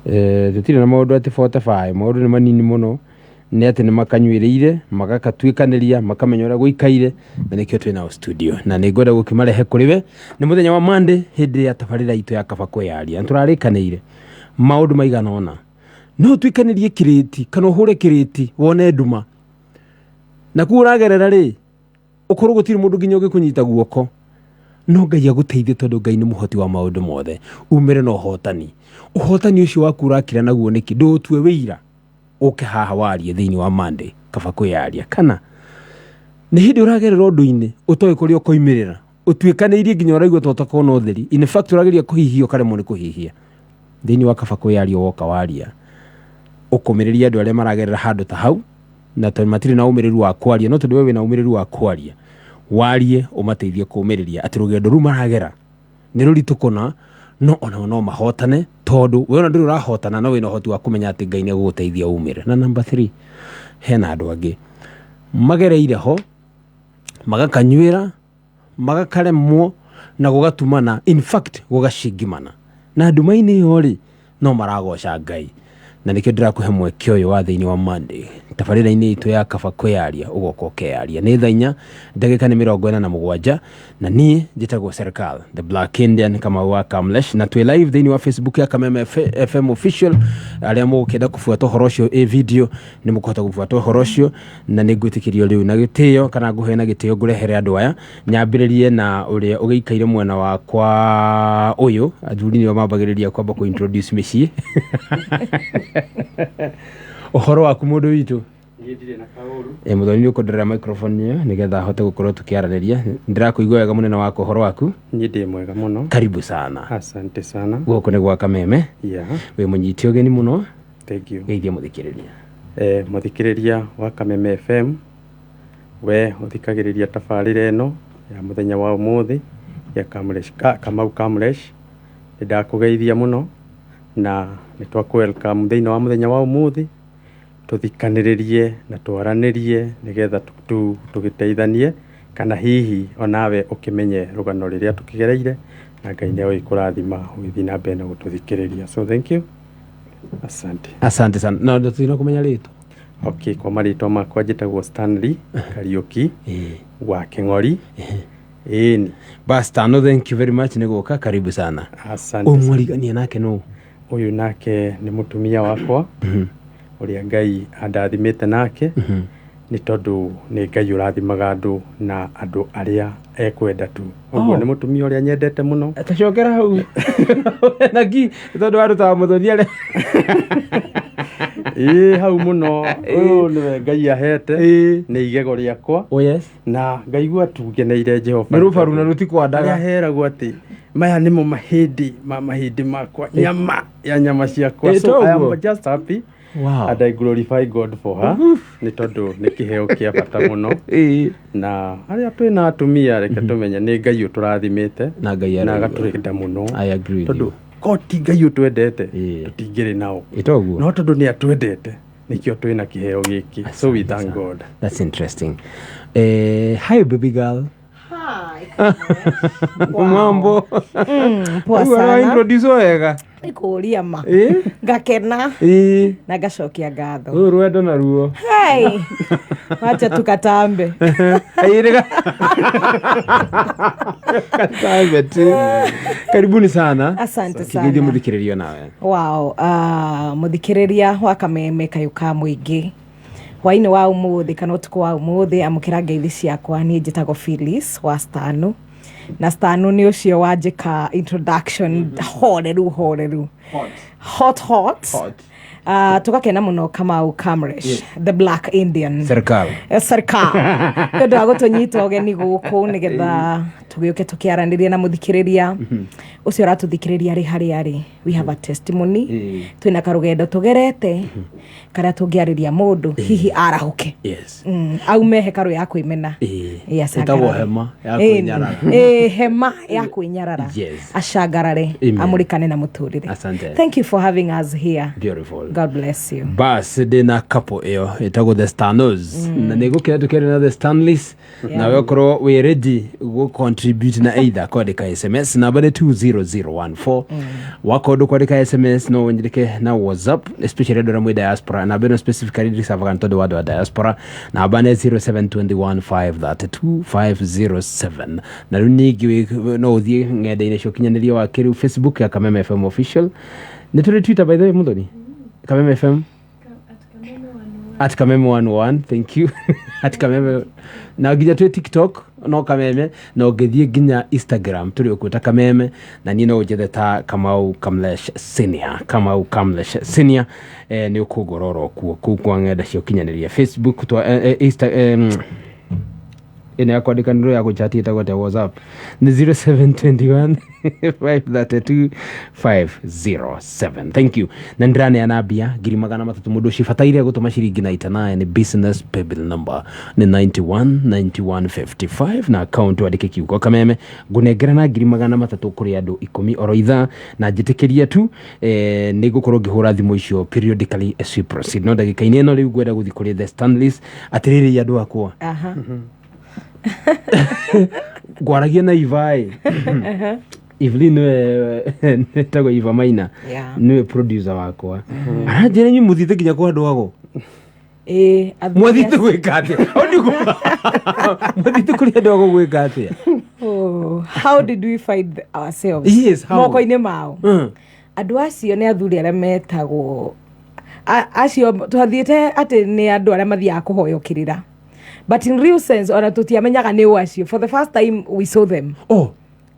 Tũtirĩ na maũndũ atĩ 45, maũndũ nĩ manini mũno, nĩ atĩ nĩ makanyuĩrĩire, magakatuĩkanĩria, makamenya ũrĩa gũikaire, na nĩkĩo twĩ nao studio, na nĩ ngwenda gũkĩmarehe kũrĩ we. Nĩ mũthenya wa Monday, hĩndĩ ya tabarĩra itũ ya Kaba Kwĩyaria. Nĩ tũrarĩkanĩire maũndũ maigana ũna. No ũtuĩkanĩrie kĩrĩti kana ũhũre kĩrĩti wone nduma, na kuo ũragerera rĩ, ũkorwo gũtirĩ mũndũ nginya ũngĩkũnyita guoko, no Ngai agũteithie, tondũ Ngai nĩ mũhoti wa maũndũ mothe, umĩre na ũhotani. Ũhotani ũcio waku ũrakira naguo nĩkĩ? Ndũũtue wĩira, ũke haha warie thĩinĩ wa Monday Kaba Kwĩyaria. Kana nĩ hĩndĩ ũragerera ũndũ-inĩ ũtoĩ kũrĩa ũkoimĩrĩra, ũtuĩkanĩirie nginya ũraigua ta ũtakona ũtheri, in fact ũrageria kũhihia ũkaremwo nĩ kũhihia. Thĩinĩ wa Kaba Kwĩyaria woka waria, ũkũmĩrĩria andũ arĩa maragerera handũ ta hau, na tondũ matirĩ na ũmĩrĩru wa kwaria, no tondũ we wĩna ũmĩrĩru wa kwaria, warie ũmateithie kũmĩrĩria atĩ rũgendo rũu maragera nĩ rũritũ kũna, no onao no mahotane, tondũ we ona ndũrĩ ũrahotana, no wĩna ũhoti wa kũmenya atĩ Ngai nĩ egũgũteithia umĩre. Na number 3, hena andũ angĩ magereire ho, magakanyuĩra, magakaremwo na gũgatumana, in fact gũgacingimana, na nduma-inĩ ĩyo rĩ, no maragoca Ngai. Na nĩkĩo ndĩrakũhe mweke ũyũ wa thĩinĩ wa Monday tabarĩra-inĩ itũ ya Kaba Kwĩyaria, ũgoka ũkeyaria. Nĩ thaa 4 ndagĩka nĩ 47, na niĩ njĩtagwo Serikal the Black Indian Kamau wa Kamlesh, na twĩ live thĩinĩ wa Facebook ya Kameme FM Official. Arĩa mũgũkĩenda kũbuata ũhoro ũcio ĩ video, nĩ mũkũhota gũbuata ũhoro ũcio, na nĩ ngwĩtĩkĩrio rĩu na gĩtĩo, kana ngũhe na gĩtĩo ngũrehere andũ aya. Nyambĩrĩrie na ũrĩa ũgĩikaire mwena wakwa ũyũ. Athuri nĩo mambagĩrĩria kwamba kũ introduce mĩciĩ. Ũhoro waku, mũndũ witũ? Niĩ ndirĩ na kaũru. Mũthoni, nĩ ũkũnderera microphone ĩyo nĩgetha hote gũkorwo tũkĩaranĩria. Ndĩrakũigua wega, mũnene wakwa. Ũhoro waku? Niĩ ndĩ mwega mũno. Karibu sana. Asante sana. Gũkũ nĩ gwa Kameme. Wĩ mũnyiti ũgeni mũno. Thank you. Geithia mũthikĩrĩria. Mũthikĩrĩria wa Kameme FM, we ũthikagĩrĩria tabarĩra ĩno ya mũthenya wa ũmũthĩ ya Kamlesh, Kamau Kamlesh, nĩ ndakũgeithia mũno na nĩ twakũ welcome thĩinĩ wa mũthenya wa ũmũthĩ, tũthikanĩrĩrie na twaranĩrie nĩgetha tũgĩteithanie, kana hihi onawe ũkĩmenye rũgano rĩrĩa tũkĩgereire, na Ngai nĩ agũgĩkũrathima ũgĩthiĩ na mbere na gũtũthikĩrĩria. So thank you. Asante. Asante sana. Na tũtina kũmenya rĩtwa. Okay, kwa marĩtwa makwa njĩtagwo Stanley Kariũki wa Kĩng'ori. Ĩni. Bas Tano, thank you very much nĩ gũka, karibu sana. Asante. Ũyũ mwarigania nake nũ? Ũyũ nake nĩ mũtumia wakwa ũrĩa Ngai andathimĩte nake, nĩ tondũ nĩ Ngai ũrathimaga andũ na andũ arĩa ekwenda tu. Ũguo nĩ mũtumia ũrĩa nyendete mũno. Tacokera hau naki tondũ warutaga mũthoni arĩa Ĩĩ, hau mũno. Ũyũ nĩwe Ngai ahete, nĩ igego rĩakwa. Oh yes. Na ngaigua tu ngeneire Jehova. Nĩ rũbaru na rũtikwandaga. Arĩa heragwo atĩ maya nĩmo mahĩndĩ ma mahĩndĩ makwa, nyama ya nyama ciakwa. So I am toguo. just happy and I glorify God for her, nĩ tondũ nĩ kĩheo kĩa bata mũno. Na arĩa twĩna atumia, reke tũmenye nĩ Ngai ũtũrathimĩte Na Ngai na aroiga. agatũrĩnda mũno. I agree with Tondũ you. ko ti Ngai ũtwendete, tũtingĩrĩ nao. Ĩtoguo. No tondũ nĩ atwendete, nĩkĩo twĩna kĩheo gĩkĩ. So we thank God. That's interesting. Hi, baby girl. Hi. Mambo? Poa Rĩu sana. introduce wega. Nĩkũria ma. Ngakena na ngacokia ngatho. Rũrũ rwendo naruo. Hey. Wacha tukatambe. Airega. Katambe tu. Karibuni sana. Asante Kĩgeithio sana. mũthikĩrĩrio nawe. Wow, mũthikĩrĩria wa Kameme kayũ ka mũingĩ, hwainĩ wa ũmũthĩ kana ũtukũ wa ũmũthĩ, amũkĩra ngeithi ciakwa. Niĩ njĩtagwo Phyllis wa Stanu, na Stanu nĩ ũcio wanjĩka introduction horeru horeru, hot hot, Hot. Tũgakena mũno, Kamau Kamresh the Black Indian. Serikal. Serikal, nĩ ũndũ wa gũtũnyita ũgeni gũkũ nĩgetha tũgĩũke tũkĩaranĩria na mũthikĩrĩria ũcio ũratũthikĩrĩria arĩ harĩa arĩ. We have a testimony. Twĩna karũgendo tũgerete karĩa tũngĩarĩria mũndũ hihi arahũke, aume hekarũ ya kwĩmena. Ĩĩ, acangarare. Ĩtagwo hema ya kwĩnyarara. Hema ya kwĩnyarara. Acangarare. Amen. Amũrĩkane na mũtũrĩre. Asante. Thank you for having us here. Beautiful. God God bless you. Bas ndä couple ä yo ä tagwo the Stanos, na nä gå kä ra tå kä na the Stanleys. Nawe ũkorwo wĩ ready gũ contribute na either kwandĩka SMS, namba nĩ 20014. Wakorwo ndũkwandĩka SMS, no ũnyandĩke na WhatsApp, especially andũ arĩa mwĩ diaspora. Namba ĩno specifically ndĩcavaga nĩ tondũ wa andũ a diaspora. Namba nĩ 0721532507. Na rĩu ningĩ no ũthiĩ ng'enda-inĩ cia ũkinyanĩria wa kĩrĩu, Facebook ya Kameme FM official. Nĩ tũrĩ Twitter, by the way, Muthoni, Kameme FM, @Kameme11, thank you, @Kameme, na nginya twĩ TikTok no Kameme, na ũngĩthiĩ nginya Instagram tũrĩ okuo ta Kameme. Na niĩ no ũnjethe ta Kamau Kamlesh Senior, Kamau Kamlesh Senior. Nĩ ũkũngora oro kuo kũu kwa ng'enda cia ũkinyanĩria, Facebook twa, Insta, ĩno ya kwandĩkanĩrwo ya gũchati ĩtagwo atĩa? WhatsApp nĩ 0721 532 507. Thank you. Na ndĩraneana mbia 300,000, mũndũ ũcibataire gũtũma ciringi 99. Nĩ business paybill number nĩ 91 91 55, na account wandĩke kiugo Kameme. Ngũnengerana 300,000 kũrĩ andũ 10 oro ithaa, na njĩtĩkĩria tu, nĩ ngũkorwo ngĩhũra thimũ icio periodically as we proceed. No ndagĩka-inĩ ĩno rĩu ngwenda gũthiĩ kũrĩ the Stanleys. Atĩrĩrĩ, andũ akwa, ngwaragia na Ivaĩ, Evelyn nĩwe etagwo Iva Maina, nĩwe producer wakwa, aranjĩra inyuĩ mũthiĩte nginya kwa andũ ago. Ĩĩ, athuri. Mwathiĩte gwĩka atĩa? Hau nĩguo mwathiĩte kũrĩ andũ ago gwĩka atĩa? Oh, how did we find ourselves? Yes, how? Moko-inĩ mao. Andũ acio nĩ athuri arĩa metagwo acio twathiĩte atĩ nĩ andũ arĩa mathiaga kũhoywo kĩrĩra, but in real sense ona tũtiamenyaga nĩ ũ acio. For the first time we saw them.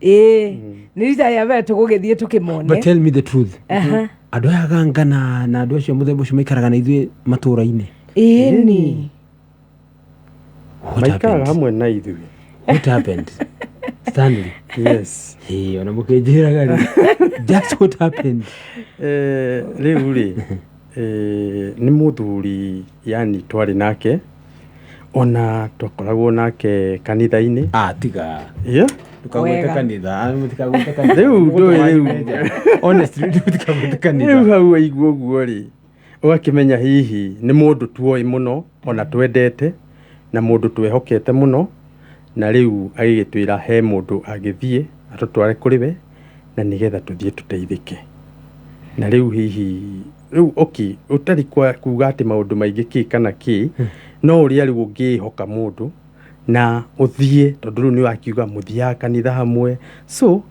Ĩĩ, nĩ rita rĩa mbere tũgũgĩthiĩ tũkĩmone. But tell me the truth. Andũ aya gangana na andũ acio mũthemba ũcio maikaraga na ithuĩ matũũra-inĩ? Ĩni. What Maikaraga happened? hamwe na ithuĩ. What happened, Stanley? Yes. Ĩĩ, ona mũkĩnjĩraga rĩ, just what happened? Rĩu rĩ, nĩ mũthuri yani twarĩ nake, ona twakoragwo nake kanitha-inĩ. Ah, tiga. Ndũkagwete kanitha. Ah, mũtikagwete kanitha. Rĩu ndũĩ rĩu. Honestly, mũtikagwete kanitha. Rĩu hau waigua ũguo rĩ, ũgakĩmenya hihi nĩ mũndũ tuoĩ mũno, ona twendete, na mũndũ twehokete mũno. Na rĩu agĩgĩtwĩra he mũndũ agĩthiĩ atũtware kũrĩ we na nĩgetha tũthiĩ tũteithĩke. Na rĩu hihi rĩu okay, ũtarĩ kwa kuga atĩ maũndũ maingĩ kĩ kana kĩ, no ũrĩa rĩu ũngĩhoka mũndũ na ũthiĩ, tondũ rĩu nĩ wakiuga mũthiaga kanitha hamwe, so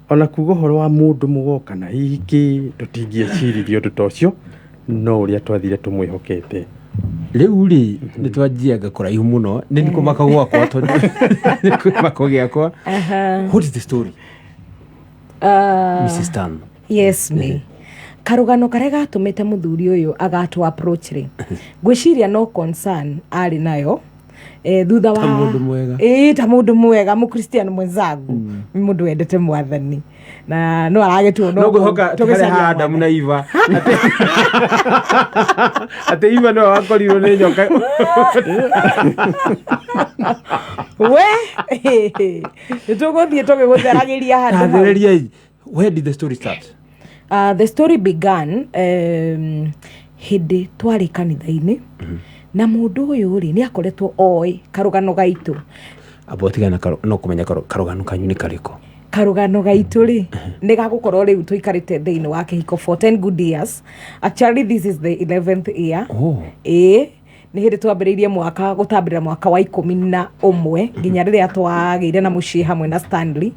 ona kuga ũhoro wa mũndũ mũgoka na hihi kĩ, tũtingĩeciririe ũndũ ta ũcio, no ũrĩa twathire tũmwĩhokete. Rĩu rĩ, nĩ twanjianga kũraihu mũno, nĩ kũmaka gwakwa, tondũ nĩ kũmaka gĩakwa. What is the story, Mrs Stan? Yes, me karũgano karĩa gatũmĩte mũthuri ũyũ agatũ approach rĩ, ngwĩciria no concern arĩ nayo, thutha wa Ta mũndũ mwega. Ĩĩ, ta mũndũ mwega, mũkristiano mwenzangu, nĩ mũndũ wendete mwathani na no aragĩtuo. No ngwĩhoka ti harĩa ha Adamu na Eva, atĩ Eva nĩwe wakorirwo nĩ nyoka. We nĩ tũgũthiĩ tũgĩgũtheragĩria handũ hau. Tathĩrĩria, where did the story start? The story began hĩndĩ twarĩ kanitha-inĩ, na mũndũ ũyũ rĩ, nĩ akoretwo oĩ karũgano gaitũ. Amba ũtigane no kũmenya karũgano kanyu nĩ karĩkũ. Karũgano gaitũ rĩ, nĩ gagũkorwo rĩu tũikarĩte thĩinĩ wa kĩhiko for 10 good years. Actually, this is the 11th year. Ĩĩ, nĩ hĩndĩ twambĩrĩirie mwaka gũtambĩrĩra mwaka wa 11 nginya rĩrĩa twagĩire na mũciĩ hamwe na Stanley,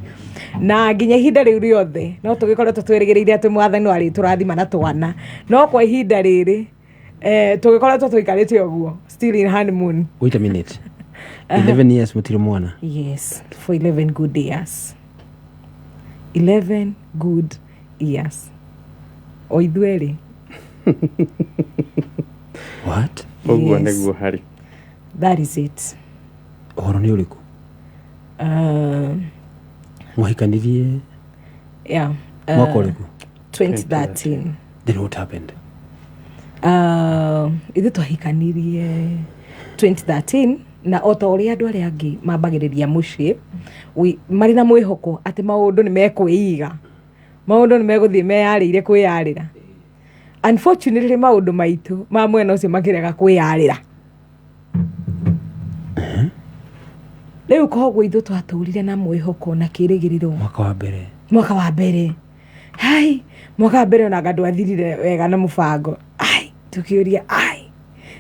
na nginya ihinda rĩu rĩothe no tũgĩkoretwo twĩrĩgĩrĩire atĩ mwathani no arĩtũrathima na twana, no kwa ihinda rĩrĩ, tũgĩkoretwo tũikarĩte ũguo, still in honeymoon. Wait a minute, 11 years mũtirĩ mwana? Yes, for 11 good years, 11 good years, o ithuerĩ. What? Ũguo Yes. nĩguo harĩ. That is it. Ũhoro nĩ ũrĩkũ? Mwahikanirie Yeah. mwaka ũrĩkũ? 2013. Then what happened? Ithuĩ twahikanirie 2013, na o ta ũrĩa andũ arĩa angĩ mambagĩrĩria mũciĩ, marĩ na mwĩhoko atĩ maũndũ nĩ mekwĩiga, maũndũ nĩ megũthiĩ meyarĩire kwĩyarĩra. Unfortunately maũndũ maitũ ma mwena ũcio makĩrega kwĩyarĩra. Rĩu koguo ithuĩ twatũrire na mwĩhoko na kĩrĩgĩrĩro. Mwaka wa mbere. Mwaka wa mbere, hai, mwaka wa mbere onanga ndwathirire wega na mũbango. Ai, tũkĩũria, ai,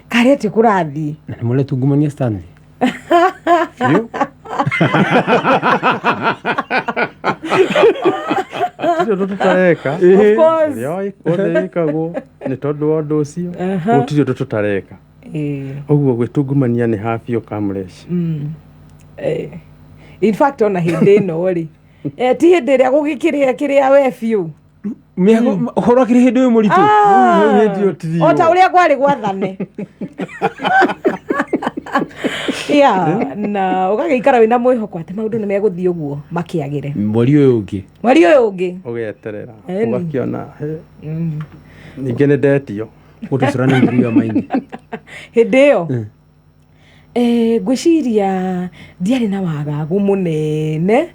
karĩ atĩ kũrathiĩ? Na nĩ mũretungumania, Stanley? Biũ? Gũtirĩ ũndũ tũtareka. Of course. Ũrĩa wothe wĩkagwo nĩ tondũ wa ũndũ ũcio, gũtirĩ ũndũ tũtareka. Ũguo gwĩtungumania nĩ ha biũ, Kamresh. In fact, ona hĩndĩ ĩno rĩ, ti hĩndĩ ĩrĩa gũgĩkĩrĩa kĩrĩa we biũ. Ũhoro akĩrĩ hĩndĩ ũyũ mũritũ. Hĩndĩ ĩyo ti O ta ũrĩa kwarĩ gwathane, yeah, na ũgagĩikara wĩna mwĩhoko atĩ maũndũ nĩ megũthiĩ ũguo makĩagĩre. Mweri ũyũ ũngĩ. Mweri ũyũ ũngĩ. Ũgeterera. Ĩni. Ũgakĩona, he, ningĩ nĩ ndetio. What was running through your mind? Hĩndĩ ĩyo, ngwĩciria ndiarĩ na wagagu mũnene,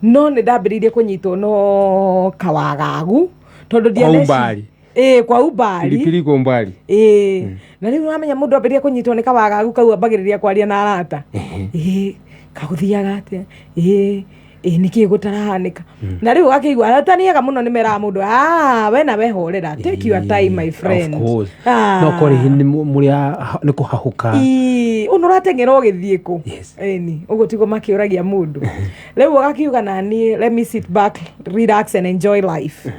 no nĩ ndambĩrĩirie kũnyitwo no kawagagu tondũ Kwa ndianeci- umbali. Ĩĩ, kwa umbali. Pilipili kwa umbali. Ĩĩ, na rĩu wamenya mũndũ ambĩrĩria kũnyitwo nĩ kawagagu kau, ambagĩrĩria kwaria na arata, ĩĩ, kagũthiaga atĩa, ĩĩ ĩĩ, nĩkĩĩ gũtarahanĩka? Na rĩu ũgakĩigua arata nĩ ega mũno, nĩ meraga mũndũ, "Ah, we na we horera, take your time, my friend." Of course. Ah. No korĩ nĩ mũrĩ nĩ kũhahũka. Ĩĩ, ũnũ ũrateng'era ũgĩthiĩ kũ? Yes. Ĩni ũguo tiguo makĩũragia mũndũ. Rĩu ũgakiuga, naniĩ let me sit back, relax and enjoy life.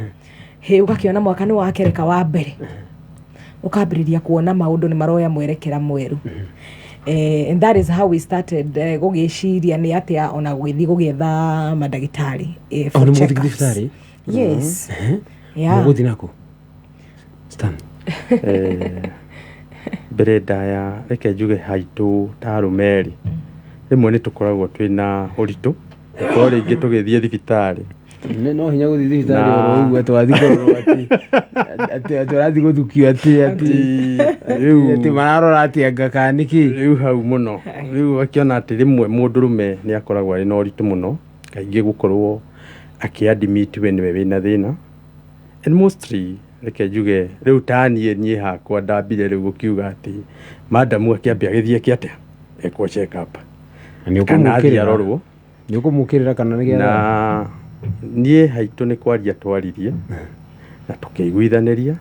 Hĩ, ũgakĩona mwaka nĩ wakereka wa mbere, ũkambĩrĩria kuona maũndũ nĩ maroya mwerekera mwerũ. And that is how we started gũgĩciria nĩ atĩa ona gũgĩthiĩ gũgĩetha mandagĩtarĩ, for Oh, nĩ mũgũthiĩ checkups. thibitarĩ? Yes, yeah. Mũgũthiĩ nako, Stan? Mbere ndaya, reke njuge haitũ ta arũme rĩ, rĩmwe nĩ tũkoragwo twĩna ũritũ gũkorwo rĩngĩ tũgĩthiĩ thibitarĩ. Nĩ no hinya gũthiĩ thibitarĩ Na- oro ũguo atĩ wathiĩ kũrorwo atĩ ũrathiĩ gũthukio atĩ Rĩu atĩ mararora atĩ anga kana nĩkĩ. Rĩu hau mũno, rĩu akĩona atĩ rĩmwe mũndũrũme nĩ akoragwo arĩ na ũritũ mũno kaingĩ gũkorwo akĩ-admit we nĩwe wĩna thĩna. And mostly, reke njuge rĩu ta niĩ hakwa ndambire rĩu gũkiuga atĩ madamu akĩambe agĩthiĩ eke atĩa, ekwo check up Nĩ kana athiĩ ũkũmũkĩrĩra? arorwo. Nĩ ũkũmũkĩrĩra kana nĩ getha? Na niĩ haitũ nĩ kwaria twaririe na tũkĩiguithanĩria,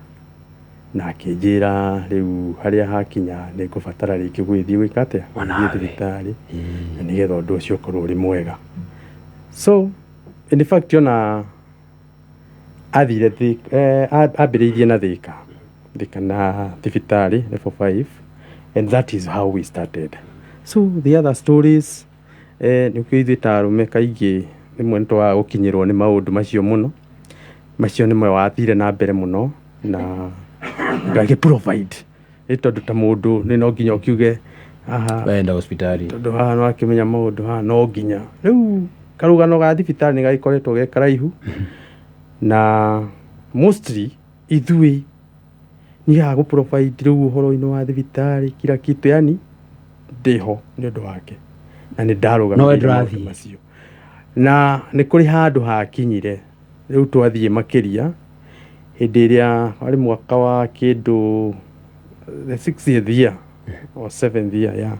na akĩnjĩra rĩu harĩa hakinya nĩ ngũbatara rĩngĩ gwĩthiĩ gwĩka atĩa, Ona gũthiĩ thibitarĩ, na nĩgetha ũndũ ũcio ũkorwo ũrĩ mwega. So in fact, ona athire ambĩrĩirie na Thĩka, Thĩka na thibitarĩ level 5, and that is how we started. So the other stories, nĩ ũkĩũĩ ithuĩ ta arũme kaingĩ rĩmwe nĩ twagaga gũkinyĩrwo nĩ maũndũ macio mũno. Macio nĩmo wathire na mbere mũno na ngagĩ provide, nĩ tondũ ta mũndũ nĩ no nginya ũkiuge haha Wenda hospitali. Tondũ haha nĩ wakĩmenya maũndũ haha no nginya rĩu karũgano ga thibitarĩ nĩ gagĩkoretwo ge karaihu. Na mostly ithuĩ niĩ haha gũ provide rĩu ũhoro-inĩ wa thibitarĩ, kila kitu, yani ndĩho nĩ ũndũ wake na nĩ No we ndarũgamĩrĩire maũndũ ndũrathiĩ. macio. Na nĩ kũrĩ handũ hakinyire rĩu twathiĩ makĩria hĩndĩ ĩrĩa warĩ mwaka wa kĩndũ the sixth year or seventh year, yeah.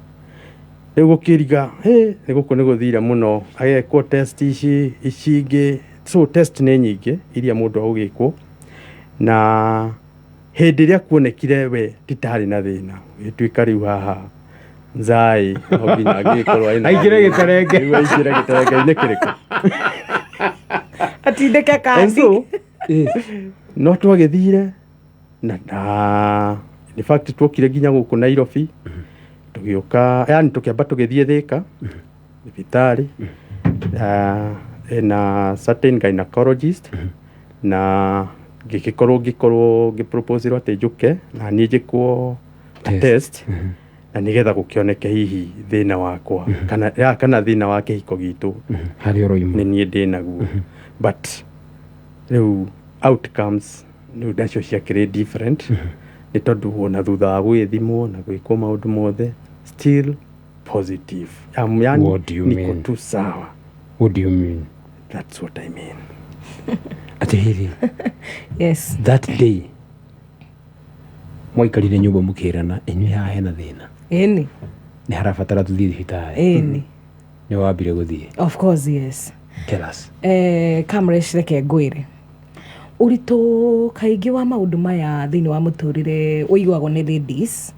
Rĩu gũkĩriga, hĩ, nĩ gũkũ nĩ gũthire mũno, agekwo test ici ici ingĩ. So test nĩ nyingĩ iria mũndũ agũgĩkwo, na hĩndĩ ĩrĩa kuonekire we titarĩ na thĩna, gĩtuĩka rĩu haha nzai no nginya angĩgĩkorwo ena Aingĩre thĩna. gĩtarenge. Rĩu aingĩre gĩtarenge-inĩ kĩrĩkũ? Atindĩke And kandi. so no twagĩthire na in fact tuokire nginya gũkũ Nairobi, tũgĩũka, yani tũkĩamba tũgĩthiĩ Thĩka thibitarĩ na certain gynecologist, na ngĩgĩkorwo ngĩproposerwo atĩ njũke na niĩ njĩkwo a test, na nĩgetha gũkĩoneke hihi thĩna wakwa kana, ya, kana thĩna wa kĩhiko gitũ harĩa ũroima. Nĩ niĩ ndĩ naguo, but rĩu outcomes rĩu nacio ciakĩrĩ different, nĩ tondũ ona thutha wa gwĩthimwo na gwĩkwo maũndũ mothe, still positive. Yani What do you niko mean? tu sawa. What do you mean? That's what I mean. Atĩrĩrĩ. Yes. That day. Mwaikarire nyũmba mũkĩrana inyuĩ haha hena thĩna, Ĩni. nĩ harabatara tũthiĩ thibitarĩ. Ĩni. Nĩ wambire gũthiĩ? Of course, yes. Tell us. Kamresh, reke ngwĩre, ũritũ kaingĩ wa maũndũ maya thĩinĩ wa mũtũrĩre ũiguagwo nĩ ladies.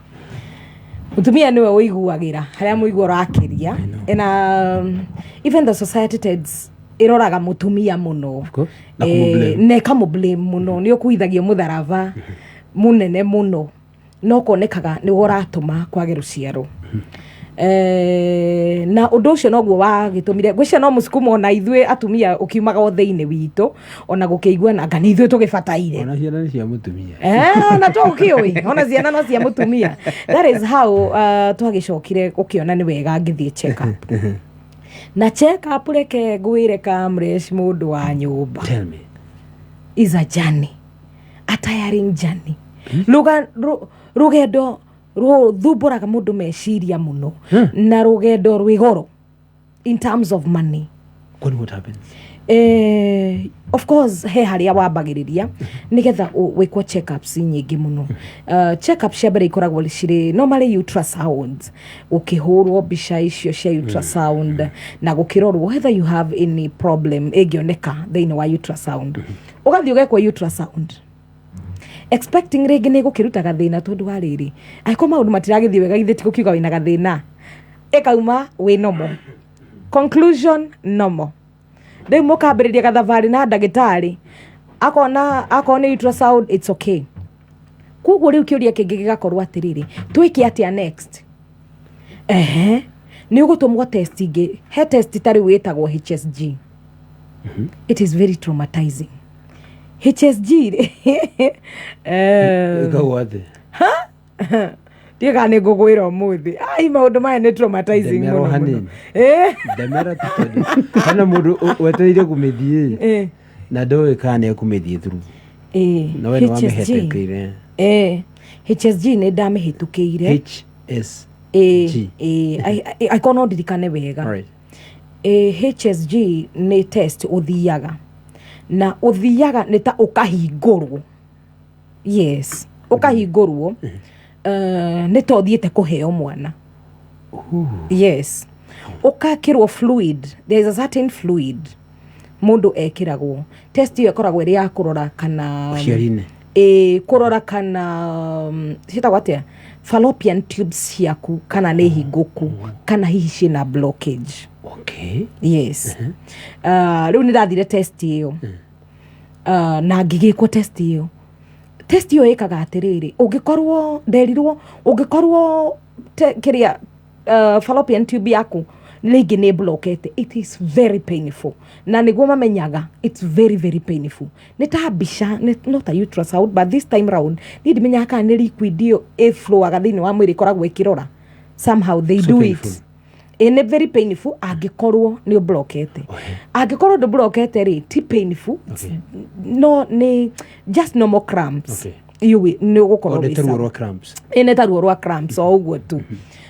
Mũtumia nĩwe ũiguagĩra harĩa mũigua ũrakĩria, and even the society tends ĩroraga mũtumia mũno. Of course. Na kũmũ-blame. Na ĩkamũblame mũno. Nĩ ũkuithagio mũtharaba mũnene mũno no konekaga nĩguo ũratũma kwage rũciaro. Na ũndũ ũcio noguo wagĩtũmire ngwĩciria no mũsukumo ona ithuĩ atumia ũkiumaga o thĩinĩ witũ, ona gũkĩigua anga nĩ ithuĩ tũgĩbataire. Ona ciana nĩ cia mũtumia. Ona tũkĩũĩ ona ciana no cia mũtumia. That is how twagĩcokire gũkĩona nĩ wega ngĩthiĩ check up. Na check up, reke ngwĩre Kamresh, mũndũ wa nyũmba, Tell me. Is a journey, a tiring journey. Rũgendo rũthumbũraga mũndũ meciria mũno na rũgendo rwĩ goro in terms of money. Kwani what happens? Of course he harĩa wambagĩrĩria nĩgetha wĩkwo checkups nyingĩ mũno. Checkup cia mbere ikoragwo cirĩ normally ultrasound, ũkĩhũrwo mbica icio cia ultrasound na gũkĩrorwo whether you have any problem ĩngĩoneka thĩinĩ wa ultrasound. Ũgathiĩ ũgekwo ultrasound expecting rĩngĩ nĩ gũkĩruta gathĩna, tondũ wa rĩrĩ, angĩkorwo maũndũ matiragĩthiĩ wega, githĩ ti gũkiuga wĩna gathĩna? Ĩkauma wĩ normal. Conclusion, normal. Rĩu mũkambĩrĩria gathabarĩ na ndagĩtarĩ, akona akorwo nĩ ultrasound, it's okay. Koguo rĩu kĩũria kĩngĩ gĩgakorwo atĩrĩrĩ, twĩke atĩa next? Ehe, nĩ ũgũtũmwo test ingĩ. He test ta rĩu ĩtagwo HSG. It is very traumatizing, HSG rĩ. Ĩkagwo atĩ? Ndiĩ kana nĩ ngũkwĩra ũmũthĩ. Ai, maũndũ maya nĩ traumatizing Ndemera mũno mũno. hanini. Ndemera tu, tondũ hena mũndũ wetereire kũmĩthiĩ na ndoĩ kana nĩ ekũmĩthiĩ through. Na we nĩ HSG. wamĩhetũkĩire. HSG nĩ ndamĩhĩtũkĩire. HS G. Angĩkorwo no ndirikane wega. Alright. HSG nĩ test ũthiaga na ũthiaga nĩ ta ũkahingũrwo, yes, ũkahingũrwo, nĩ ta ũthiĩte kũheo mwana. Yes, ũkakĩrwo fluid. There is a certain fluid mũndũ ekĩragwo. Test ĩyo ĩkoragwo ĩrĩ ya kũrora kana Ũciari-inĩ. Ĩ, kũrora kana ciĩtagwo atĩa, fallopian tubes ciaku kana nĩ hingũku kana hihi ciĩna blockage. Yes. Rĩu nĩ ndathire test ĩyo na ngĩgĩkwo test ĩyo. Test ĩyo ĩkaga atĩrĩrĩ, ũngĩkorwo nderirwo ũngĩkorwo kĩrĩa fallopian tube yaku rĩngĩ nĩ blockete, it is very painful, na nĩguo mamenyaga it's very very painful. Nĩ ta mbica no ta ultrasound, but this time round niĩ ndimenyaga kana nĩ liquid ĩyo ĩflowaga thĩinĩ wa mwĩrĩ ĩkoragwo ĩkĩrora. Somehow they So do painful. it. Ĩ, nĩ very painful angĩkorwo nĩ ũblokete. Angĩkorwo ndũblokete rĩ, ti painful. No nĩ just normal cramps. You nĩ ũgũkorwo O nĩ wĩ ta ruo sawa. rwa cramps. Ĩ, nĩ ta ruo rwa cramps o ũguo tu.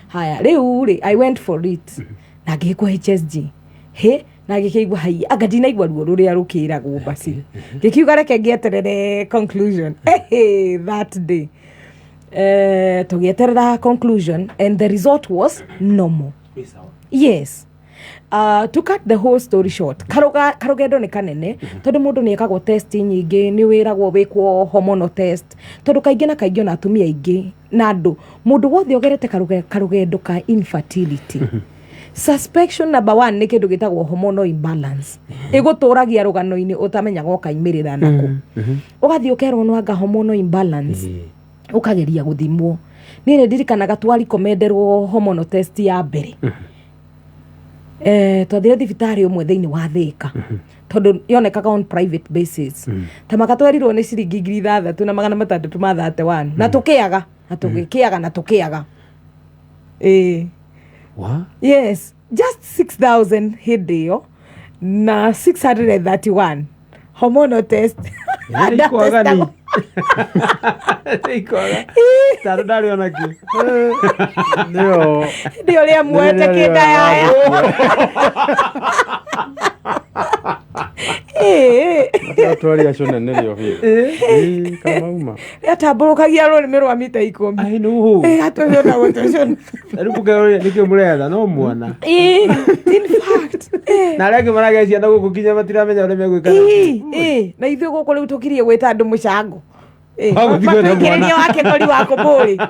Haya, rĩu rĩ, I went for it na ngĩkwo HSG he na ngĩkĩigua hai anga ndinaigua ruo rũrĩa rũkĩragwo. Basi ngĩkiuga reke ngĩeterere conclusion. Hey, that day tũgĩeterera conclusion and the result was normal. Yes. To cut the whole story short, karũgendo nĩ kanene tondũ mũndũ nĩ ekagwo test nyingĩ, nĩ wĩragwo wĩkwo hormonal test, tondũ kaingĩ na kaingĩ ona atumia aingĩ na andũ, mũndũ wothe ũgerete karũgendo ka infertility, suspicion number one nĩ kĩndũ gĩtagwo hormonal imbalance. Ĩgũtũragia rũgano-inĩ ũtamenyaga ũkaimĩrĩra nako. Ũgathiĩ ũkerwo no anga hormonal imbalance, ũkageria gũthimwo. Niĩ nĩ ndirikanaga twarikomenderwo hormonal test ya mbere, twathire thibitarĩ ũmwe thĩinĩ wa Thĩka tondũ yonekaga on private basis. Ta makatwerirwo nĩ ciringi 6,631, na tũkĩaga na tũgĩkĩaga na tũkĩaga, ĩĩ. Wa? Yes, just 6000 hĩndĩ ĩyo na 631 hormonal test. Nĩ ikwaga ni. Nĩ ikwaga. Tondũ ndarĩ ona kĩ. Nĩyo. Hĩndĩ ĩyo rĩa muoete kĩndayaya. Atwari acio nene rĩo biũ. Ĩĩ, kamauma. Atambũrũkagia rũrĩmĩ rwa mita 10. I know. Gatũcũna gũtũcũna. Rĩu mũkerwo nĩkĩ mũretha no mwana. Ĩĩ, in fact. Na arĩa angĩ maragĩa ciana gũkũ nginya matiramenya ũrĩa megwĩka. Ĩĩ, na ithuĩ gũkũ rĩu tũkirie gwĩta andũ mũcango. Wa gũthiĩ gwetha mwana. Matũikĩrĩrie wa kĩng'ori wa kũbũrĩ.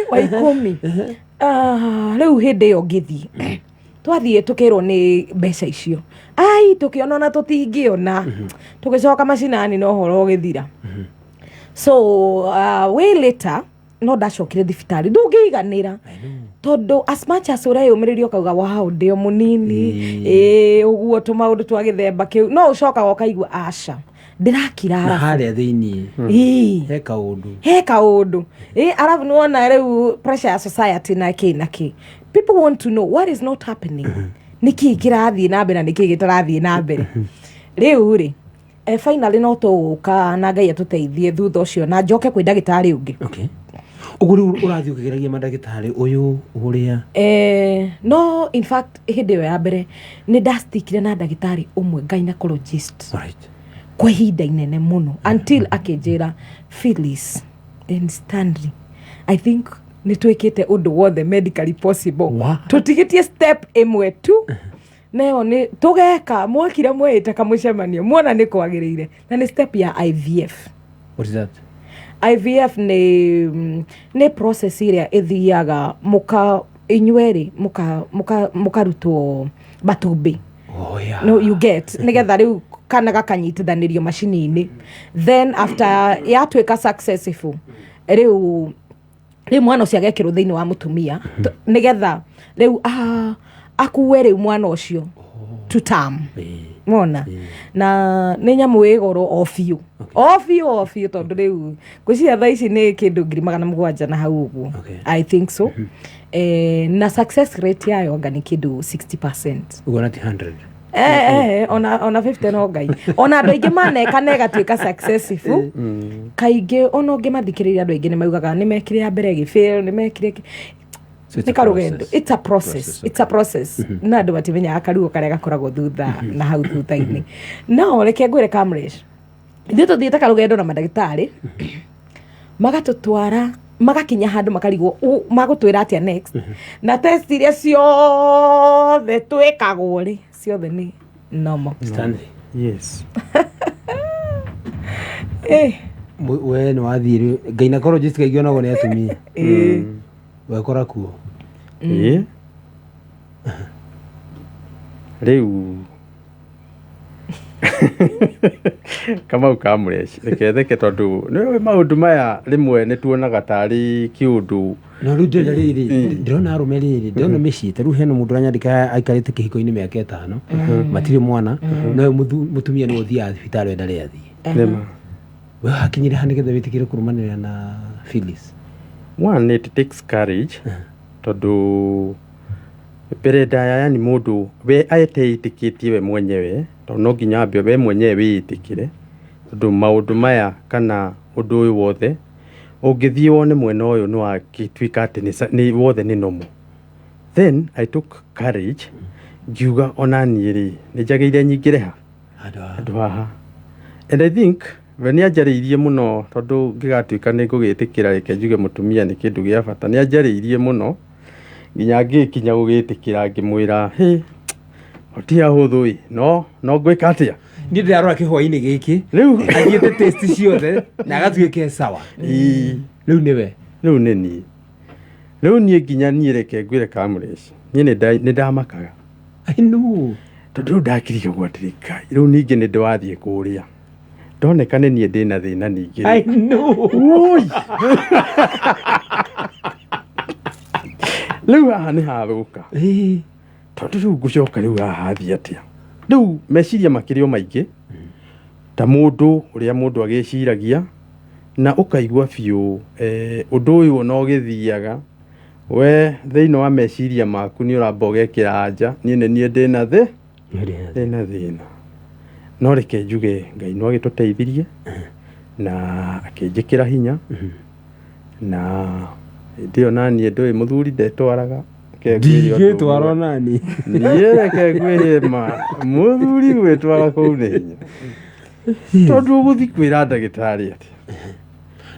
Wa 10. Ah, rĩu hĩndĩ ĩyo ngĩthiĩ twathiĩ tũkĩrwo nĩ mbeca icio ai tũkĩona ona tũtingĩona, tũgĩcoka macinani na ũhoro ũgĩthira. So way later no ndacokire thibitarĩ, ndũngĩiganĩra tondũ as much as ũreyũmĩrĩria ũkauga wow ndĩ o mũnini, ĩĩ ũguo tũmaũndũ twa gĩthemba kĩu, no ũcokaga ũkaigua aca ndĩrakira. Na Arabu harĩa thĩinĩ Ĩĩ. he kaũndũ. He kaũndũ ĩ arabu nĩwona rĩu pressure ya society na kĩ na kĩ, people want to know what is not happening, nĩ kĩ kĩrathiĩ na mbere na nĩ kĩ gĩtarathiĩ na mbere. Rĩu rĩ finally no tũgũka na Ngai atũteithie thutha ũcio na njoke kwĩ ndagĩtarĩ ũngĩ. Okay. Ũguo rĩu ũrathiĩ ũkĩgeragia mandagĩtarĩ ũyũ ũrĩa. No in fact hĩndĩ ĩyo ya mbere nĩ ndastikire na ndagĩtarĩ ũmwe gynecologist kwa ihinda inene mũno until akĩnjĩra, "Phyllis and Stanley, I think nĩ twĩkĩte ũndũ wothe medically possible." What? Tũtigĩtie step ĩmwe tu nayo nĩ tũgeka mwakira mwĩĩte kamũcemanio muona nĩ kwagĩrĩire, na nĩ step ya IVF. What is that? IVF nĩ process ĩrĩa ĩthiaga mũka inyuerĩ mũkarutwo matumbĩ. Oh, yeah. No, you get nigetha rĩu kana gakanyitithanĩrio macini-inĩ, then after yatuĩka successful rĩu mwana ũcio agekĩrwo thĩinĩ wa mũtumia nĩgetha rĩu akue rĩu mwana ũcio to term. Mona na nĩ nyamũ ĩ goro o biũ o biũ o biũ, tondũ rĩu ngwĩciria thaa ici nĩ kĩndũ 700,000 na hau ũguo. I think so. Na success rate yayo anga nĩ kĩndũ 60%. Ũguo na ti 100. Ona 50 no Ngai, ona andũ aingĩ maneka na ĩgatuĩka successful. Kaingĩ ona ũngĩmathikĩrĩria andũ aingĩ nĩ maugaga nĩ mekire ya mbere ĩgĩfail, nĩ mekire So it's nĩ a karũgendo. Process. It's a process. Process. It's a process na andũ matimenyaga karuo karĩa gakoragwo thutha na hau thutha-inĩ. No reke ngwĩre Kamresh, ithuĩ tũthiĩte karũgendo na mandagĩtarĩ magatũtwara magakinya handũ makarigwo magũtwĩra atĩa next, na test iria ciothe twĩkagwo rĩ ciothe nĩ normal. Stanley. Yes. We nĩ wathiĩ gynecologist kaingĩ onagwo nĩ atumia. Wekora kuo. Ĩĩ, rĩu Kamau Kamũresh, reke theke tondũ nĩũĩ maũndũ maya rĩmwe nĩ tuonaga tarĩ kĩũndũ. No rĩu ndĩrenda rĩrĩ, ndĩrona arũme rĩrĩ, ndĩrona mĩciĩ ta rĩu hena mũndũ ũranyandĩka aikarĩte kĩhiko-inĩ mĩaka 5 matirĩ mwana, no mũtumia nĩwe ũthiaga thibitarĩ, we ndarĩ athiĩ. Nĩma. We hakinyire ha nĩgetha wĩtĩkĩre kũrũmanĩrĩra na Phyllis? One, it takes courage tondũ mbere ndaya yani mũndũ we ateĩtĩkĩtie we mwenyewe, tondũ no nginya ambe we mwenyewe wĩĩtĩkĩre, tondũ maũndũ maya kana ũndũ ũyũ wothe ũngĩthiĩ wone mwena ũyũ nĩ wagĩtuĩka atĩ nĩ wothe nĩ normal. Then I took courage ngiuga ona niĩ rĩ nĩ njagĩrĩire nyingĩre ha handũ ha handũ haha. And I think we nĩ anjarĩirie mũno tondũ ngĩgatuĩka nĩ ngũgĩtĩkĩra, reke njuge mũtumia nĩ kĩndũ gĩa bata, nĩ anjarĩirie mũno nginya ngĩkinya gũgĩtĩkĩra, ngĩmwĩra hĩ ti hahũthũ ĩ no ngwĩka atĩa. Niĩ ndĩrarora kĩhwainĩ gĩkĩ rĩu athiĩte test ciothe na agatuĩke sawa. Ii. Rĩu nĩwe. Rĩu nĩ niĩ, rĩu niĩ nginya niĩ reke ngwĩre Kamũresh, niĩ nĩ ndamakaga. I know. Tondũ rĩu ndakirigagwo atĩrĩ, Ngai, rĩu ningĩ nĩ ndĩwathiĩ kũrĩa ndoneka nĩ niĩ ndĩna thĩna ningĩ. I know. Ui! Rĩu haha nĩ hathũka. Tondũ rĩu ngũcoka rĩu haha thiĩ atĩa? Rĩu meciria makĩrĩ o maingĩ ta mũndũ ũrĩa mũndũ agĩciragia na ũkaigua biũ ũndũ ũyũ ona ũgĩthiaga we thĩinĩ wa meciria maku nĩ ũramba ũgekĩra anja, niĩ nĩ niĩ ndĩna thĩna. No reke njuge Ngai no agĩtũteithirie na akĩnjĩkĩra hinya, na hĩndĩ ĩyo naniĩ ndũĩ mũthuri ndetwaraga Reke ngwĩre ũndũ Ndingĩtwarwo ũmwe. nani. Niĩ reke ngwĩre ma, mũthuri gwĩtwara kũu nĩ hinya, tondũ ũgũthiĩ kwĩra ndagĩtarĩ atĩ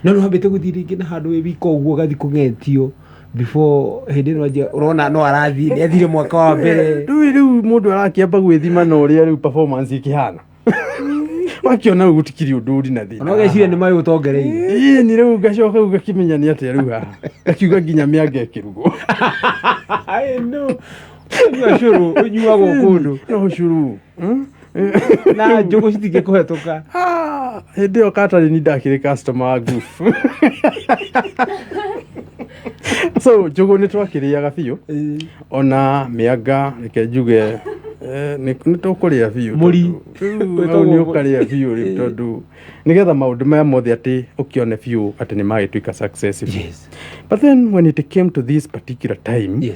No nĩ wambĩte gũthiĩ rĩngĩ na handũ wĩ wika ũguo, ũgathiĩ kũng'etio before hĩndĩ ĩno anjia ũrona no arathiĩ, nĩ athire mwaka wa mbere. Rĩu mũndũ arakĩamba gwĩthima na ũrĩa rĩu performance ĩkĩhana, wakiona rĩu gũtikĩrĩ ũndũ ũri na thĩna. Ona ũgeciria nĩ maĩ ũtongereire. Ĩĩ, ni rĩu ngacoka rĩu ngakĩmenya nĩ atĩa rĩu haha, ngakiuga nginya mĩanga ĩkĩrugwo. I know. Ũnyua cũrũ, ũnyuagwo kũndũ. No cũrũ. Na njũgũ citingĩkũhetũka. Ah, hĩndĩ ĩyo Katarini ndakĩrĩ customer wa Goof. So njũgũ nĩ twakĩrĩaga biũ, ona mĩanga, reke njuge nĩ tũkũrĩa biũ. Mũri. Tondũ rĩu hau nĩ ũkarĩa biũ rĩu, tondũ nĩgetha maũndũ maya mothe atĩ ũkĩone biũ atĩ nĩ magĩtuĩka successful. But then when it came to this particular time,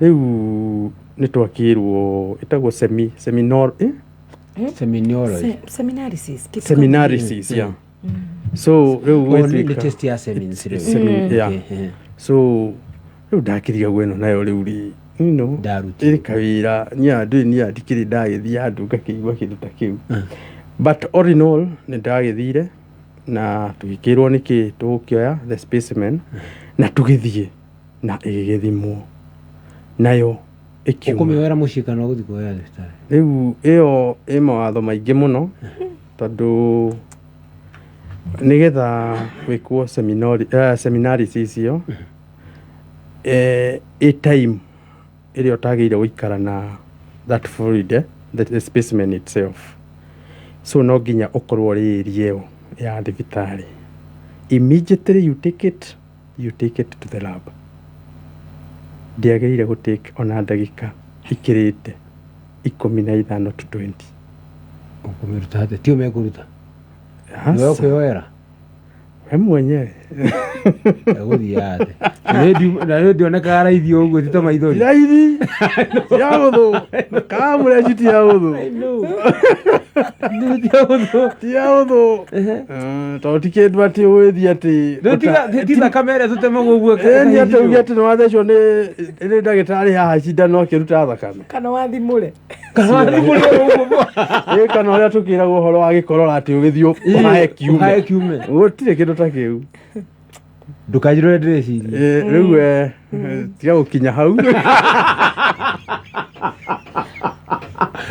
rĩu nĩ twakĩrwo ĩtagwo seminor, eh? Seminary. Seminarysis, kitu kama- Seminarysis, yeah. So rĩu Oh, nĩ gwĩtuĩka test ya semins rĩu. Yeah. Okay, eh. So rĩu ndakĩrigagwo ĩno nayo rĩu rĩ Ndarutirwo. ĩrĩ kawĩra niĩ ndũĩ, niĩ ndikĩrĩ ndagĩthiĩ handũ ngakĩigua kĩndũ ta kĩu, but all in all nĩ ndagĩthire na tũgĩkĩrwo nĩkĩ tũgũkĩoya the specimen na tũgĩthiĩ na ĩgĩgĩthimwo nayo ĩkiuma. Ũkũmĩoera mũciĩ kana ũgũthiĩ kuoya thibitarĩ? Rĩu ĩyo ĩ mawatho maingĩ mũno, tondũ nĩgetha gwĩkwo seminaries icio, ĩ time ĩrĩa ũtagĩrĩire gũikara na that fluid, the specimen itself, so no nginya ũkorwo ũrĩ area ĩyo ya thibitarĩ. Immediately you take it, you take it to the lab. Ndĩagĩrĩire gũtake ona ndagĩka ikĩrĩte 15 to 20. Ũkũmĩruta atĩa? Tio mekũruta? Nĩwe ũkwĩyoera? We mwenyewe. Egũthiaga atĩa? Na rĩu ndionekaga raithi ũguo, ti ta maithori. Raithi ti ahũthũ, kamũreci ti ahũthũ. Ti ahũthũ. Ti ahũthũ. Tondũ ti kĩndũ atĩ ũgĩthiĩ atĩ Ti thakame ĩrĩa tũtemagwo ũguo. Ĩni atĩ uge atĩ nĩwathecwo nĩ ndagĩtarĩ haha cindano akĩruta thakame. Kana wathimũre. Kana wathimũre ũguo. Ĩ, kana ũrĩa tũkĩragwo ũhoro wa gĩkorora atĩ ũgĩthiĩ ũhae kiume. Ũhae kiume. Gũtirĩ kĩndũ ta kĩu. Ndũkanjĩre ũrĩa ndĩreciria. Ĩ, rĩu tiga gũkinya hau.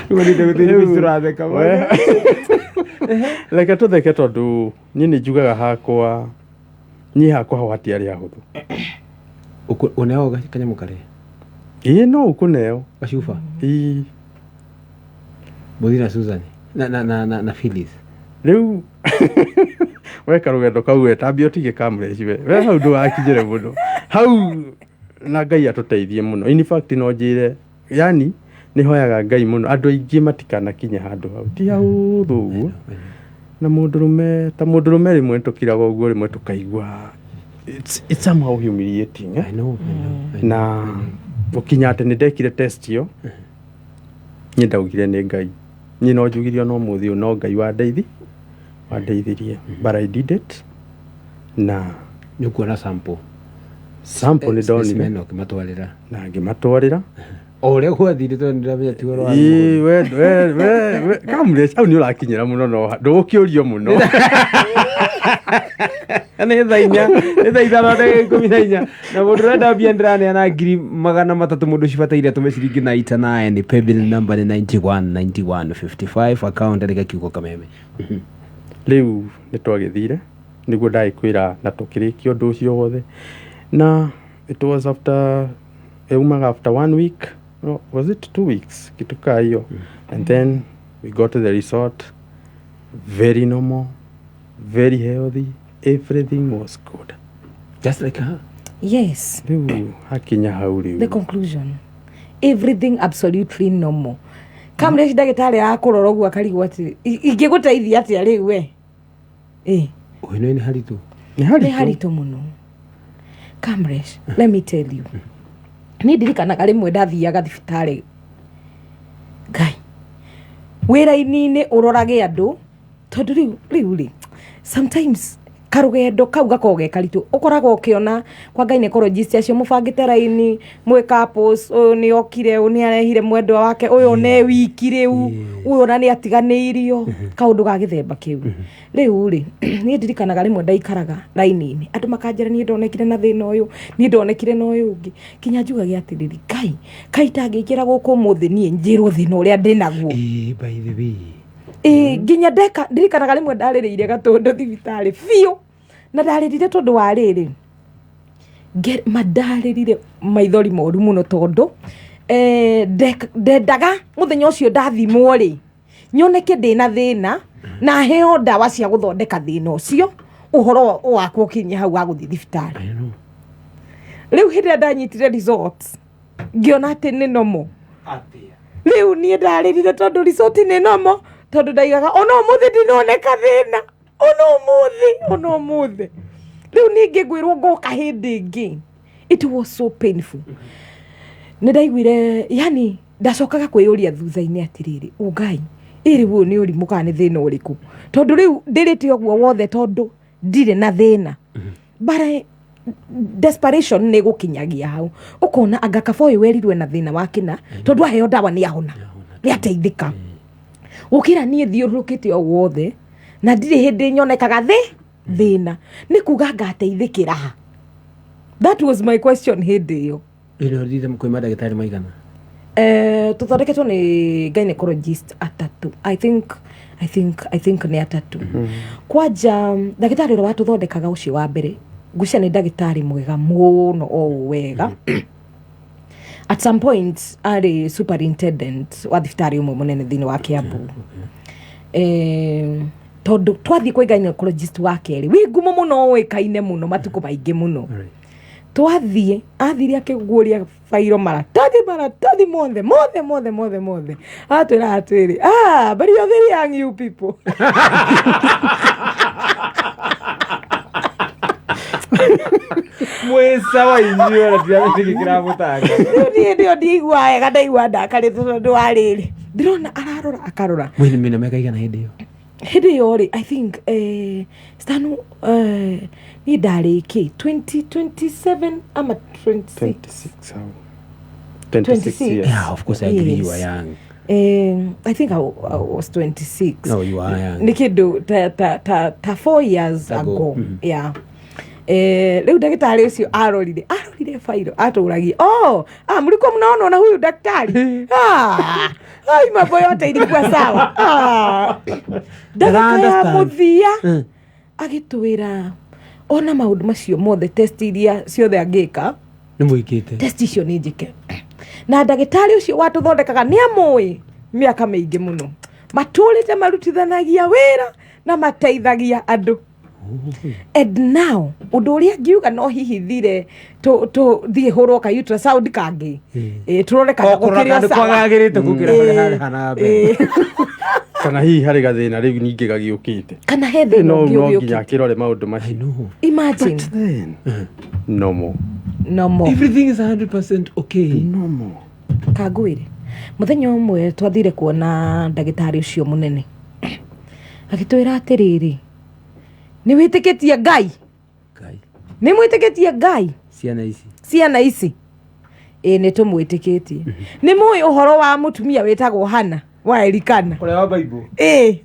Rĩu nĩ ndĩgũthiĩ tũratheka. Reke tũtheke, tondũ niĩ nĩ njugaga hakwa, niĩ hakwa hau hatiarĩ hahũthũ. Ũneo kanyamũ karĩa? Ĩĩ, no ũkũneo. Gacuba? Ĩĩ. Mũthiĩ na Susan na Phyllis. Rĩu weka rũgendo kau, we tambia ũtige kamũreci, we hau ndũgakinyĩre mũno hau, na Ngai atũteithie mũno. In fact no njĩre, yani nĩ hoyaga Ngai mũno andũ aingĩ matikanakinye handũ hau, ti hahũthũ ũguo. Na mũndũrũme, ta mũndũrũme, rĩmwe tũkiraga ũguo, rĩmwe tũkaigua it's somehow humiliating, eh? I know, I know, I know. Na gũkinya atĩ nĩ ndekire test ĩyo, niĩ ndaugire nĩ Ngai, niĩ no njugirio no mũthĩ ũyũ, no Ngai wandeithirie, but I did it na Nĩ ũkuona sample? Sample nĩ ndonire. Specimen ũkĩmatwarĩra? Na ngĩmatwarĩra. O ũrĩa gwathire, tondũ nĩndĩramenya ti ũhoro wa Ĩĩ, we kamũreci hau nĩ ũrakinyĩra mũno, no ndũgũkĩũrio mũno. Nĩ thaa 4, nĩ thaa 5 na ndagĩka 14, na mũndũ ũrenda mbia ndĩraneana 300,000, mũndũ cibataire atũme ciringi 99, paybill number nĩ 91 91 55, account andĩka kiugo Kameme. Rĩu nĩ twagĩthire nĩguo ndagĩkwĩra na tũkĩrĩkia ũndũ ũcio wothe, na it was after yaumaga after one week, no, was it 2 weeks, kitu kaa hiyo, and then we got to the resort, very normal, very healthy, everything was good. Just like her. Yes. Rĩu hakinya hau The rĩu conclusion, everything absolutely normal. Kamresh, ndagĩtarĩ akũrora ũguo akarigwo atĩ ingĩgũteithia atĩa rĩu we. Ĩ. Ũyũ nĩ haritũ. Nĩ Nĩ haritũ. Haritũ mũno. Kamresh, let me tell you, niĩ ndirikanaga rĩmwe ndathiaga thibitarĩ, Ngai, wĩra-inĩ ũrorage andũ, tondũ rĩu rĩ sometimes Karũgendo kau gakoragwo ge karitũ, ũkoragwo ũkĩona kwa gynecologist acio mũbangĩte raini mwĩ couples, ũyũ nĩ okire, ũyũ nĩ arehire mwendwa wake, ũyũ ne wiki rĩu, ũyũ ona nĩ atiganĩirio, kaũndũ ga gĩthemba kĩu. Rĩu rĩ, niĩ ndirikanaga rĩmwe ndaikaraga raini-inĩ, andũ makanjĩra niĩ ndonekire na thĩna ũyũ, niĩ ndonekire na ũyũ ũngĩ, kinya njugagia atĩrĩrĩ, Ngai, kaĩ itangĩingĩra gũkũ ũmũthĩ niĩ njĩrwo thĩna ũrĩa ndĩnaguo. Ĩĩ, by the way. Ĩĩ, nginya ndeka ndirikanaga rĩmwe ndarĩrĩire gatũndũ thibitarĩ biũ, na ndarĩrire tondũ wa rĩrĩ, mandarĩrire maithori moru mũno tondũ ndendaga mũthenya ũcio ndathimwo rĩ, nyoneke ndĩna thĩna na heo ndawa cia gũthondeka thĩna ũcio, ũhoro wakwa ũkinye hau wa gũthiĩ thibitarĩ. I know. Rĩu hĩndĩ ĩrĩa ndanyitire results ngĩona atĩ nĩ normal. Rĩu niĩ ndarĩrire tondũ result nĩ normal, tondũ ndaigaga ona ũmũthĩ ndinoneka thĩna, ona ũmũthĩ, ona ũmũthĩ. Rĩu ningĩ ngwĩrwo ngoka hĩndĩ ĩngĩ. It was so painful. Nĩ ndaiguire, yani ndacokaga kwĩyũria thutha-inĩ atĩrĩrĩ, o Ngai, ĩ rĩu ũyũ nĩ ũrimũ kana nĩ thĩna ũrĩkũ? Tondũ rĩu ndĩrĩte ũguo wothe tondũ ndirĩ na thĩna. But desperation nĩ gũkinyagia hau. Ũkona anga kaba ũyũ werirwe na thĩna wa kĩna, tondũ aheo ndawa nĩ ahona, nĩ ateithĩka. Gũkĩra niĩ thiũrũrũkĩte o wothe, na ndirĩ hĩndĩ nyonekaga thĩna. Nĩ kuga ngateithĩkĩra ha? That was my question hĩndĩ ĩyo. Ĩrĩa ũthire kwĩ mandagĩtarĩ maigana? Tũthondeketwo nĩ gynecologist atatũ. I think nĩ atatũ. Kwanja ndagĩtarĩ ũrĩa watũthondekaga ũcio wa mbere, ngwĩciria nĩ ndagĩtarĩ mwega mũno o ũũ wega. At some point arĩ superintendent wa thibitarĩ ũmwe mũnene thĩinĩ wa Kiambu. Tondũ twathiĩ kwĩ gynecologist wa kerĩ, wĩ ngumo mũno, ũĩkaine mũno matukũ maingĩ mũno. Twathiĩ, athire akĩguũria bairo maratathi, maratathi mothe, mothe, mothe, mothe, mothe. Atwĩra atĩrĩ, but you are very young, you people. Mwĩ sawa inyuĩ, ona ndiramenya nĩkĩ kĩramũtanga. Rĩu niĩ nĩo ndiigua wega, ndaigua ndakarĩte tondũ wa rĩrĩ, ndĩrona ararora akarora. Mwĩna mĩna mĩaka igana hĩndĩ ĩyo? Hĩndĩ ĩyo rĩ, I think, Stano, niĩ ndarĩ kĩ 2027 ama 26? 26 hau. 26 26. years. Yeah, of course I agree, you are Yes. young. I think I was 26. No, you are young. Nĩ kĩndũ ta 4 years Ago. ago. Yeah. Rĩu ndagĩtarĩ ũcio arorire fairo, atũragia, oh, mlikuwa mnaona na huyu daktari? Ai, mambo yote ilikuwa sawa. Ndagĩka ya Understand. mũthia agĩtwĩra ona maũndũ macio mothe, test iria ciothe angĩka, Nĩ mũikĩte. test icio nĩ njĩke. Na ndagĩtarĩ ũcio watũthondekaga nĩ amũĩ mĩaka mĩingĩ mũno, matũrĩte marutithanagia wĩra na mateithagia andũ. And now ũndũ ũrĩa ngiuga no hihi thire tũthiĩ hũrwo ka ultrasound kangĩ, tũrore kana Okorwo gũkĩrĩ o kandũ sawa. kwagagĩrĩte gũkĩra harĩa harĩ hana mbere. Kana hihi harĩ gathĩna rĩu ningĩ gagĩũkĩte. Kana he thĩna No ũngĩ no nginya ũgĩũkĩte. akĩrore maũndũ I macio. know. Imagine. Then no more. No more. Everything is 100% okay. No more. Kangwĩre, mũthenya ũmwe twathire kuona ndagĩtarĩ ũcio mũnene, agĩtwĩra atĩrĩrĩ, nĩ wĩtĩkĩtie Ngai? Ngai. Nĩ mwĩtĩkĩtie Ngai? Ciana ici. Ciana ici. Ĩĩ, nĩ tũmwĩtĩkĩtie. Nĩ mũĩ ũhoro wa mũtumia wĩtagwo Hana wa Elikana? Ũrĩa wa Bible. Ĩĩ.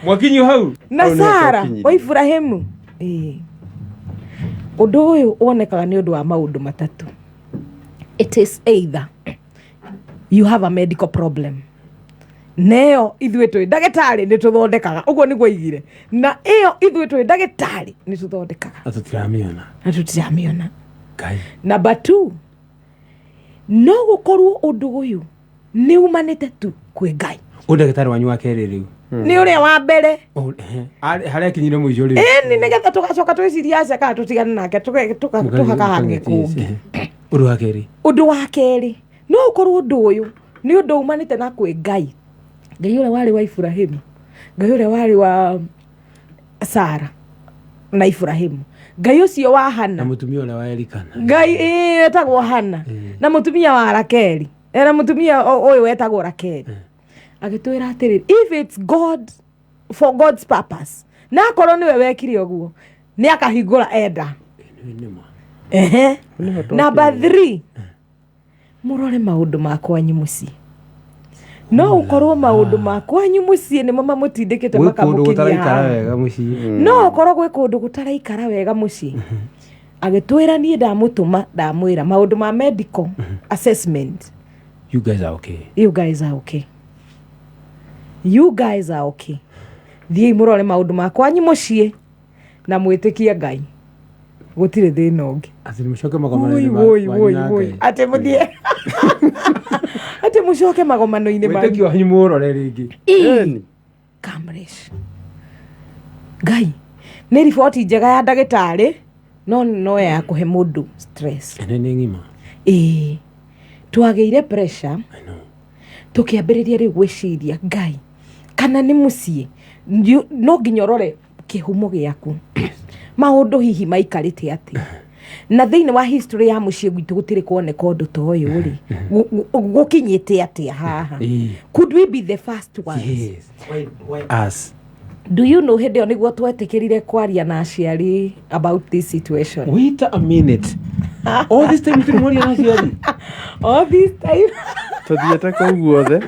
Mwakinyio hau. Na Hau nĩho Sara twakinyire. wa Ibrahimu. Ĩĩ. Ũndũ ũyũ wonekaga nĩ ũndũ wa maũndũ matatũ. It is either you have a medical problem, neyo ithuĩ twĩ ndagĩtarĩ nĩ tũthondekaga, ũguo nĩguo aigire, na ĩyo ithuĩ twĩ ndagĩtarĩ nĩ tũthondekaga, Na tũtiramĩona. Na tũtiramĩona. Ngai. Number 2, no gũkorwo ũndũ ũyũ nĩ umanĩte tu kwĩ Ngai. Ũyũ ndagĩtarĩ wanyu wa kerĩ rĩu? Nĩ ũrĩa wa mbere. Oh, ehe. Harĩa akinyire mũico rĩu. Ĩni, nĩgetha tũgacoka twĩcirie aca kana tũtigane nake, tũhakahange kũngĩ. Ũndũ wa kerĩ. Ũndũ wa kerĩ, no ũkorwo ũndũ ũyũ nĩ ũndũ umanĩte na kwĩ Ngai. Ngai ũrĩa warĩ wa Ibrahimu, Ngai ũrĩa warĩ wa Sara na Ibrahimu, Ngai ũcio wa Hana. Na mũtumia ũrĩa wa Elikana. Ngai ĩĩ wetagwo Hana. Na mũtumia wa Rakeli. Na mũtumia ũyũ wetagwo Rakeli. Agĩtwĩra atĩrĩrĩ, if it's God, for God's purpose, Na akorwo nĩwe wekire ũguo, nĩ akahingũra enda. Nĩ ma. Ehe. Nĩho twakinya. Number 3, mũrore maũndũ ma kwanyu mũciĩ. No ũkorwo maũndũ ma kwanyu mũciĩ nĩmo mamũtindĩkĩte Gwĩ kũndũ makamũkinyia gũtaraikara haha. wega mũciĩ. No ũkorwo gwĩ kũndũ gũtaraikara wega mũciĩ. Agĩtwĩra niĩ ndamũtũma, ndamwĩra maũndũ ma medical assessment. You guys are okay. You guys are okay. You guys are okay. Thiĩi mũrore maũndũ ma kwanyu mũciĩ na mwĩtĩkie Ngai. Gũtirĩ thĩna ũngĩ. Atĩ mũcoke Woi, magomano-inĩ woi, wanyu woi, na woi. Ngai. Atĩ mũthiĩ atĩ mũcoke magomano-inĩ manyu. Wĩtĩkio wanyu mũũrore rĩngĩ. Ĩni. Kamresh. Ngai nĩ riboti njega ya ndagĩtarĩ no ya kũhe mũndũ stress. Ĩno nĩ ng'ima. Ĩĩ, twagĩire pressure, I know. tũkĩambĩrĩria rĩu gwĩciria Ngai kana nĩ mũciĩ. No nginya ũrore kĩhumo gĩaku, maũndũ hihi maikarĩte atĩa, na thĩinĩ wa history ya mũciĩ gwitũ gũtirĩ kuoneka ũndũ ta ũyũ rĩ, gũkinyĩte atĩa haha? Ĩĩ. Could we be the first ones? Yes. Why us? Do you know hĩndĩ ĩyo nĩguo twetĩkĩrire kwaria na aciari about this situation? Wait a minute. All this time tũrĩ mwaria na aciari. All this time. Tũthiĩte kũu guothe,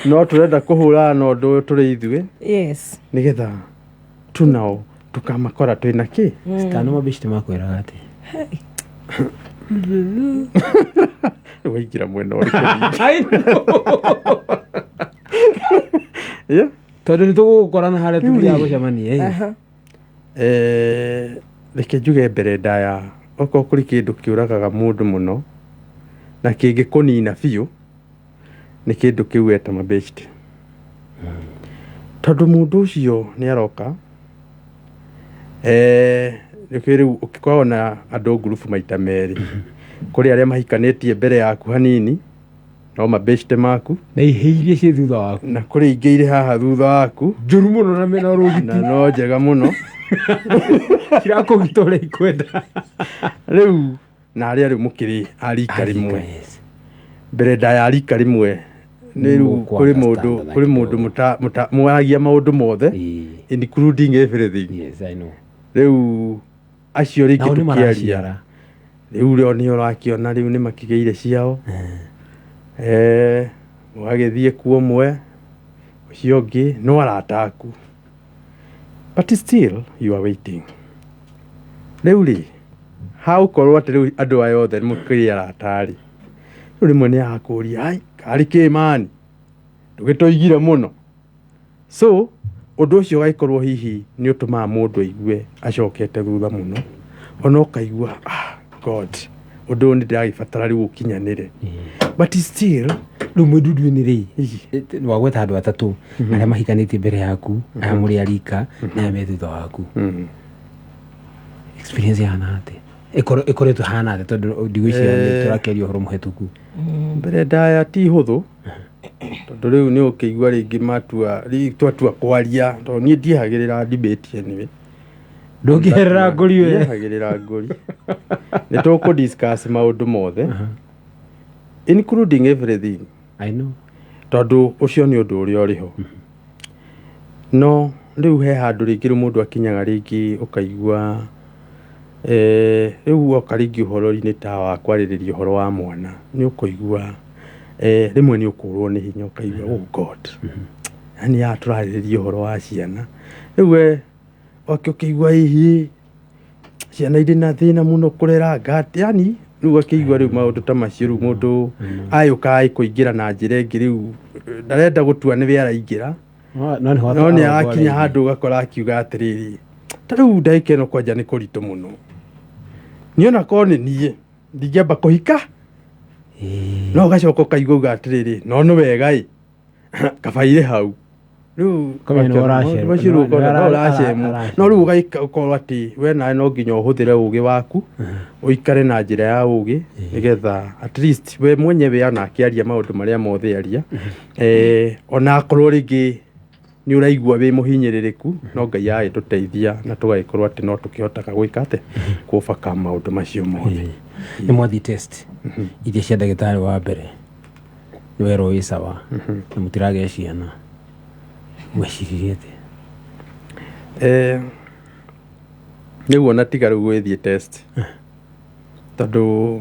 no tũrenda kũhũrana na ũndũ ũyũ tũrĩ ithuĩ, Yes. nĩgetha tunao tukamakora twĩna kĩ. Stano mabeshte makwĩraga atĩ. Rĩu waingĩra mwena ũrĩkũ? I know. Yeah. Tondũ nĩ tũgũgũkorana harĩa tũthiaga gũcemania. Ĩ. Aha. Reke njuge mbere ndaya, okorwo kũrĩ kĩndũ kĩũragaga mũndũ mũno na kĩngĩkũnina biũ, nĩ kĩndũ kĩu weta mabeshte, tondũ mũndũ ũcio nĩ aroka, nĩkĩo rĩu ũkoragwo na andũ ngurubu maita merĩ. Kũrĩ arĩa mahikanĩtie mbere yaku hanini, no mabeshte maku, Na ihĩ iria ciĩ thutha waku. Na kũrĩ ingĩ irĩ haha thutha waku, Njũru mũno na mena rũgiti. Na no njega mũno. Cirakũgita ũrĩa ikwenda. Rĩu na arĩa rĩu mũkĩrĩ a rika rĩmwe. Yes. Mbere ndaya a rika rĩmwe nĩ rĩu kũrĩ mũndũ Mũkũ kũrĩ mũndũ mwaragia maũndũ mothe, Ĩĩ. including everything. Yes, I know. Rĩu acio rĩngĩ Nao nĩ tũkĩaria maraciara. Rĩu rĩo nĩ ũrakĩona rĩu nĩ makĩgĩire ciao, ũgagĩthiĩ kuo ũmwe ũcio ũngĩ no arata aku, but still you are waiting. Rĩu rĩ hagũkorwo atĩ rĩu andũ aya othe mũkĩrĩ arata rĩ, rĩu rĩmwe nĩ arakũria, "Ai, karĩ kĩ mani ndũgĩtũigire mũno?" So ũndũ ũcio ũgagĩkorwo hihi nĩ ũtũmaga mũndũ aigue acokete thutha mũno, ona ũkaigua, "Ah, God, ũndũ ũyũ nĩ ndĩragĩbatara rĩu ũkinyanĩre," but still Rĩu mwĩ ndundu-inĩ rĩ, wagweta andũ atatũ, arĩa mahikanĩtie mbere yaku, aya mũrĩ a rika, na aya me thutha waku. Experience ihana atĩa? Ĩkoretwo ĩhana atĩa? Tondũ ndigwĩciria nĩ tũrakĩaria ũhoro mũhetũku. Mbere ndaya ti hũthũ, tondũ rĩu nĩ ũkĩigua rĩngĩ matua rĩ- twatua kwaria, tondũ niĩ ndiehagĩrĩra debate anyway. Ndũngĩherera ngũri we. Ndiehagĩrĩra ngũri. Nĩ tũkũ discuss maũndũ mothe, including everything, I know. Tondũ ũcio nĩ ũndũ ũrĩa ũrĩ ho. No rĩu he handũ rĩngĩ rĩu mũndũ akinyaga, rĩngĩ ũkaigua, rĩu woka rĩngĩ ũhoro-inĩ ta wa kwarĩrĩria ũhoro wa mwana, nĩ ũkũigua, rĩmwe nĩ ũkũrwo nĩ hinya, ũkaigua, "Oh God, yani haha tũrarĩrĩria ũhoro wa ciana rĩu." We wake ũkĩigua hihi ciana irĩ na thĩna mũno kũrera ngati, yani rĩu ũgakĩigua rĩu maũndũ ta macio. Rĩu mũndũ ayũka kũingĩra na njĩra ĩngĩ, rĩu ndarenda gũtua nĩwe araingĩra, No nĩ no nĩ arakinya handũ ũgakora akiuga atĩrĩrĩ, ta rĩu ndagĩka ĩno kwanja nĩ kũritũ mũno, niĩ ona korwo nĩ niĩ ndingĩamba kũhika. No ũgacoka ũkaigua uga atĩrĩrĩ, no nĩ wega ĩ kaba irĩ hau rĩu. Kamenya nĩ ũracemwo. Macio rĩu ũkona no ũracemwo. No rĩu ũgagĩkorwo atĩ we nawe no nginya ũhũthĩre ũgĩ waku, ũikare na njĩra ya ũgĩ, nĩgetha at least we mwenyewe ona akĩaria maũndũ marĩa mothe aria, ona akorwo rĩngĩ nĩ ũraigua wĩ mũhinyĩrĩrĩku, no Ngai agagĩtũteithia na tũgagĩkorwo atĩ no tũkĩhotaga gwĩka atĩ kũbaka maũndũ macio mothe. Nĩ mwathi test iria cia ndagĩtarĩ wa mbere, nĩ werwo wĩ sawa na mũtiragĩa ciana, mweciririe atĩa? Rĩu ona tiga rĩu gwĩthiĩ test, tondũ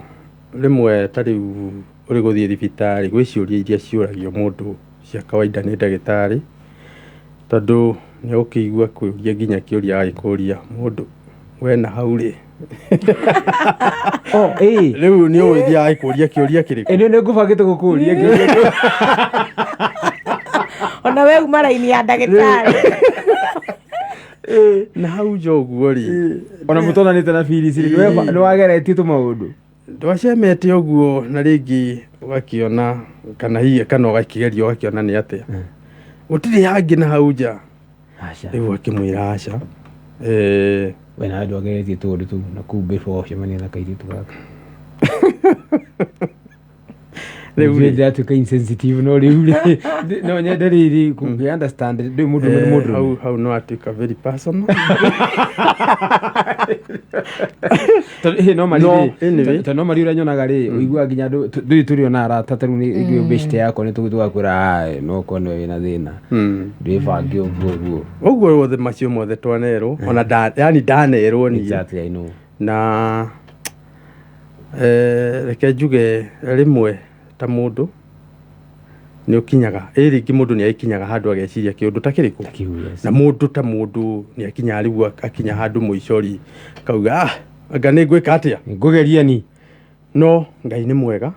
rĩmwe ta rĩu ũrĩ gũthiĩ thibitarĩ gwĩ ciũria iria ciũragio mũndũ cia kawaida nĩ ndagĩtarĩ, tondũ nĩ ũkĩigua kũria nginya kĩũria agĩkũria mũndũ we na hau rĩ. Oh, ĩĩ. Rĩu nĩ ũgũthiĩ agĩkũria kĩũria kĩrĩkũ? Ĩno nĩ ngũbangĩte gũkũria kĩũria kĩu. Ona we uma raini ya ndagĩtarĩ. Na hau nja ũguo rĩ. Ona mũtonanĩte na Phyllis rĩ, nĩ wageretie tũmaũndũ. Ndwacemete ũguo na rĩngĩ ũgakĩona kana hihi kana ũgakĩgeria ũgakĩona nĩ atĩa. Gũtirĩ hangĩ na hau nja. Aca. Rĩu akĩmwĩra aca. We nawe ndwageretie tũũndũ tũu na kũu before ũcemanie na kairĩtu gaka. Rĩu Rĩu rĩ. ndĩratuĩka insensitive no rĩu rĩ no nyende rĩrĩ kũngĩ understand ndĩ mũndũ nĩ mũndũ. Hau no atuĩka very personal. Tondũ ĩhĩ no mari No, rĩ, anyway. tondũ no mari ũrĩa nyonaga rĩ, ũiguaga nginya andũ ndũrĩ tũrĩ ona arata ta rĩu nĩ ithuĩ beshte yakwa nĩ tũgakwĩra "Ai, no ũkorwo nĩwe wĩna thĩna ndwĩbange ũguo ũguo." Ũguo wothe macio mothe twanerwo ona yani ndanerwo niĩ. Exactly, I know. Na reke njuge rĩmwe ta mũndũ nĩ ũkinyaga ĩ rĩngĩ mũndũ nĩ agĩkinyaga handũ ageciria kĩũndũ ta kĩrĩkũ. Kĩu, yes. Na mũndũ ta mũndũ nĩ akinyaga rĩu akinya handũ mũico rĩ kauga ah anga nĩ ngwĩka atĩa. Ngũgeria ni. No Ngai nĩ mwega.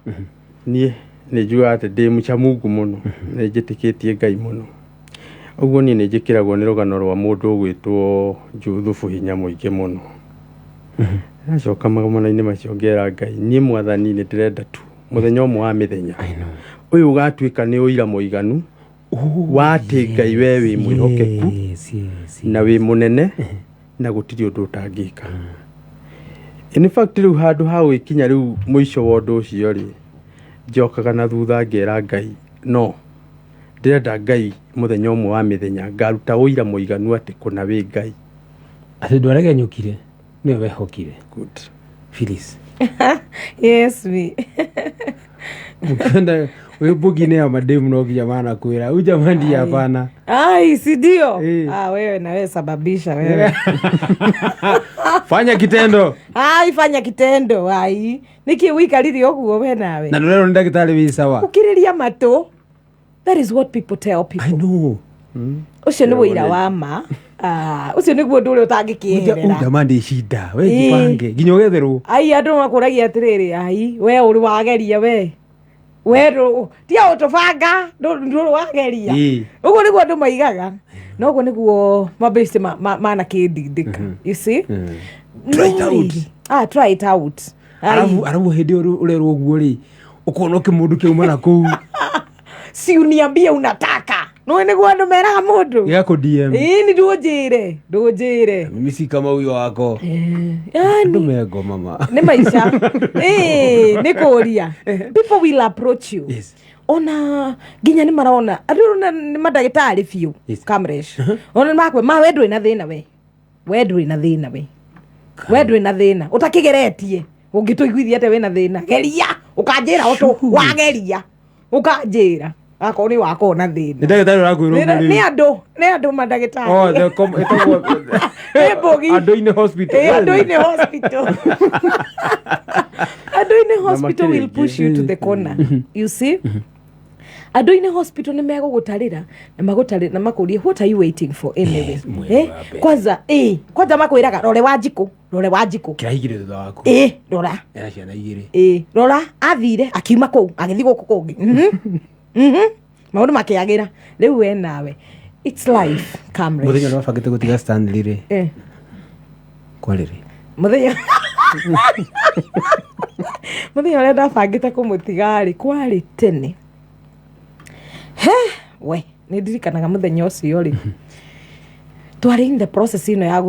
Niĩ nĩ njugaga atĩ ndĩ mũcha Mungu mũno, nĩ njĩtĩkĩtie Ngai mũno. Ũguo niĩ nĩ njĩkĩragwo nĩ rũgano rwa mũndũ ũgwĩtwo Juthubu hinya mũingĩ mũno. Ndacoka magomano-inĩ macio ngera Ngai, niĩ mwathani nĩ ndĩrenda tu mũthenya ũmwe wa mĩthenya ũyũ ũgatuĩka nĩ ũira mũiganu wa atĩ Ngai we wĩ mwĩhokeku Yes, yes, yes. na wĩ mũnene na gũtirĩ ũndũ ũtangĩka. In fact rĩu handũ ha gũgĩkinya rĩu mũico wa ũndũ ũcio rĩ, njokaga na thutha ngera Ngai no ndĩrenda Ngai mũthenya ũmwe wa mĩthenya ngaruta ũira mũiganu atĩ kũna wĩ Ngai. Atĩ ndwaregenyũkire nĩwe wehokire. Good. Phyllis. Yes, me. Mkenda wĩ mbugi-inĩ ya mademu no nginya manakwĩra huyu jamaa ndiye hapana. Ai, si ndio? Eh. Ah, wewe na wewe sababisha wewe. Fanya kitendo. Ai, fanya kitendo. Ai, niki wikarire ũguo we nawe. Na ndũrerwo nĩ ndagĩtarĩ wĩ sawa. Ukiriria matũ. That is what people tell people. I know. Ũcio nĩ ũira wa ma. Ah, ũcio nĩguo ũndũ ũrĩa ũtangĩkĩeherera. Jamaa ndĩ shida. We Ĩĩ. jipange. Nginya ũgetherwo. Ai, andũ makũragia atĩrĩrĩ, ai, we ũrĩ wageria we. We ndũ tia ũtũbanga ndũrĩ wageria. Ĩĩ. Ũguo nĩguo andũ maigaga. Na ũguo nĩguo mabĩcĩ manakĩndindĩka. You see? Try it No out. rĩrĩ. Ah, try it out. Ai, Arabu hĩndĩ ĩyo ũrerwo ũguo rĩ, ũkona kĩmũndũ kĩauma na kũu si uniambie unataka. No nĩguo andũ meraga mũndũ. gĩgakũ DM. Ĩĩ ni ndũnjĩre, ndũnjĩre. Mimi si kama huyo wako. Yani Andũ mengo mama. nĩ maica. Ĩĩ nĩ kũria. People will approach you. Yes. Ona nginya nĩ marona andũ ona nĩ mandagĩtarĩ biũ. Yes. Kamresh. Ona nĩ makwe ma we ndũrĩ na thĩna we. We ndũrĩ na thĩna we. We ndũrĩ na thĩna. Ũtakĩgeretie. Ũngĩtũiguithia atĩa wĩna thĩna. Geria. Ũkanjĩra ũtũ wageria. Ũkanjĩra. Akorwo nĩ wakorwo na Nĩ thĩna. ndagĩtarĩ ũrakwĩra ũguo Nĩ rĩu. andũ, nĩ andũ mandagĩtarĩ. Oh, the com ĩtagwo Nĩ mbũgi. Andũ-inĩ hospital. Eh, Andũ-inĩ hospital. Andũ-inĩ hospital will push you to the corner. You see? Andũ-inĩ hospital nĩ megũgũtarĩra na magũtarĩra na makũrie what are you waiting for anyway. Yes, mweri Eh, wa mbere. kwanza kwanza makwĩraga rore Wanjikũ, rore Wanjikũ. Kĩrahingire thutha waku. Rora. Ena ciana igĩrĩ. Rora athire akiuma kũu agĩthiĩ gũkũ kũngĩ. Maũndũ makĩagĩra. Rĩu we nawe. It's life, Kamresh. Mũthenya ũrĩa wabangĩte gũtiga Stanley rĩ, kwarĩ rĩ? Mũthenya mũthenya ũrĩa ndabangĩte kũmũtiga rĩ kwarĩ tene. He we nĩ ndirikanaga mũthenya ũcio rĩ twarĩ in the process ĩno ya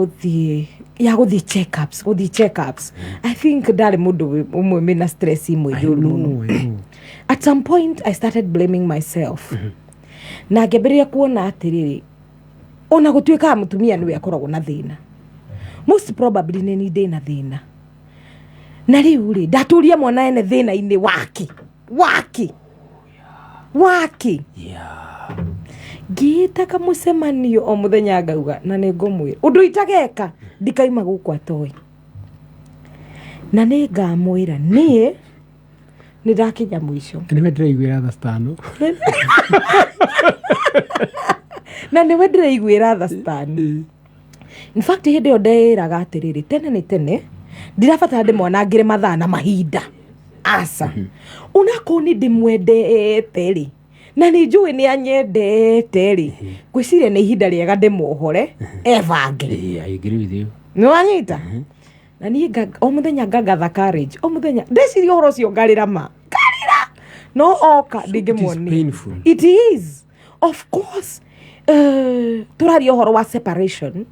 gũthiĩ checkups, gũthiĩ checkups. I think ndarĩ mũndũ ũmwe wĩna stress imwe njũru mũno. At some point I started blaming myself. Na ngĩambĩrĩria kuona atĩrĩrĩ ona gũtuĩkaga mũtumia nĩwe akoragwo na thĩna. Most probably nĩ niĩ ndĩna thĩna. Na rĩu rĩ ndatũria mwana ene thĩna-inĩ wake. Wake. Wake. Yeah. Ngĩĩtaga mũcemanio o mũthenya ngauga na nĩ ngũmwĩra ũndũ itageka ndikaima gũkũ atoĩ na nĩ ngamwĩra niĩ nĩ ndakinya mũico. Nĩwe ndĩraiguĩra tha citano. Na nĩwe ndĩraiguĩra tha citani. In fact, hĩndĩ ĩyo ndeĩraga atĩrĩrĩ, tene nĩ tene, ndirabatara ndĩmwanangĩre mathaa na mahinda, aca. Onakorwo nĩ ndĩmwendete rĩ, na nĩ njũĩ nĩ anyendete rĩ, ngwĩciria nĩ ihinda rĩega ndĩmuohore ebange. I agree with you. Nĩ wanyita? Na niĩ o mũthenya ngagatha courage, o mũthenya ndeciria ũhoro ũcio ngarĩra, ma ngarĩra, no oka ndingĩmuonia. Painful. It is, of course. Tũraria ũhoro wa separation,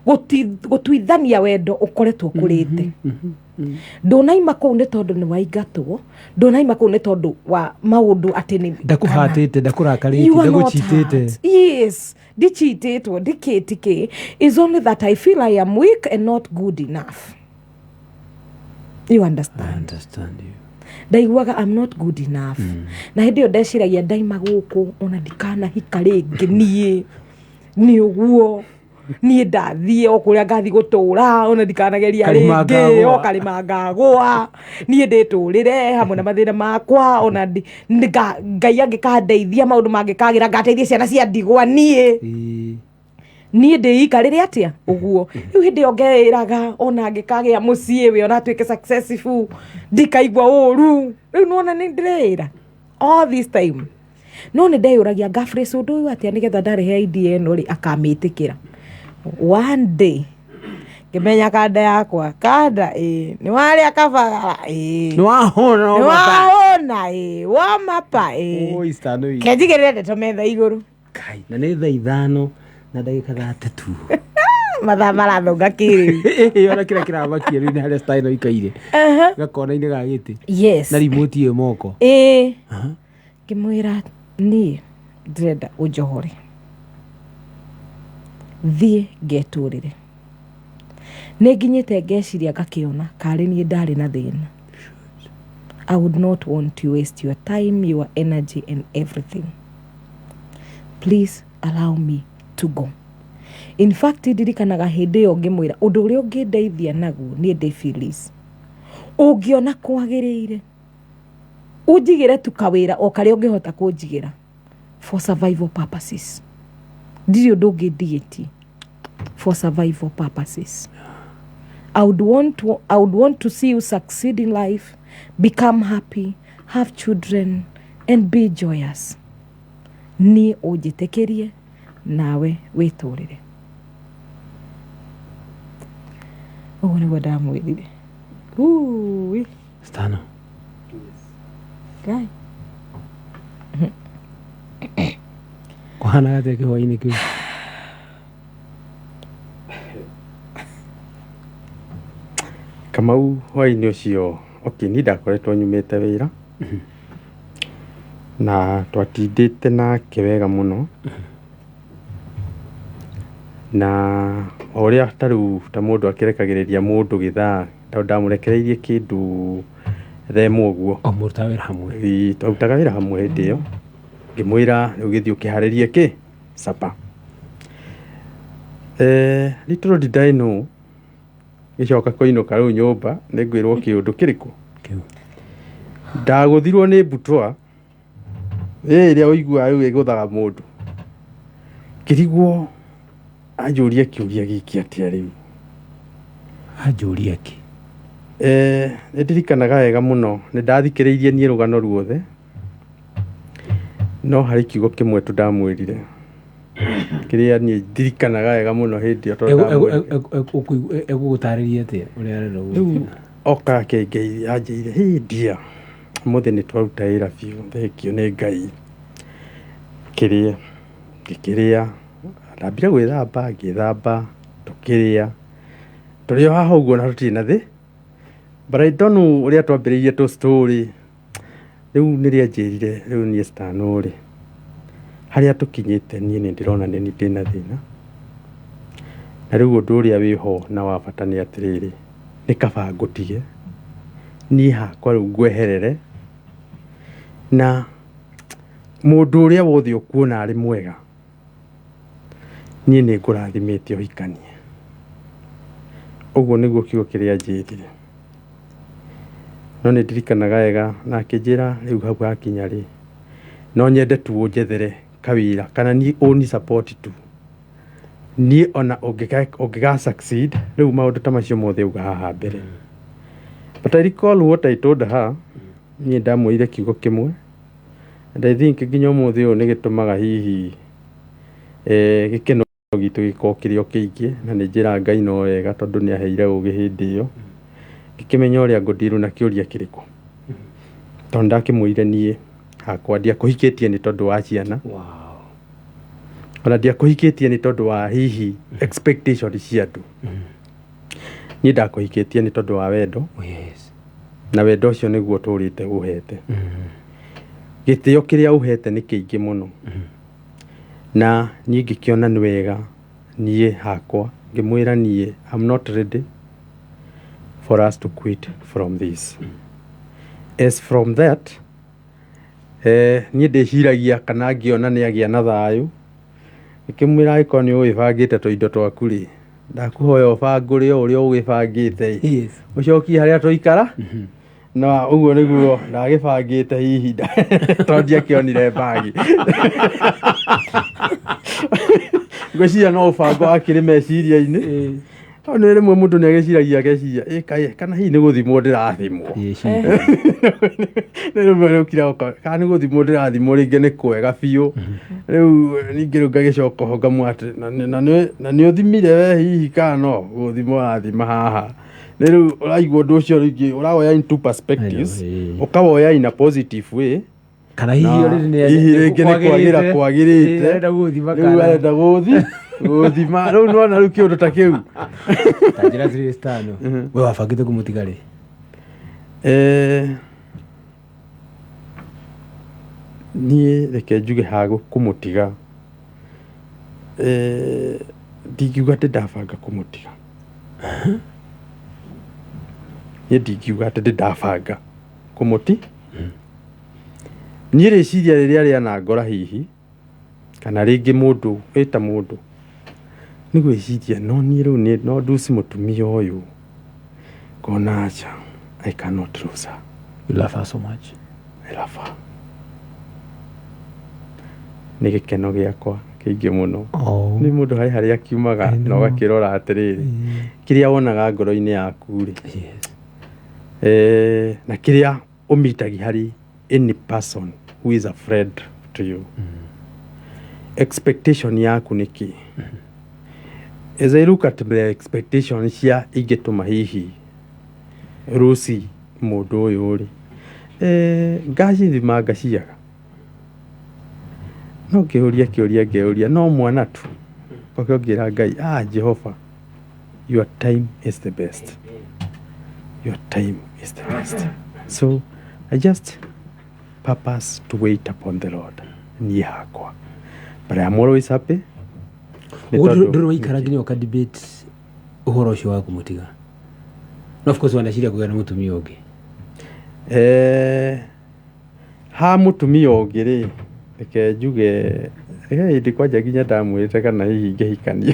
gũtuithania wendo ũkoretwo ũkũrĩte. Ndũnaima kũu nĩ tondũ nĩ waingatwo, ndũnaima kũu nĩ tondũ wa maũndũ atĩ nĩ Ndakũhatĩte, ndakũrakarĩtie. You are not Ndagũchitĩte. hurt. Yes, ndichitĩtwo, ndikĩtike. Is only that I feel I am weak and not good enough, you understand? I understand you. Ndaiguaga I'm not good enough. Na hĩndĩ ĩyo ndeciragia ndaima gũkũ ona ndikanahika rĩngĩ, niĩ nĩ ũguo niĩ ndathiĩ o kũrĩa ngathiĩ gũtũra, ona ndikanageria Karĩma rĩngĩ. ngagũa. O karĩma ngagũa, niĩ ndĩtũrĩre hamwe na mathĩna makwa, ona Ngai angĩkandeithia, maũndũ mangĩkagĩra, ngateithia ciana cia ndigwa, niĩ niĩ ndĩikarĩre atĩa ũguo. Rĩu hĩndĩ ĩyo ngeĩraga ona angĩkagĩa mũciĩ we, ona atuĩke successful, ndikaigua ũru. Rĩu nĩwona nĩ ndĩreĩra all this time, no nĩ ndeyũragia ngaburace ũndũ ũyũ atĩa nĩgetha ndarehe idea ĩno rĩ akamĩtĩkĩra. One day ngĩmenya kanda yakwa, kanda ĩ nĩ warĩa kabagara ĩ. Nĩ wahũna. Nĩ wahũna ĩ, wamapa ĩ. Oi, stano ĩ. Kenjigĩrĩre ndeto metha igũrũ. Kai, na nĩ thaa 5:30. Mathaa marathonga kĩrĩu. Ona kĩrĩa kĩramakia rĩu nĩ harĩa stano ikaire gakona-inĩ ga gĩtĩ na remote ĩ moko. Ĩĩ, ngĩmwĩra niĩ ndĩrenda ũnjohore thiĩ ngetũrĩre. Nĩ nginyĩte ngeciria ngakĩona karĩ niĩ ndarĩ na thĩna. I would not want to waste your time, your energy and everything. Please allow me to go. In fact, ndirikanaga hĩndĩ ĩyo ngĩmwĩra ũndũ ũrĩa ũngĩndeithia naguo niĩ ndĩ Phyllis, ũngĩona kwagĩrĩire ũnjigĩre tu kawĩra o karĩa ũngĩhota kũnjigĩra for survival purposes. Ndirĩ ũndũ ũngĩ ndigĩtie, for survival purposes. I would want to see you succeed in life, become happy, have children and be joyous. Niĩ ũnjĩtĩkĩrie nawe wĩtũrĩre. Ũguo nĩguo ndamwĩrire. Ui. Stano. Ngai. Kũhanaga atĩa kĩhwainĩ kĩu? Kamau, hwainĩ ũcio, okay, niĩ ndakoretwo nyumĩte wĩra na twatindĩte nake wega mũno, na o ũrĩa ta rĩu ta mũndũ akĩrekagĩrĩria mũndũ gĩthaa, tondũ ndamũrekereirie kĩndũ 1:00 ũguo. O mũrutaga wĩra hamwe? Ĩĩ, twarutaga wĩra hamwe hĩndĩ ĩyo. Ngĩmwĩra rĩu gĩthiĩ ũkĩharĩrie kĩ supper. Little did I know, gĩcoka kũinũka rĩu nyũmba nĩ ngwĩrwo kĩũndũ kĩrĩkũ. Kĩu. Ndagũthirwo nĩ mbutwa ĩ ĩrĩa ũiguaga rĩu ĩgũthaga mũndũ. Ngĩrigwo anjũrie kĩũria gĩkĩ atĩa rĩu. Anjũria kĩ? Nĩ ndirikanaga wega mũno, nĩ ndathikĩrĩirie niĩ rũgano ruothe, no harĩ kiugo kĩmwe tu ndamwĩrire kĩrĩa niĩ ndirikanaga wega mũno hĩndĩ ĩyo tondũ ndamwĩrire. Egũgũtarĩria atĩa ũrĩa arenda? Rĩu oka akĩngeithia, anjĩire, "Hey dear, ũmũthĩ nĩ twaruta wĩra biũ, thengio nĩ Ngai, kĩrĩe." Ngĩkĩrĩa, ndambire gwĩthamba, ngĩthamba, tũkĩrĩa, tũrĩ o haha ũguo na tũtirĩ na thĩ. But I don't know ũrĩa twambĩrĩirie tũ story. Rĩu nĩrĩa anjĩrire, rĩu niĩ Stano rĩ, harĩa tũkinyĩte niĩ nĩ ndĩrona nĩ niĩ ndĩna thĩna, na rĩu ũndũ ũrĩa wĩho na wa bata nĩ atĩrĩrĩ, nĩ kaba ngũtige niĩ hakwa rĩu ngweherere, na mũndũ ũrĩa wothe ũkuona arĩ mwega. Niĩ nĩ ngũrathimĩte ũhikanie. Ũguo nĩguo kiugo kĩrĩa anjĩrire. No nĩ ndirikanaga wega na akĩnjĩra rĩu hau hakinya rĩ, no nyende tu ũnjethere kawĩra kana niĩ ũni support tu. Niĩ ona ũngĩga succeed, rĩu maũndũ ta macio mothe auga haha mbere. But I recall what I told her, niĩ ndamwĩrire kiugo kĩmwe, and I think nginya ũmũthĩ ũyũ nĩ gĩtũmaga hihi gĩkeno gitũ gĩkorwo kĩrĩ o kĩingĩ, na nĩ njĩraga Ngai no wega tondũ nĩ aheire ũgĩ hĩndĩ ĩyo, ngĩkĩmenya ũrĩa ngũndirwo na kĩũria kĩrĩkũ. Tondũ ndakĩmwĩrire niĩ hakwa ndiakũhikĩtie nĩ tondũ wa ciana, ona ndiakũhikĩtie nĩ tondũ wa hihi expectation cia andũ. Niĩ ndakũhikĩtie nĩ tondũ wa wendo, na wendo ũcio nĩguo ũtũrĩte ũhete. Gĩtĩo kĩrĩa ũhete nĩ kĩingĩ mũno. Na niĩ ngĩkĩona nĩ wega niĩ hakwa ngĩmwĩra niĩ I'm not ready for us to quit from this. As from that, niĩ ndĩciragia kana ngĩona nĩ agĩa na thayũ, ngĩkĩmwĩra angĩkorwo nĩ ũgĩbangĩte tũindo twaku rĩ, ndakũhoya ũbangũre o ũrĩa ũgĩbangĩte ĩ, ũcokie harĩa tũikara, na ũguo nĩguo ndagĩbangĩte hihi tondũ ndiakĩonire mbagi. Ngwĩciria no ũbango wakĩrĩ meciria-inĩ. Tondũ nĩ rĩmwe mũndũ nĩ agĩciragia ageciria ĩ kaĩ kana hihi nĩ gũthimwo ndĩrathimwo. Nĩ rĩmwe rĩũkire kana nĩ gũthimwo ndĩrathimwo rĩngĩ nĩ kwega biũ. Rĩu ningĩ rĩu ngagĩcoka ho ngamwĩra atĩ na nĩ ũthimire we hihi kana no gũthima ũrathima haha. Nĩ rĩu ũraigua ũndũ ũcio rĩngĩ ũrawoya in two perspectives, ũkawoya in a positive way. Kana hihi already nĩ hihi rĩngĩ nĩ kwagĩra kwagĩrĩte, arenda gũthima rĩu kana arenda gũthima rĩu nĩwona rĩu kĩũndũ ta kĩu. Ta njĩra zile tano we wabangĩte kũmũtiga rĩ? Niĩ reke njuge ha kũmũtiga, ndingiuga atĩ ndabanga kũmũtiga. Niĩ ndingiuga atĩ ndĩ ndabanga kũmũti. Niĩ rĩciria rĩrĩa rĩanangora hihi kana rĩngĩ mũndũ ĩta mũndũ nĩ gwĩciria no niĩ rĩu nĩ no nduci mũtumia ũyũ ngona aca, I cannot lose her. You love her so much. I love her. Nĩ gĩkeno gĩakwa kĩingĩ mũno. Nĩ mũndũ harĩ harĩa akiumaga na ũgakĩrora atĩrĩrĩ, kĩrĩa wonaga ngoro-inĩ yaku rĩ, na kĩrĩa ũmitagi harĩ any person who is a friend to you, expectation yaku nĩ kĩ? As I look at the expectation cia ingĩtũma hihi rũci mũndũ ũyũ rĩ, ngacithima ngaciaga, no ngĩũria kĩũria ngĩũria no mwana tu okĩo ngĩra Ngai, ah Jehova, your time is the best, your time is the best. So I just purpose to wait upon the Lord niĩ hakwa, but I am always happy nĩ tondũ- Ndũrĩ waikara nginya ũka debate ũhoro ũcio wa kũmũtiga? No of course wanaciria kũgĩa na mũtumia ũngĩ. Ha mũtumia ũngĩ rĩ, reke njuge he hĩndĩ kwanja nginya ndamwĩrĩte kana hihi ingĩhikania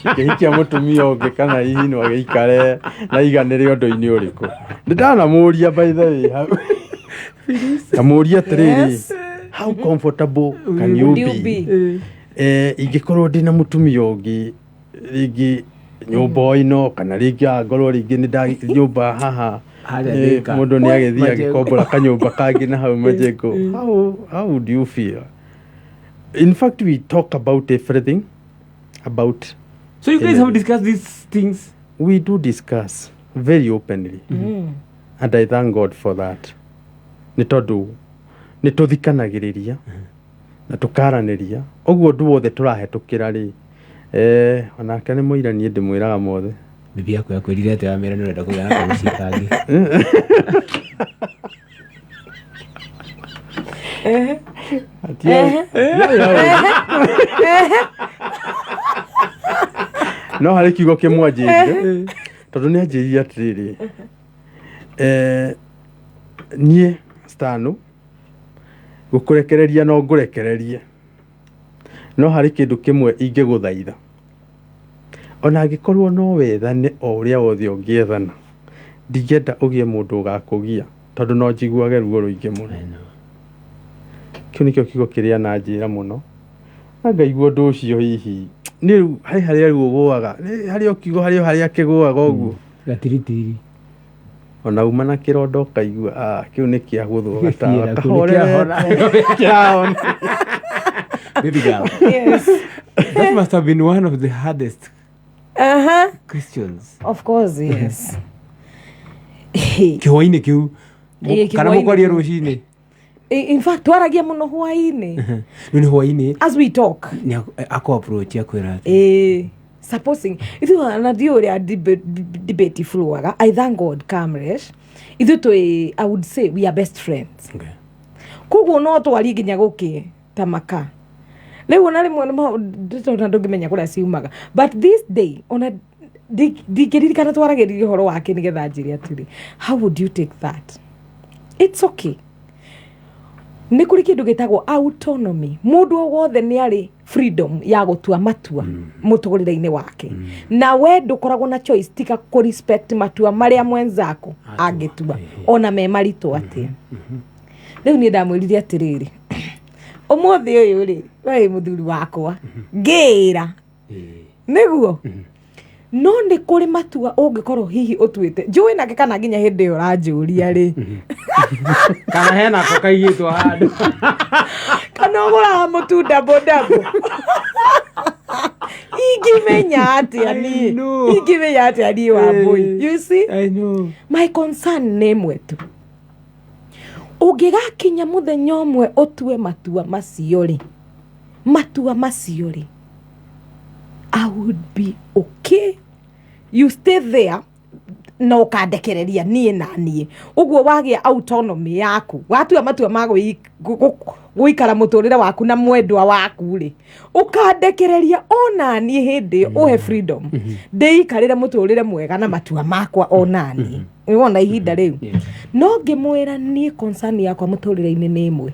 ngĩhikia mũtumia ũngĩ kana hihi no agĩikare na aiganĩre ũndũ-inĩ ũrĩkũ. Nĩ ndanamũria by the way hau, ngamũria atĩrĩrĩ, how comfortable can you Would you be be? Ingĩkorwo ndĩna mũtumia ũngĩ rĩngĩ nyũmba o ĩno kana rĩngĩ angorwo rĩngĩ nĩ nda nyũmba haha, Harĩa Thika. mũndũ nĩ agĩthiĩ Majengo. agĩkombora kanyũmba kangĩ na hau majengo, how would you feel? In fact, we talk about everything about So you guys have discussed these things? We do discuss very openly, and I thank God for that, nĩ tondũ nĩ tũthikanagĩrĩria na tũkaranĩria ũguo ũndũ wothe tũrahetũkĩra rĩ, onake nĩ mũira, niĩ ndĩmwĩraga mothe. Bibi yaku yakwĩrire atĩ wamĩra nĩ ũrenda kũgĩa na kamũciĩ kangĩ? No harĩ kiugo kĩmwe anjĩrire, tondũ nĩ anjĩrire atĩrĩrĩ, niĩ stano gũkũrekereria no ngũrekererie. No harĩ kĩndũ kĩmwe ingĩgũthaitha, ona angĩkorwo no wethane o ũrĩa wothe ũngĩethana, ndingĩenda ũgĩe mũndũ ũgakũgia, tondũ no njiguage ruo rũingĩ mũno. Kĩu nĩkĩo kiugo kĩrĩa ananjĩra mũno, na ngaigua ũndũ ũcio hihi nĩ rĩu harĩ harĩa rĩu ũgũaga, harĩ o kiugo harĩ o harĩa kĩgũaga ũguo. Gatiritiri. Ona uma na kĩronda ũkaigua, ah, kĩu nĩ kĩagũthwo gatawa. Kĩra, kĩu nĩ kĩahona. Kĩahona. Baby girl. Yes. That must have been one of the hardest questions. Of course, yes. Kĩhwainĩ kĩu. Ĩĩ, Kana kĩhwainĩ mũkwaria kĩu. rũcinĩ. In fact, twaragia mũno hwainĩ. Rĩu nĩ hwainĩ. As we talk. Nĩ akũ approach akwĩra atĩ. Supposing ithuĩ na ndiũ ũrĩa debate flowaga. I thank God, Kamresh, ithuĩ twĩ, I would say we are best friends. Koguo no twarie nginya gũkĩ ta maka rĩu, ona rĩmwe nĩma- ndũngĩmenya kũrĩa ciumaga, but this day ona ndingĩririkana twaragĩrĩria ũhoro wake nĩgetha njĩre atĩrĩ, how would you take that? It's okay. Nĩ kũrĩ kĩndũ gĩtagwo autonomy. Mũndũ o wothe nĩ arĩ freedom ya gũtua matua mũtũrĩre-inĩ wake, na we ndũkoragwo na choice tiga kũ respect matua marĩa mwenzako angĩtua, ona me maritũ atĩa. Rĩu niĩ ndamwĩrire atĩrĩrĩ, ũmũthĩ ũyũ rĩ, we wĩ mũthuri wakwa, ngĩĩra nĩguo, no nĩ kũrĩ matua ũngĩkorwo hihi ũtuĩte njũĩ nake, kana nginya hĩndĩ ĩyo ũranjũria rĩ. Kana hena ko kaigĩtwo handũ. Kana ũgũraga mũtu ndambo ndambo, ingĩmenya atĩa niĩ? I know. Ingĩmenya atĩa niĩ, Wambũi? You see? I know. My concern nĩ ĩmwe tu. Ũngĩgakinya mũthenya ũmwe ũtue matua macio rĩ, matua macio rĩ, I would be okay you stay there na ũkandekereria niĩ na niĩ ũguo wagĩa autonomy yaku, watua matua ma gũikara mũtũrĩre waku na mwendwa waku rĩ, ũkandekereria ona niĩ hĩndĩ ĩyo, ũhe freedom ndĩikarĩre mũtũrĩre mwega na matua makwa ona niĩ. Nĩwona ihinda rĩu no ngĩmwĩra niĩ concern yakwa mũtũrĩre-inĩ nĩ ĩmwe: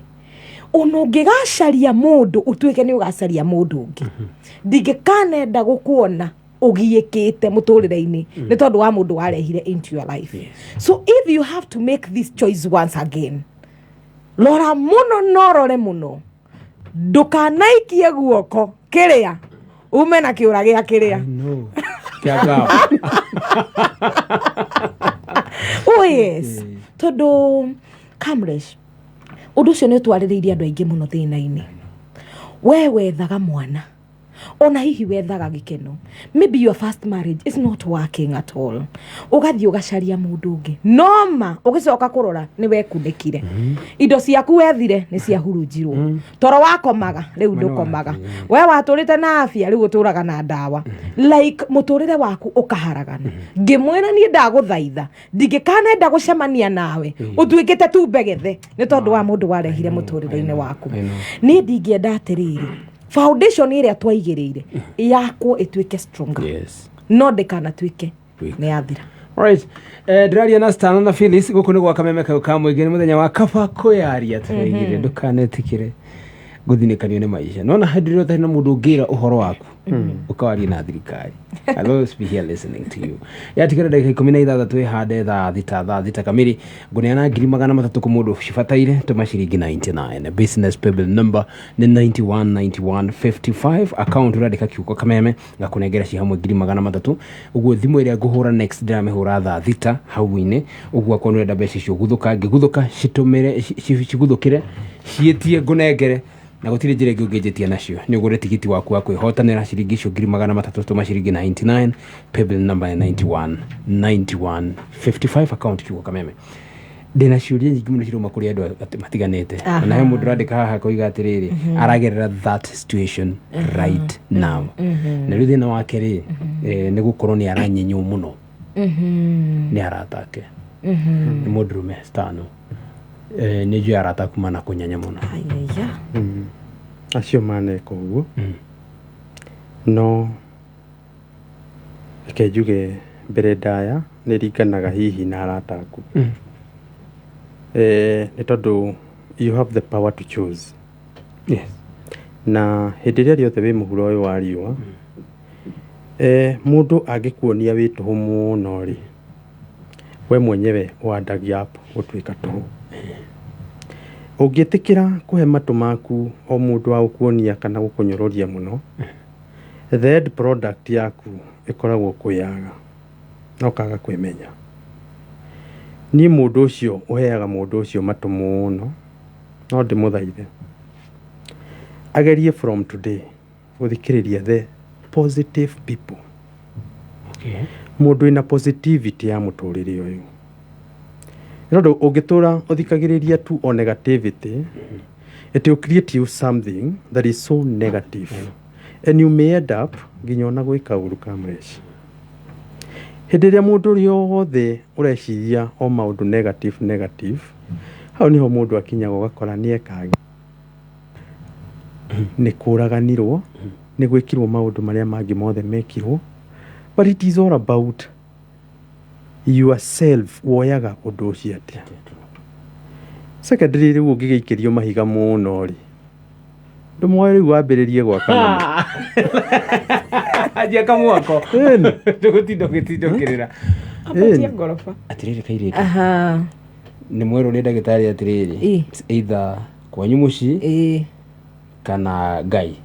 ona ũngĩgacaria mũndũ, ũtuĩke nĩ ũgacaria mũndũ ũngĩ, ndingĩkanenda gũkuona ũgiĩkĩte mũtũrĩre-inĩ nĩ tondũ wa mũndũ warehire into your life. So if you have to make this choice once again, rora mũno, norore mũno, ndũkanaikie guoko kĩrĩa ume na kĩũra gĩa kĩrĩa. No. Kĩa ngao. Oh yes, tondũ Kamresh, ũndũ ũcio nĩ ũtwarĩrĩirie andũ aingĩ mũno thĩna-inĩ. We wethaga mwana, ona hihi wethaga gĩkeno, maybe your first marriage is not working at all, ũgathiĩ ũgacaria mũndũ ũngĩ, noma ũgĩcoka kũrora nĩ wekunĩkire, indo ciaku wethire nĩ ciahurunjirwo, toro wakomaga rĩu ndũkomaga, we watũrĩte na afya rĩu ũtũraga na ndawa, like mũtũrĩre waku ũkaharagana. Ngĩmwĩra niĩ ndagũthaitha, ndingĩkanenda gũcemania nawe ũtuĩkĩte tu mbegethe nĩ tondũ wa mũndũ warehire mũtũrĩre-inĩ waku. Niĩ ndingĩenda atĩrĩrĩ, foundation ĩrĩa twaigĩrĩire yakwo ĩtuĩke stronger, no ndĩkanatuĩke nĩ yathira. Alright. Ndĩraria na Stana na Phyllis gũkũ nĩ gwa Kameme kau ka mũingĩ. Nĩ mũthenya wa kaba kwĩyaria, tũraigire ndũkanetĩkĩre gũthinĩkanio nĩ maica. Nona hĩndĩ ĩrĩa ũtarĩ na mũndũ ũngĩra ũhoro waku, ũkawaria na thirikari. I'll always be here listening to you. Yatigara ndagĩka 16 ĩhande thaa 6, thaa 6 kamiri ngũneana 300,000 kũ mũndũ cibataire. Tũma ciringi 99, business paybill number nĩ 919155, account ũrandĩka kiugo Kameme, ngakũnengera ci hamwe 300,000. Ũguo thimũ ĩrĩa ngũhũra next ndĩramĩhũra thaa 6 hau-inĩ ũguo. Akorwo nĩũrenda mbeca icio guthũka ngĩguthũka, citũmĩre ciguthũkĩre, ciĩtie ngũnengere, na gũtirĩ njĩra ĩngĩ ũngĩnjĩtia nacio. Nĩ ũgũre tigiti waku wa kwĩhotanĩra ciringi icio 300,000. Tũma ciringi 99, paybill number nĩ 91 91 55, account kiugo Kameme. Ndĩna ciũria nyingĩ mũno cirauma kũrĩ andũ matiganĩte. Ona he mũndũ ũrandĩka haha koiga atĩrĩrĩ, aragerera that situation right now, na rĩu thĩna wake rĩ, nĩ gũkorwo nĩ aranyenywo mũno nĩ arata ake. Nĩ mũndũrũme stano. Nĩ njũĩ arata aku mana kũnyenya mũno. Ayaya. Acio maneka ũguo, no reke njuge mbere ndaya nĩ ringanaga hihi na arata aku. Nĩ tondũ you have the power to choose. Na hĩndĩ ĩrĩa rĩothe wĩ mũhuro ũyũ wa riũa, mũndũ angĩkuonia wĩ tũhũ mũno rĩ, we mwenyewe ũandagia up gũtuĩka tũhũ. Ũngĩtĩkĩra kũhe matũ maku o mũndũ wa gũkuonia kana gũkũnyũrũria mũno, the end product yaku ĩkoragwo kwĩyaga na ũkaga kwĩmenya. Niĩ mũndũ ũcio ũheaga mũndũ ũcio matũ mũno, no ndĩmũthaithe agerie from today gũthikĩrĩria the positive people. Mũndũ wĩna positivity ya mũtũrĩre ũyũ, nĩ tondũ ũngĩtũra ũthikagĩrĩria tu o negativity, it will create you something that is so negative and you may end up nginya ona gwĩka ũru. Kamresh, hĩndĩ ĩrĩa mũndũ ũrĩa wothe ũreciria o maũndũ negative negative, hau niho mũndũ akinyaga ũgakora nĩ eka nĩ kũraganirwo, nĩ gwĩkirwo maũndũ marĩa mangĩ mothe mekirwo, but it is all about yourself, woyaga ũndũ ũcio atĩa. Secondly, rĩu ũngĩgĩikĩrio mahiga mũno rĩ, ndũmoe rĩu wambĩrĩrie gwaka namo. Anjia kamwako. Ĩni. Ndũgũtinda ũgĩtinda ũkĩrĩra. Ambatia ngoroba. Atĩrĩrĩ kairĩtu, Aha. nĩ mwerũ nĩ ndagĩtarĩ atĩrĩrĩ, Ĩ. either kwanyu mũciĩ kana Ngai,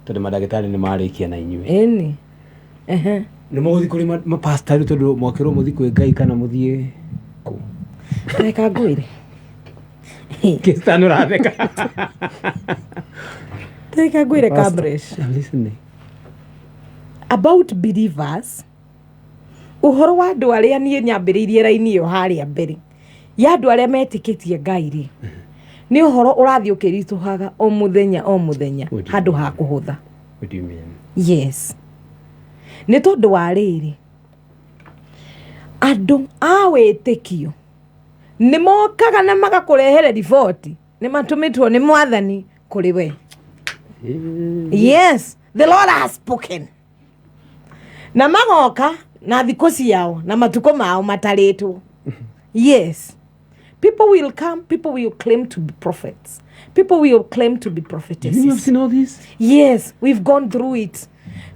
tondũ mandagĩtarĩ nĩ marĩkia na inyuĩ. Ĩni. Ehe. Nĩ mũgũthiĩ kũrĩ mapasta rĩu, tondũ mwakĩrwo mũthiĩ kwĩ Ngai kana mũthiĩ kũ? Reka ngwĩre. Kĩstani ũratheka. Reka ngwĩre, Kamresh. I'm listening. About believers, ũhoro wa andũ arĩa niĩ nyambĩrĩirie raini ĩyo harĩa mbere ya andũ arĩa metĩkĩtie Ngai rĩ, nĩ ũhoro ũrathiĩ ũkĩritũhaga o mũthenya o mũthenya. What do you Handũ ha kũhũtha. What do you mean? Yes, nĩ tondũ wa rĩrĩ, andũ a wĩtĩkio nĩ mokaga na magakũrehere riboti nĩ matũmĩtwo nĩ Mwathani kũrĩ we. Yes, the Lord has spoken, na magoka na thikũ ciao na matukũ mao matarĩtwo. Yes, people will come, people will claim to be prophets, people will claim to be You have prophetesses. seen all this? Yes, we've gone through it.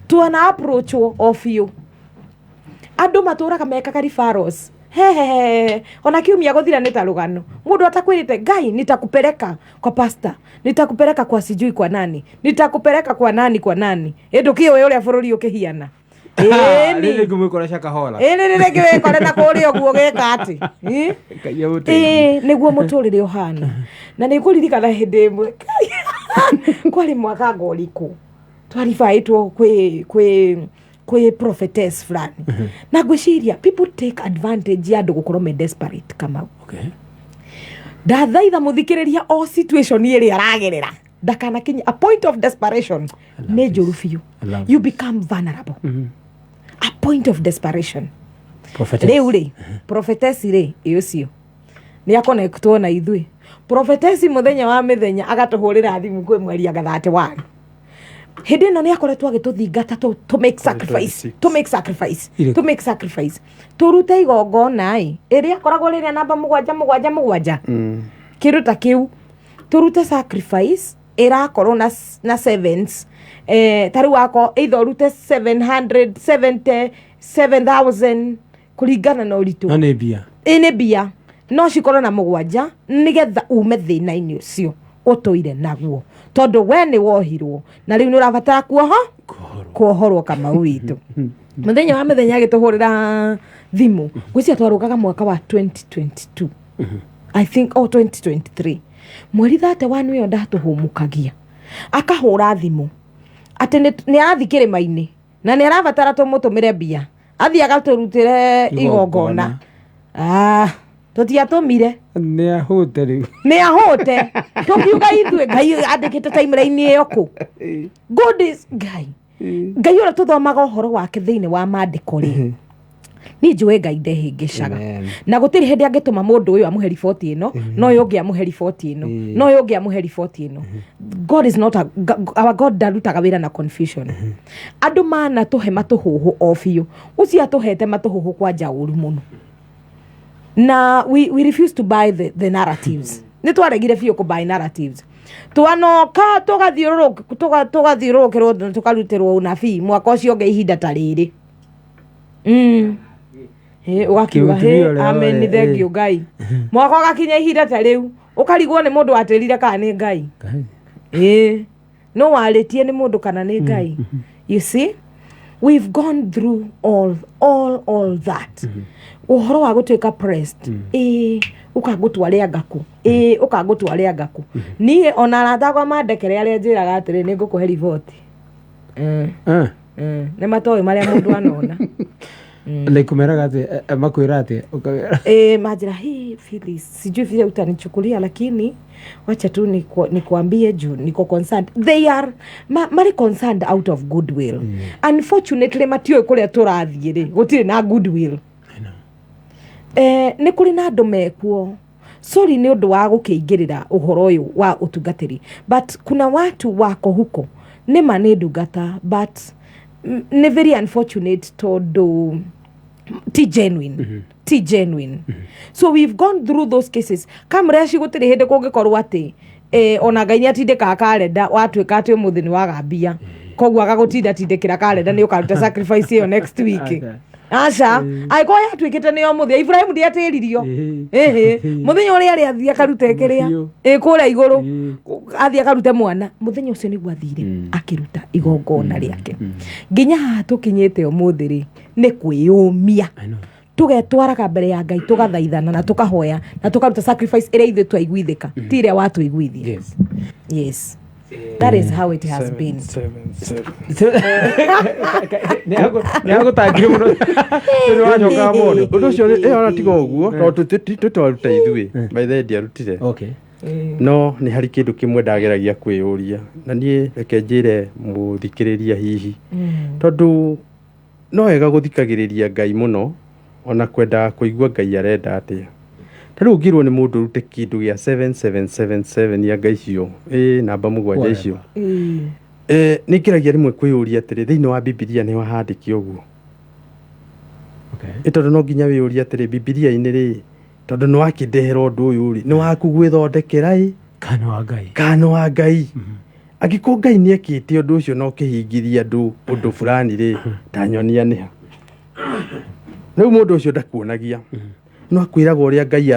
Tuana approach of you, andå matåraga mekaga referrals. Hehehe, ona kiumia gũthira nĩ ta rũgano. Mũndũ atakwĩrĩte Ngai, nitakupeleka kwa pastor, nitakupeleka kwa sijui kwa nani, nitakupeleka kwa nani, kwa nani. Ĩ ndũkĩũĩ ũrĩa bũrũri ũkĩhiana. Rĩrĩ Ĩni. ngũmwĩkora Shakahola. Ĩrĩ rĩrĩ wĩkore na kũrĩa ũguo gĩka atĩ. Ĩ? Ngai agũteithie. Ĩĩ, nĩguo mũtũrĩre ũhana. Na nĩ ngũririkana hĩndĩ ĩmwe kwarĩ mwaka ngorikũ twaribaĩtwo kwĩ prophetess fulani, na ngwĩciria people take advantage ya andũ gũkorwo me desperate, Kamau. Ndathaitha mũthikĩrĩria, o situation ĩrĩa aragerera ndakanakinye a point of desperation, nĩ njũru biũ. I love You become vulnerable, a point of desperation. Prophetess. Rĩu rĩ, prophetess rĩ, ĩ ũcio nĩ akonektwo na ithuĩ. Prophetess mũthenya wa mĩthenya agatũhũrĩra thimũ kwĩ mweri anga 31. Hĩndĩ ĩno nĩ akoretwo agĩtũthingata to make sacrifice, 26. to make sacrifice, Irĩkũ? to make sacrifice, tũrute igongona ĩ ĩrĩa akoragwo rĩrĩa namba mũgwanja mũgwanja mũgwanja, kĩndũ ta kĩu, tũrute sacrifice ĩrakorwo na sevens, ta rĩu wako either ũrute 770 7000 kũringana na ũritũ. No nĩ mbia. Ĩ nĩ mbia, no cikorwo na mũgwanja, nĩgetha ume thĩna-inĩ ũcio ũtũire naguo, tondũ we nĩ wohirwo na rĩu nĩ ũrabatara kuoho kuohorwo. Kamau witũ mũthenya wa mĩthenya agĩtũhũrĩra thimũ, ngwĩciria twarũgaga mwaka wa 2022, I think, oh, 2023 mweri 31 ĩyo ndatũhũmũkagia, akahũra thimũ atĩ nĩ arathiĩ kĩrĩma-inĩ na nĩ arabatara tũmũtũmĩre mbia athiĩ agatũrutĩre igongona. Igongona. Ah, tũtiatũmire. Nĩ ahũte rĩu. Nĩ ahũte. Tũkiuga ithuĩ Ngai andĩkĩte timeline ĩyo kũ? God is Ngai. Ngai ũrĩa tũthomaga ũhoro wake thĩinĩ wa maandĩko rĩ, niĩ njũĩ Ngai ndehĩngĩcaga. Amen. Na gũtirĩ hĩndĩ angĩtũma mũndũ ũyũ amũhe riboti ĩno, no ũyũ ũngĩ amũhe riboti ĩno, no ũyũ ũngĩ amũhe riboti ĩno. God is not a, our God ndarutaga wĩra na confusion. Andũ mana tũhe matũhũhũ o biũ, ũcio atũhete matũhũhũ kwanja ũru mũno, na we refuse to buy the narratives. Nĩ twaregire biũ kũ buy narratives. Twanoka tũgathiũrũrũkĩrwo tũkarutĩrwo unabii mwaka ũcio ũngĩ ihinda ta rĩrĩ. Ĩ, ũgakiuga Kĩũtumia "Hĩ, ũrĩa amen ũrĩa, thank you Ngai." Mwaka ũgakinya ihinda ta rĩu ũkarigwo nĩ mũndũ watĩrire kana nĩ Ngai. Ĩ, no warĩtie nĩ mũndũ kana nĩ Ngai. You see, we've gone through all that. Ũhoro wa gũtuĩka pressed, ĩ ũkangũtware ngaku, ĩ ũkangũtware ngaku. Niĩ ona arata akwa mandekere arĩa njĩraga atĩrĩ, nĩ ngũkũhe riboti. Nĩ matoĩ marĩa mũndũ anona. Like umeraga atĩ makwĩra atĩ ũkawĩra? Manjĩra, "Hii Phyllis, sijui vile utanichukulia, lakini wacha tu nikuambie juu niko concerned." They are marĩ concerned out of goodwill. Unfortunately matiũĩ kũrĩa tũrathiĩ rĩ gũtirĩ na goodwill. Nĩ kũrĩ na andũ mekuo, sorry nĩ ũndũ wa gũkĩingĩrĩra ũhoro ũyũ wa ũtungatĩri, but kuna watu wako huko nĩma nĩ ndungata, but nĩ very unfortunate tondũ ti genuine, ti genuine. So we've gone through those cases. Kamreshi, gũtirĩ hĩndĩ kũngĩkorwo atĩ ona Ngai nĩ atindĩkaga karenda watuĩka atĩ ũmũthĩ nĩ waga mbia, koguo agagũtinda tindĩkĩra karenda nĩ ũkaruta sacrifice ĩyo next week. Aca, angĩkorwo yatuĩkĩte nĩ ũmũthĩ, Ibrahimu ndiatĩririo. Ĩhĩ, mũthenya ũrĩa arĩ athiĩ akarute kĩrĩa Biũ. Ĩ kũrĩa igũrũ athiĩ akarute mwana, mũthenya ũcio nĩguo athire akĩruta igongona rĩake. Nginya haha tũkinyĩte ũmũthĩ rĩ, nĩ kwĩyũmia. I know. Tũgetwaraga mbere ya Ngai, tũgathaithana na tũkahoya na tũkaruta sacrifice ĩrĩa ithuĩ twaiguithĩka, ti ĩrĩa watũiguithia. Yes, that is how it has been. Seven, seven. Nĩ agũtangire mũno tondũ wacokaga mũndũ. Ũndũ ũcio ĩyo ona tiga ũguo, tondũ tũtwaruta ithuĩ, by the way ndiarutire. No nĩ harĩ kĩndũ kĩmwe ndageragia kwĩyũria, na niĩ reke njĩre mũthikĩrĩria hihi, tondũ no wega gũthikagĩrĩria Ngai mũno, ona kwenda kũigua Ngai arenda atĩa. Ta rĩu ũngĩrwo nĩ mũndũ ũrute kĩndũ gĩa 7777 ya Ngai icio, ĩ namba mũgwanja icio, nĩ ngeragia rĩmwe kwĩyũria atĩrĩ, thĩinĩ wa Bibilia nĩ handĩke ũguo? Ĩ tondũ no nginya wĩyũrie atĩrĩ, Bibilia-inĩ rĩ, tondũ nĩ wakĩndehera ũndũ ũyũ rĩ, nĩ waku gwĩthondekera ĩ Kana wa Ngai? Kana wa Ngai? Angĩkorwo Ngai nĩ ekĩte ũndũ ũcio na ũkĩhingithia andũ ũndũ fulani rĩ, tanyonia nĩha. Rĩu mũndũ ũcio ndakuonagia, no akwĩraga ũrĩa Ngai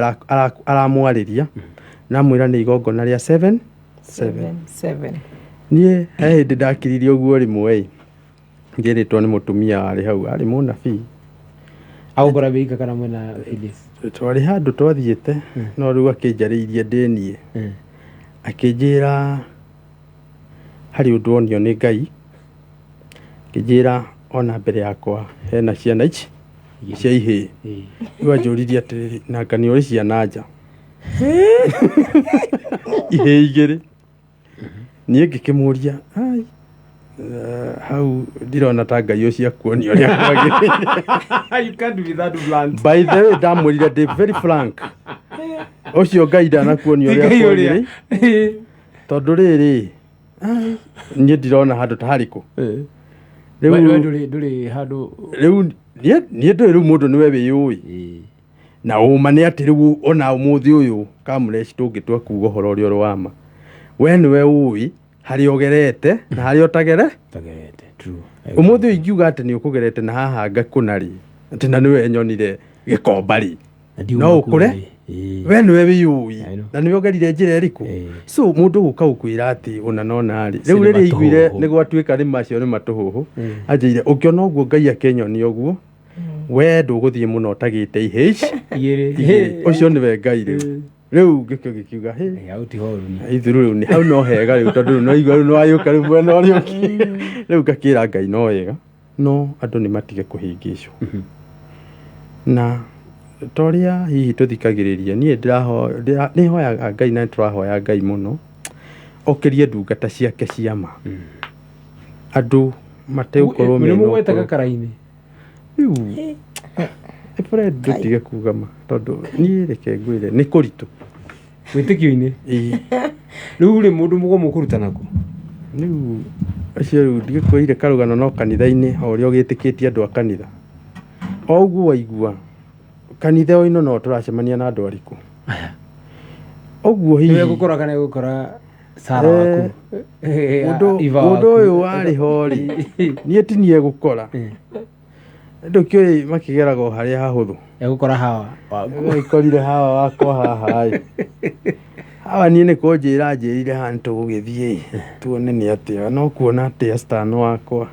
aramwarĩria, na amwĩra nĩ igongona rĩa 7 7. Seven. Niĩ he hĩndĩ ndakiririe ũguo rĩmwe ĩ, ngĩrĩtwo nĩ mũtumia warĩ hau, arĩ mũnabii. Agũkora wĩika kana mwena Phyllis? Twarĩ handũ twathiĩte, no rĩu akĩnjarĩirie ndĩ niĩ, akĩnjĩra harĩ ũndũ onio nĩ Ngai, akĩnjĩra ona mbere yakwa hena ciana ici cia ihĩĩ. Rĩu anjũririe atĩrĩrĩ, nanga nĩ ũrĩ ciana nja ihĩĩ igĩrĩ? Niĩ ngĩkĩmũria, "Ai, hau ndirona ta Ngai ũcio akuonia ũrĩa kwagĩrĩire." You can't be that blunt. By the way, ndamwĩrire ndĩ very frank, ũcio Ngai ndanakuonia Ti ũrĩa Ngai ũrĩa. kwagĩrĩire, tondũ rĩrĩ, ai, niĩ ndirona handũ ta harĩkũ. We Rĩu ndũrĩ handũ. Rĩu niĩ ndũĩ, rĩu mũndũ nĩwe wĩyũĩ, na ũma nĩ atĩ rĩu ona ũmũthĩ ũyũ Kamresh, tũngĩtua kuga ũhoro ũrĩa ũrĩ wa ma, we nĩwe ũĩ harĩa ũgerete na harĩa ũtagere. Tagerete, true. Ũmũthĩ ũyũ ingiuga atĩ nĩ ũkũgerete na haha ngakũna rĩ, atĩ na nĩwe nyonire gĩkomba rĩ, Na ndiuma no kũu ũkũre. rĩ. We nĩwe wĩyũĩ I know. na nĩwe ũgerire njĩra ĩrĩkũ. So mũndũ gũka gũkwĩra atĩ ũna nona rĩ, rĩu Icio nĩ rĩrĩa aiguire matũhũhũ. nĩ gwatuĩka nĩ macio nĩ matũhũhũ, anjĩire ũngĩona ũguo Ngai akĩnyonia ũguo, we ndũgũthiĩ mũno ũtagĩte ihĩĩ ici Igĩrĩ. igĩrĩ. Ũcio nĩwe Ngai. Rĩu ngĩkĩo gĩkiuga, "Hĩ, Hau ti horu ni. Ithuru rĩu nĩ hau no hega rĩu, tondũ rĩu no igua rĩu nĩwayũka rĩu mwena ũrĩa ũngĩ." Rĩu ngakĩra Ngai no wega, no andũ nĩ matige kũhĩngĩcwo na ta ũrĩa hihi tũthikagĩrĩria. Niĩ nĩ hoyaga Ngai na nĩtũrahoya Ngai mũno okĩrie ndungata ciake ciama, andũ mategũkorwo Nĩ mena mũgwetaga ũkũrũ. karaini. Rĩu Fred, ndũtige kuga ma, tondũ niĩ reke ngwĩre nĩ kũritũ. Wĩtĩkio-inĩ. Ĩĩ. Rĩu rĩ, mũndũ mũgo mũkũrutana kũ? Rĩu acio, rĩu ndigĩkwĩrire karũgano, no kanitha-inĩ o ũrĩa ũgĩtĩkĩtie andũ a kanitha, o ũguo waigua kanitha o ĩno no tũracemania na andũ arĩkũ ũguo Nĩwe hihi. gũkora kana gũkora Sara waku. Mũndũ Iva mũndũ waku. ũyũ warĩ ho rĩ, niĩ ti niĩ gũkora. Ndũkĩũĩ makĩgeraga o harĩa hahũthũ. Egũkora hawa waku. Gĩkorire hawa wakwa haha ĩ. Hawa niĩ nĩ kũnjĩra anjĩrire haha nĩtũgũgĩthiĩ tuone nĩ atĩa no kuona atĩa Stan wakwa.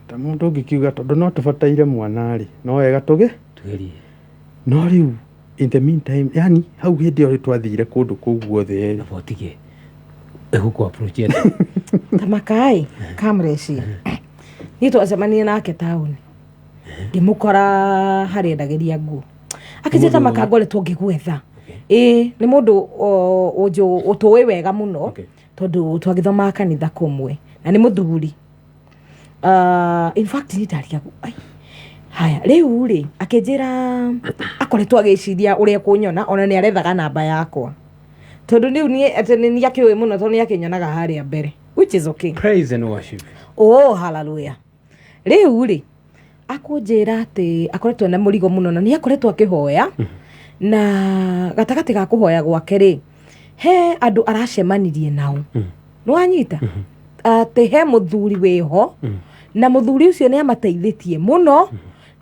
Ta mũndũ ũngĩkiuga tondũ no tũbataire mwana rĩ, no wega tũgĩ Tugerie. no rĩu in the meantime, yani hau hĩndĩ ĩyo twathire kũndũ kũu guothe rĩ, Aba ũtige. Egũkũ approach atĩa? Tamakai Kamreshi, niĩ twacemanirie nake taũni, ngĩmũkora harĩa endagĩria nguo, akĩnjĩra Tamaka ngoretwo ngĩgwetha. Ĩĩ, nĩ mũndũ ũtũĩ wega mũno. Tondũ twagĩthomaga kanitha kũmwe na nĩ mũthuri. In fact niĩ ndarigagwo, ai, haya rĩu rĩ, akĩnjĩra akoretwo agĩciria ũrĩa ekũnyona, ona nĩ arethaga namba yakwa tondũ rĩu niĩ atĩ nĩ niĩ akĩũĩ mũno tondũ nĩ akĩnyonaga harĩa mbere, which is okay. Praise and worship. Oh, hallelujah. Rĩu rĩ, akũnjĩra atĩ akoretwo na mũrigo mũno na nĩ akoretwo akĩhoya, na gatagatĩ ga kũhoya gwake rĩ, he andũ aracemanirie nao, nĩwanyita atĩ he mũthuri wĩho, na mũthuri ũcio nĩ amateithĩtie mũno,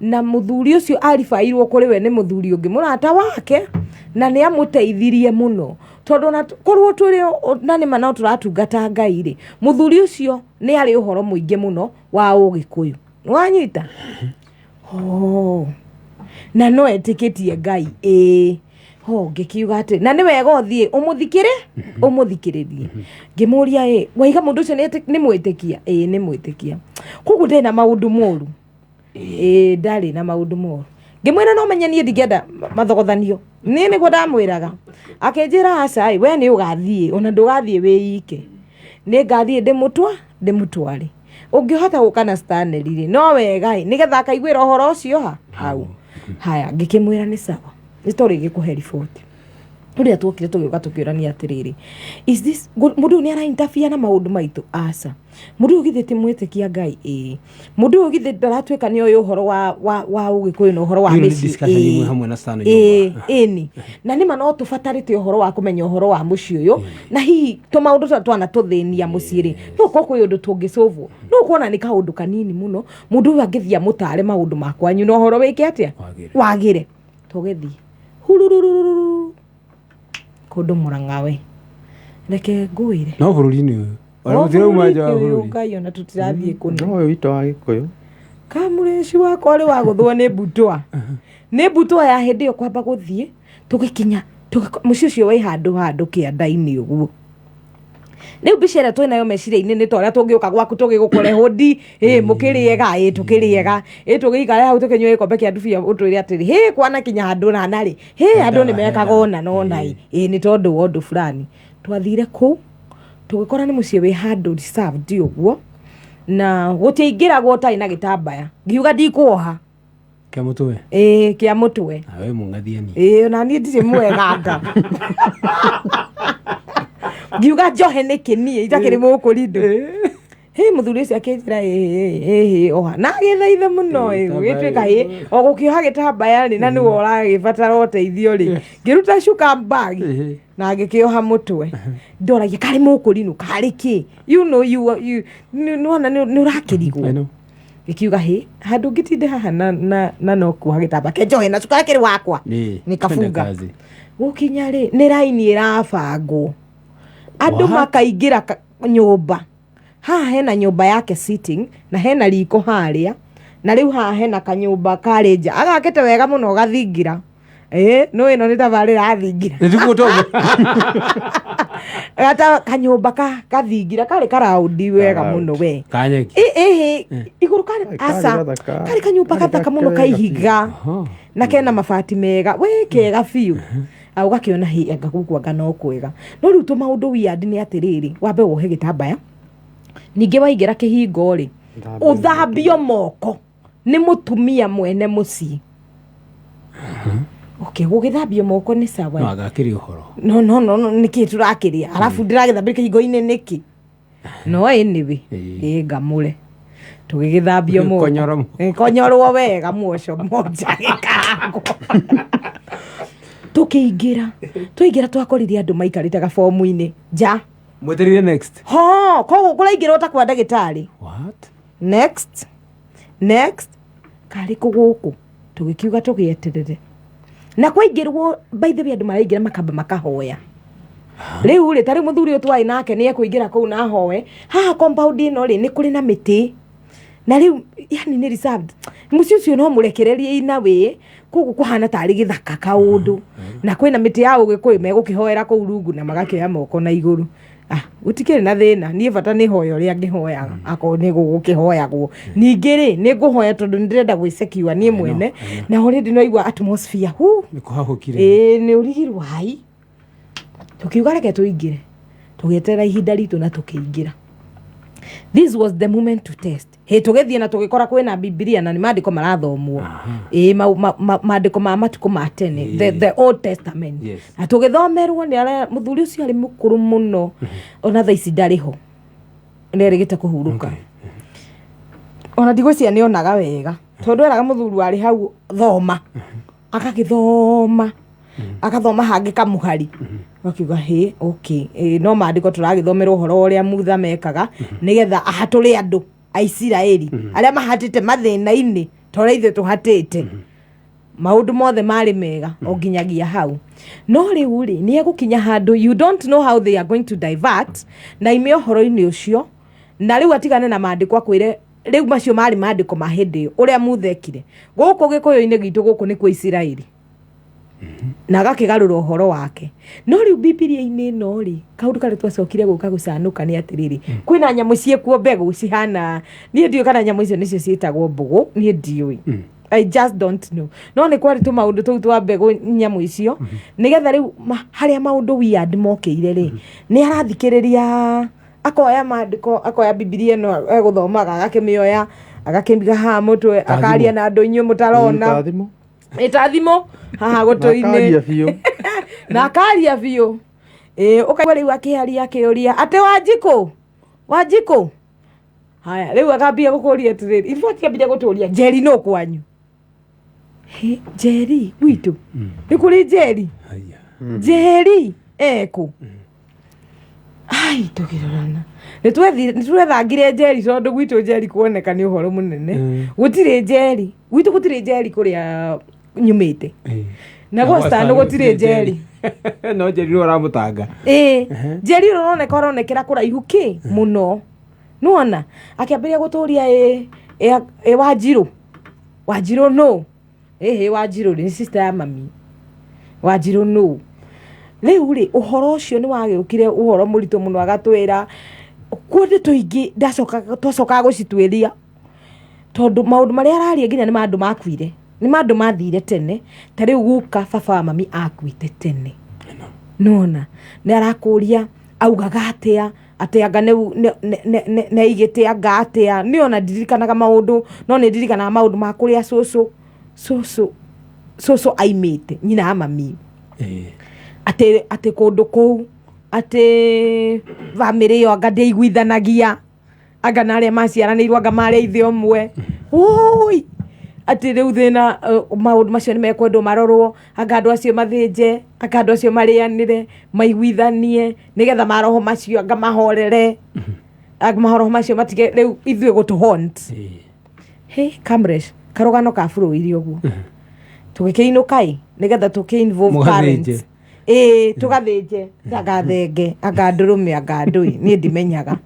na mũthuri ũcio aribairwo kũrĩ we nĩ mũthuri ũngĩ mũrata wake, na nĩ amũteithirie mũno tondũ ona korwo tũrĩ na nĩma no tũratungata Ngai rĩ, mũthuri ũcio nĩ arĩ ũhoro mũingĩ mũno wa Ũgĩkũyũ, nĩwanyita? Oh. Na no etĩkĩtie Ngai, ĩĩ. Ho ngĩkiuga atĩ na nĩ wega ũthiĩ ũmũthikĩrĩ ũmũthikĩrĩrie. Ngĩmũria, ĩ waiga mũndũ ũcio nĩ mwĩtĩkia? Ĩĩ, nĩ mwĩtĩkia. Koguo ndarĩ na maũndũ moru? Ĩĩ, ndarĩ na maũndũ moru. Ngĩmwĩra no menye niĩ ndingĩenda mathogothanio, niĩ nĩguo ndamwĩraga. Akĩnjĩra aca ĩ, we nĩ ũgathiĩ, ona ndũgathiĩ wĩ ike, nĩ ngathiĩ ndĩmũtware, ũngĩhota gũka na Stanley rĩ, no wega ĩ, nĩgetha akaiguĩra ũhoro ũcio ha hau. Haya, ngĩkĩmwĩra nĩ sawa, nĩ tũrĩgĩkũhe riboti. Ũrĩa tuokire tũgĩũka tũkĩũrania atĩrĩrĩ, is this mũndũ ũyũ nĩ ara interfere na maũndũ maitũ? Aca. Mũndũ ũyũ githĩ ti mwĩtĩkia Ngai? Ĩĩ. Mũndũ ũyũ githĩ ndaratuĩka nĩ oĩ ũhoro wa Ũgĩkũyũ na ũhoro wa Ĩyo nĩ mĩciĩ? discussion Ĩĩ. imwe hamwe na Stan Ĩĩ, nyũmba. ĩni na nĩma no tũbatarĩte ũhoro wa kũmenya ũhoro wa mũciĩ ũyũ, na hihi tũmaũndũ tũrĩa twanatũthĩnia mũciĩ rĩ, no ũkorwo kwĩ ũndũ tũngĩcũvwo, no ũkona nĩ kaũndũ kanini mũno mũndũ ũyũ angĩthiĩ amũtare maũndũ ma kwanyu na ũhoro wĩke atĩa? Wagĩre. Wagĩre. Tũgĩthiĩ hururururu kũndũ Mũrang'a, we reke ngwĩre. No bũrũri-inĩ ũyũ. Ona mũtirauma nja wa bũrũri-inĩ ũyũ bũrũri. Ngai, ona tũtirathiĩ kũna. No ũyũ witũ wa Gĩkũyũ. Kamũrĩci wakwa rĩ, wagũthwo nĩ mbutwa, nĩ mbutwa ya hĩndĩ ĩyo kwamba gũthiĩ, tũgĩkinya mũciĩ ũcio wĩ handũ kĩanda-inĩ ũguo. Rĩu mbica ĩrĩa twĩnayo meciria-inĩ nĩ ta ũrĩa tũngĩũka gwaku tũgĩgũkore hũndi, ĩ mũkĩrĩega, ĩ tũkĩrĩega, ĩ tũgĩikare hau tũkĩnyua gĩkombe kĩa ndubia, ũtwĩre atĩrĩ, hĩ kwanakinya handũ nana rĩ, hĩ andũ nĩ mekaga ũna na ũna, ĩ ĩ nĩ tondũ wa ũndũ fulani. Twathire kũu tũgĩkora nĩ mũciĩ wĩ handũ reserved ũguo, na gũtiaingĩragwo ũtarĩ na gĩtambaya. Ngiuga ndikuoha. Kĩa mũtwe. Ĩĩ, kĩa mũtwe. Nawe mũng'athiani. Ĩĩ, ona niĩ ndirĩ mweganga. Ngiuga njohe nĩkĩ niĩ itakĩrĩ mũkũrindũ? Hĩ, mũthuri ũcio akĩnjĩra ĩĩ ĩĩ oha, na agĩthaitha mũno. Ĩ gũgĩtuĩka ĩ o gũkĩoha gĩtambaya rĩ, na nĩwe ũragĩbatara ũteithio rĩ, ngĩruta cuka bag na ngĩkĩoha mũtwe. Ndoragia karĩ mũkũrinũ karĩ kĩ, you know, you nĩwona nĩ ũrakĩrigwo. I know. Gĩkiuga hĩ handũ ngĩtinde haha na no kuoha gĩtamba ke njohe na cuka kĩrĩ wakwa. Ĩĩ, Nĩ twende kabunga. kazi. Gũkinya rĩ, nĩ raini ĩrabangwo andũ What? makaingĩra nyũmba. Haha hena nyũmba yake sitting, na hena riko harĩa, na rĩu haha hena kanyũmba karĩ nja agakĩte wega mũno gathingira. Ĩĩ, no ĩno nĩ tabarĩra athingira. Nĩ tiguo tondũ. Gata kanyũmba ka kathingira karĩ karaundi wega Karaundi. mũno we. Kanyeki. Ĩ ĩhĩ igũrũ karĩ Karĩ aca gathaka. karĩ kanyũmba Karĩ gathaka mũno gake wega. kaihiga Aha. na kena mabati mega we, kega biũ. A ũgakĩona hĩ anga gũkũ anga no kwega, no rĩu tũmaũndũ weird nĩ atĩrĩrĩ, wambe wohe gĩtambaya, ningĩ waingĩra kĩhingo rĩ, ũthambio moko nĩ mũtumia mwene mũciĩ. Okay, gũgĩthambio moko nĩ sawa. No agakĩrĩ ũhoro. No no no no nĩkĩ tũrakĩrĩa arabu ndĩragĩthambia kĩhingo-inĩ nĩkĩ? No anyway, Ĩĩ. ĩ ngamũre tũgĩgĩthambio moko. Konyora moko. Ĩ, konyorwo wega muoco moja gĩkarangwo. Tũkĩingĩra, twaingĩra twakorire andũ maikarĩte gabomu-inĩ nja. Mwetereire next. Ho koguo kũraingĩrwo ta kwa ndagĩtarĩ. What? Next, next, karĩ kũ gũkũ? Tũgĩkiuga tũgĩeterere na kwaingĩrwo. By the way, andũ maraingĩra makamba makahoya. Rĩu rĩ, tarĩu mũthuri ũyũ twarĩ nake nĩ ekũingĩra kũu na ahoe. Haha compound ĩno rĩ, nĩ kũrĩ na mĩtĩ na rĩu yani nĩ reserved. Mũciĩ ũcio no mũrekererie ina wĩ koguo kũhana tarĩ gĩthaka kaũndũ, na kwĩna mĩtĩ ya ũgĩkũyũ megũkĩhoera kũu rungu na magakĩoya moko na igũrũ. Ah, gũtikĩrĩ na thĩna, niĩ bata nĩ hoya ũrĩa ngĩhoyaga, akorwo nĩ gũgũkĩhoyagwo. Ningĩ rĩ, nĩ ngũhoya tondũ nĩ ndĩrenda gwĩcekiwa niĩ mwene, na already no igua atmosphere hu. Nĩ kũhahũkire. Ĩĩ, nĩ ũrigirwo hai. Tũkiuga reke tũingĩre, tũgĩeterera ihinda ritũ na tũkĩingĩra. This was the moment to test. Hĩ, tũgĩthiĩ na tũgĩkora kwĩna Bibilia na nĩ maandĩko marathomwo. Ĩĩ, maandĩko ma matukũ ma tene, the Old Testament. Na tũgĩthomerwo nĩ arĩa mũthuri ũcio arĩ mũkũrũ mũno, ona thaa ici ndarĩ ho, nĩ erĩgĩte kũhurũka. Ona ndigwĩciria nĩ onaga wega, tondũ eraga mũthuri warĩ hau thoma, agagĩthoma, agathoma hangĩ kamũhari, gakiuga hĩ, okay. Ĩ, no maandĩko tũragĩthomera ũhoro ũrĩa Mutha mekaga nĩgetha ahatũre andũ a Isiraeli arĩa mahatĩte mathĩna-inĩ ta ũrĩa ithuĩ tũhatĩte. Maũndũ mothe marĩ mega o nginyagia hau, no rĩu rĩ, nĩ egũkinya handũ, you don't know how they are going to divert na ime ũhoro-inĩ ũcio, na rĩu atigane na maandĩko, akwĩre rĩu macio marĩ maandĩko ma hĩndĩ ĩyo ũrĩa muthekire gũkũ gĩkũyũ-inĩ gitũ, gũkũ nĩ kwa Isiraeli, na agakĩgarũra ũhoro wake. No rĩu Bibilia-inĩ ĩno rĩ, kaũndũ karĩa twacokire gũka gũcanũka nĩ atĩrĩrĩ, kwĩna nyamũ ciĩkuo, mbegũ cihana, niĩ ndiũĩ kana nyamũ icio nĩcio ciĩtagwo mbũgũ, niĩ ndiũĩ, I just don't know, no nĩ kwarĩ tũmaũndũ tũu twa mbegũ, nyamũ icio, nĩgetha rĩu harĩa maũndũ weird mokĩire rĩ, nĩ arathikĩrĩria, akoya maandĩko, akoya Bibilia ĩno egũthomaga, agakĩmĩoya, agakĩmiga haha mũtwe, Ta akaria thimũ. na andũ inyuĩ mũtarona. Ta thimũ. Ĩ, ta thimũ haha gũtũ-inĩ. Akaria biũ. Na akaria biũ. Ĩ, ũkaigua rĩu akĩaria, akĩũria atĩ, "Wanjikũ, Wanjikũ?" Haya, rĩu akambia gũkũria atĩrĩrĩ, in fact ambire gũtũria, "Njeri nũ kwanyu?" Hĩ, Njeri gwitũ nĩ kũrĩ Njeri? Haya. Njeri ekũ? Ai, tũkĩrorana, nĩ twethangire Njeri, tondũ gwitũ Njeri kuoneka nĩ ũhoro mũnene. Gũtirĩ Njeri gwitũ, gũtirĩ Njeri kũrĩa nyumĩte. Na gwa Stan gũtirĩ Njeri. No Njeri nĩ ũramũtanga. Ĩĩ, Njeri ũrĩa ũroneka ũronekera kũraihu kĩ mũno. Nĩwona akĩambĩrĩria gũtũria, ĩ ĩ ĩ, "Wanjirũ, Wanjirũ nũ?" Ĩhĩ, Wanjirũ rĩ, nĩ sister ya mami. Wanjirũ nũ? Rĩu rĩ, ũhoro ũcio nĩ wagĩũkire ũhoro mũritũ mũno, agatwĩra kuo ndeto ingĩ ndacokaga, twacokaga gũcituĩria, tondũ maũndũ marĩa araria nginya nĩ ma andũ makuire, nĩ ma andũ mathire tene. Ta rĩu guka baba wa mami akuĩte tene, nona nĩ arakũria augaga atĩa, atĩ anga nĩ aigĩte anga atĩa. Nĩ ona ndirikanaga maũndũ, no nĩ ndirikanaga maũndũ ma kũrĩa cũcũ aimĩte, nyina ya mami, atĩ kũndũ kũu, atĩ bamĩrĩ ĩyo anga ndĩaiguithanagia, anga na arĩa maciaranĩirwo anga marĩ ithe ũmwe. Ũi, atĩ rĩu thĩna, maũndũ macio nĩ mekwendwo marorwo, anga andũ acio mathĩnje, anga andũ acio marĩanĩre, maiguithanie, nĩgetha maroho macio anga mahorere, anga maroho macio matige rĩu ithuĩ gũtũ haunt. He Kamresh, karũgano ka bũrũri ũguo tũgĩkĩinũka ĩ, nĩgetha tũkĩ involve Mũgathĩnje. parents. Ĩĩ, tũgathĩnje anga thenge, anga ndũrũme, anga ndũĩ, niĩ ndimenyaga.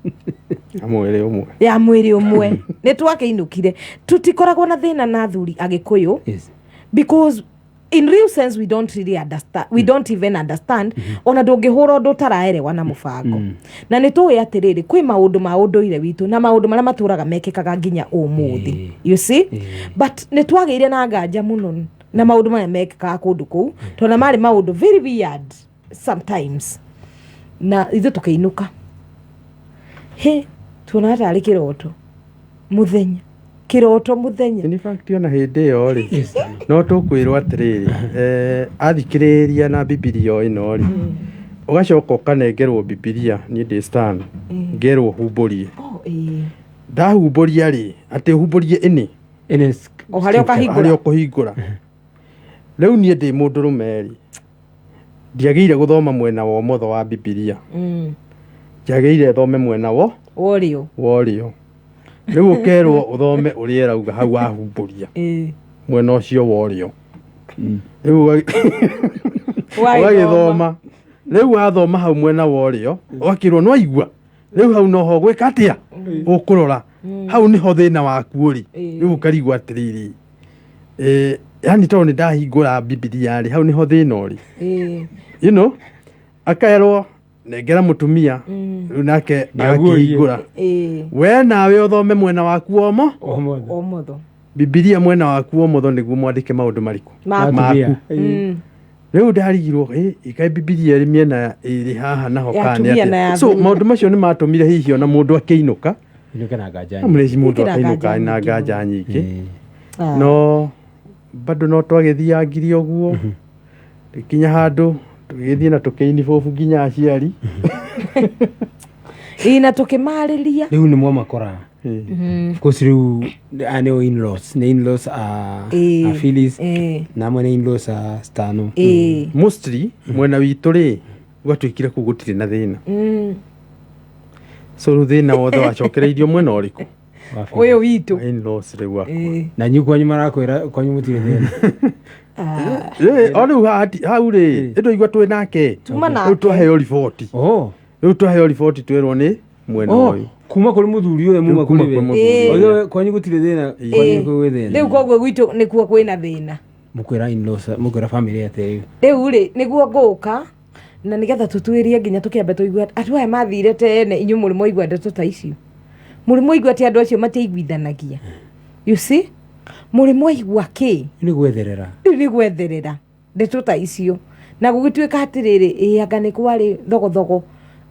Mwĩrĩ ũmwe. Ya mwĩrĩ ũmwe nĩ twakĩinũkire. Tũtikoragwo na thĩna na athuri Agĩkũyũ because in real sense we don't really understand, we don't even understand. Ona ndũngĩhũra ũndũ ũtaraerewa na mũbango, na nĩ tũĩ atĩrĩrĩ, kwĩ maũndũ ma ũndũire witũ na maũndũ marĩa matũraga mekĩkaga nginya ũmũthĩ. You see, but nĩ twagĩire na nganja mũno na maũndũ marĩa mekĩkaga kũndũ kũu, tondũ marĩ maũndũ very weird sometimes. Na ithuĩ tũkĩinũka, hĩ, tuonaga tarĩ kĩroto mũthenya, kĩroto mũthenya. In fact, ona hĩndĩ ĩyo rĩ, no tũkwĩrwo atĩrĩrĩ, athikĩrĩria na Bibilia ĩno rĩ, ũgacoka ũkanengerwo Bibilia. Niĩ ndĩ Stan, ngerwo humbũrie. Oh, ĩĩ. Ndahumbũria rĩ, atĩ humbũrie ĩnĩ? Ĩnĩ. O harĩa ũkahingũra. Harĩa ũkũhingũra. Rĩu niĩ ndĩ mũndũrũme rĩ, Ndiagĩire gũthoma mwena wa ũmotho wa Bibilia, njagĩire thome mwena wo Worio. Wa ũrĩo. Rĩu ũkerwo ũthome ũrĩa ĩrauga hau wahumbũria mwena ũcio wa ũrĩo. Rĩu ũgagĩthoma, rĩu wathoma hau mwena wa ũrĩo ũgakĩrwo nĩwaigua rĩu hau noho gwĩka atĩa, ũkũrora hau nĩho thĩna waku ũrĩ. Rĩu ũkarigwo atĩrĩrĩ, yani tondũ nĩ ndahingũra Bibilia rĩ, hau nĩho thĩna ũrĩ. Akerwo nengera mũtumia rĩu nake Nĩaguũrie. agakĩhingũra, we nawe ũthome mwena waku womo Ũmotho. Omotho. Bibilia mwena waku womotho nĩguo mwandĩke maũndũ marĩkũ? Maku. Atumia. Rĩu ndarigirwo, ĩkaĩ Bibilia ĩrĩ mĩena ĩrĩ haha naho Ya kana nĩ atumia na atĩa? ya So athuri. maũndũ macio nĩ matũmire hihi ona mũndũ akĩinũka Inũke na nganja nyingĩ. amũreci mũndũ Ĩkĩra akĩinũka nganja na nyingĩ. nganja nyingĩ. Ah. No bado no twagĩthiangire ũguo, tũkinya handũ tũgĩthiĩ na tũkĩinibobu nginya aciari. Ĩĩ, na tũkĩmarĩria. Rĩu nĩ mwamakora. Of course rĩu aya nĩo in-laws, nĩ in-laws a a Phyllis, na amwe nĩ in-laws a Stano. Mostly mwena witũ rĩ, gwatuĩkire kũu gũtirĩ na thĩna. So rĩu thĩna wothe wacokereirio mwena ũrĩkũ? Wa Phyllis. Ũyũ witũ. In-laws rĩu akwa. Na inyuĩ kwanyu marakwĩra kwanyu mũtirĩ thĩna. Rĩ, o rĩu hau rĩ ĩndũ twĩ nake. Tuma nake. Rĩu twaheo riboti. Rĩu twaheo riboti twĩrwo nĩ mwena ũyũ. Kuma kũrĩ mũthuri ũrĩa muma Rĩu kuma kũrĩ kwĩ we. mũthuri Oigua ũrĩa. kwanyu gũtirĩ thĩna, kwanyu nĩkuo gwĩ thĩna. Rĩu koguo gwitũ nĩkuo kwĩna thĩna. Mũkwĩra in-laws, mũkwĩra family atĩa rĩu? Rĩu rĩ, nĩguo ngũka na nĩgetha tũtuĩrie nginya tũkĩambe tũigue andũ aya mathire tene. Inyuĩ mũrĩ mwaigua ndeto ta icio? Mũrĩ mwaigua atĩ andũ acio matiaiguithanagia? You see, mũrĩ mwaigua kĩ? Nĩ gwetherera. Rĩu nĩ gwetherera ndeto ta icio na gũgĩtuĩka atĩrĩrĩ, ĩ anga nĩ kwarĩ thogothogo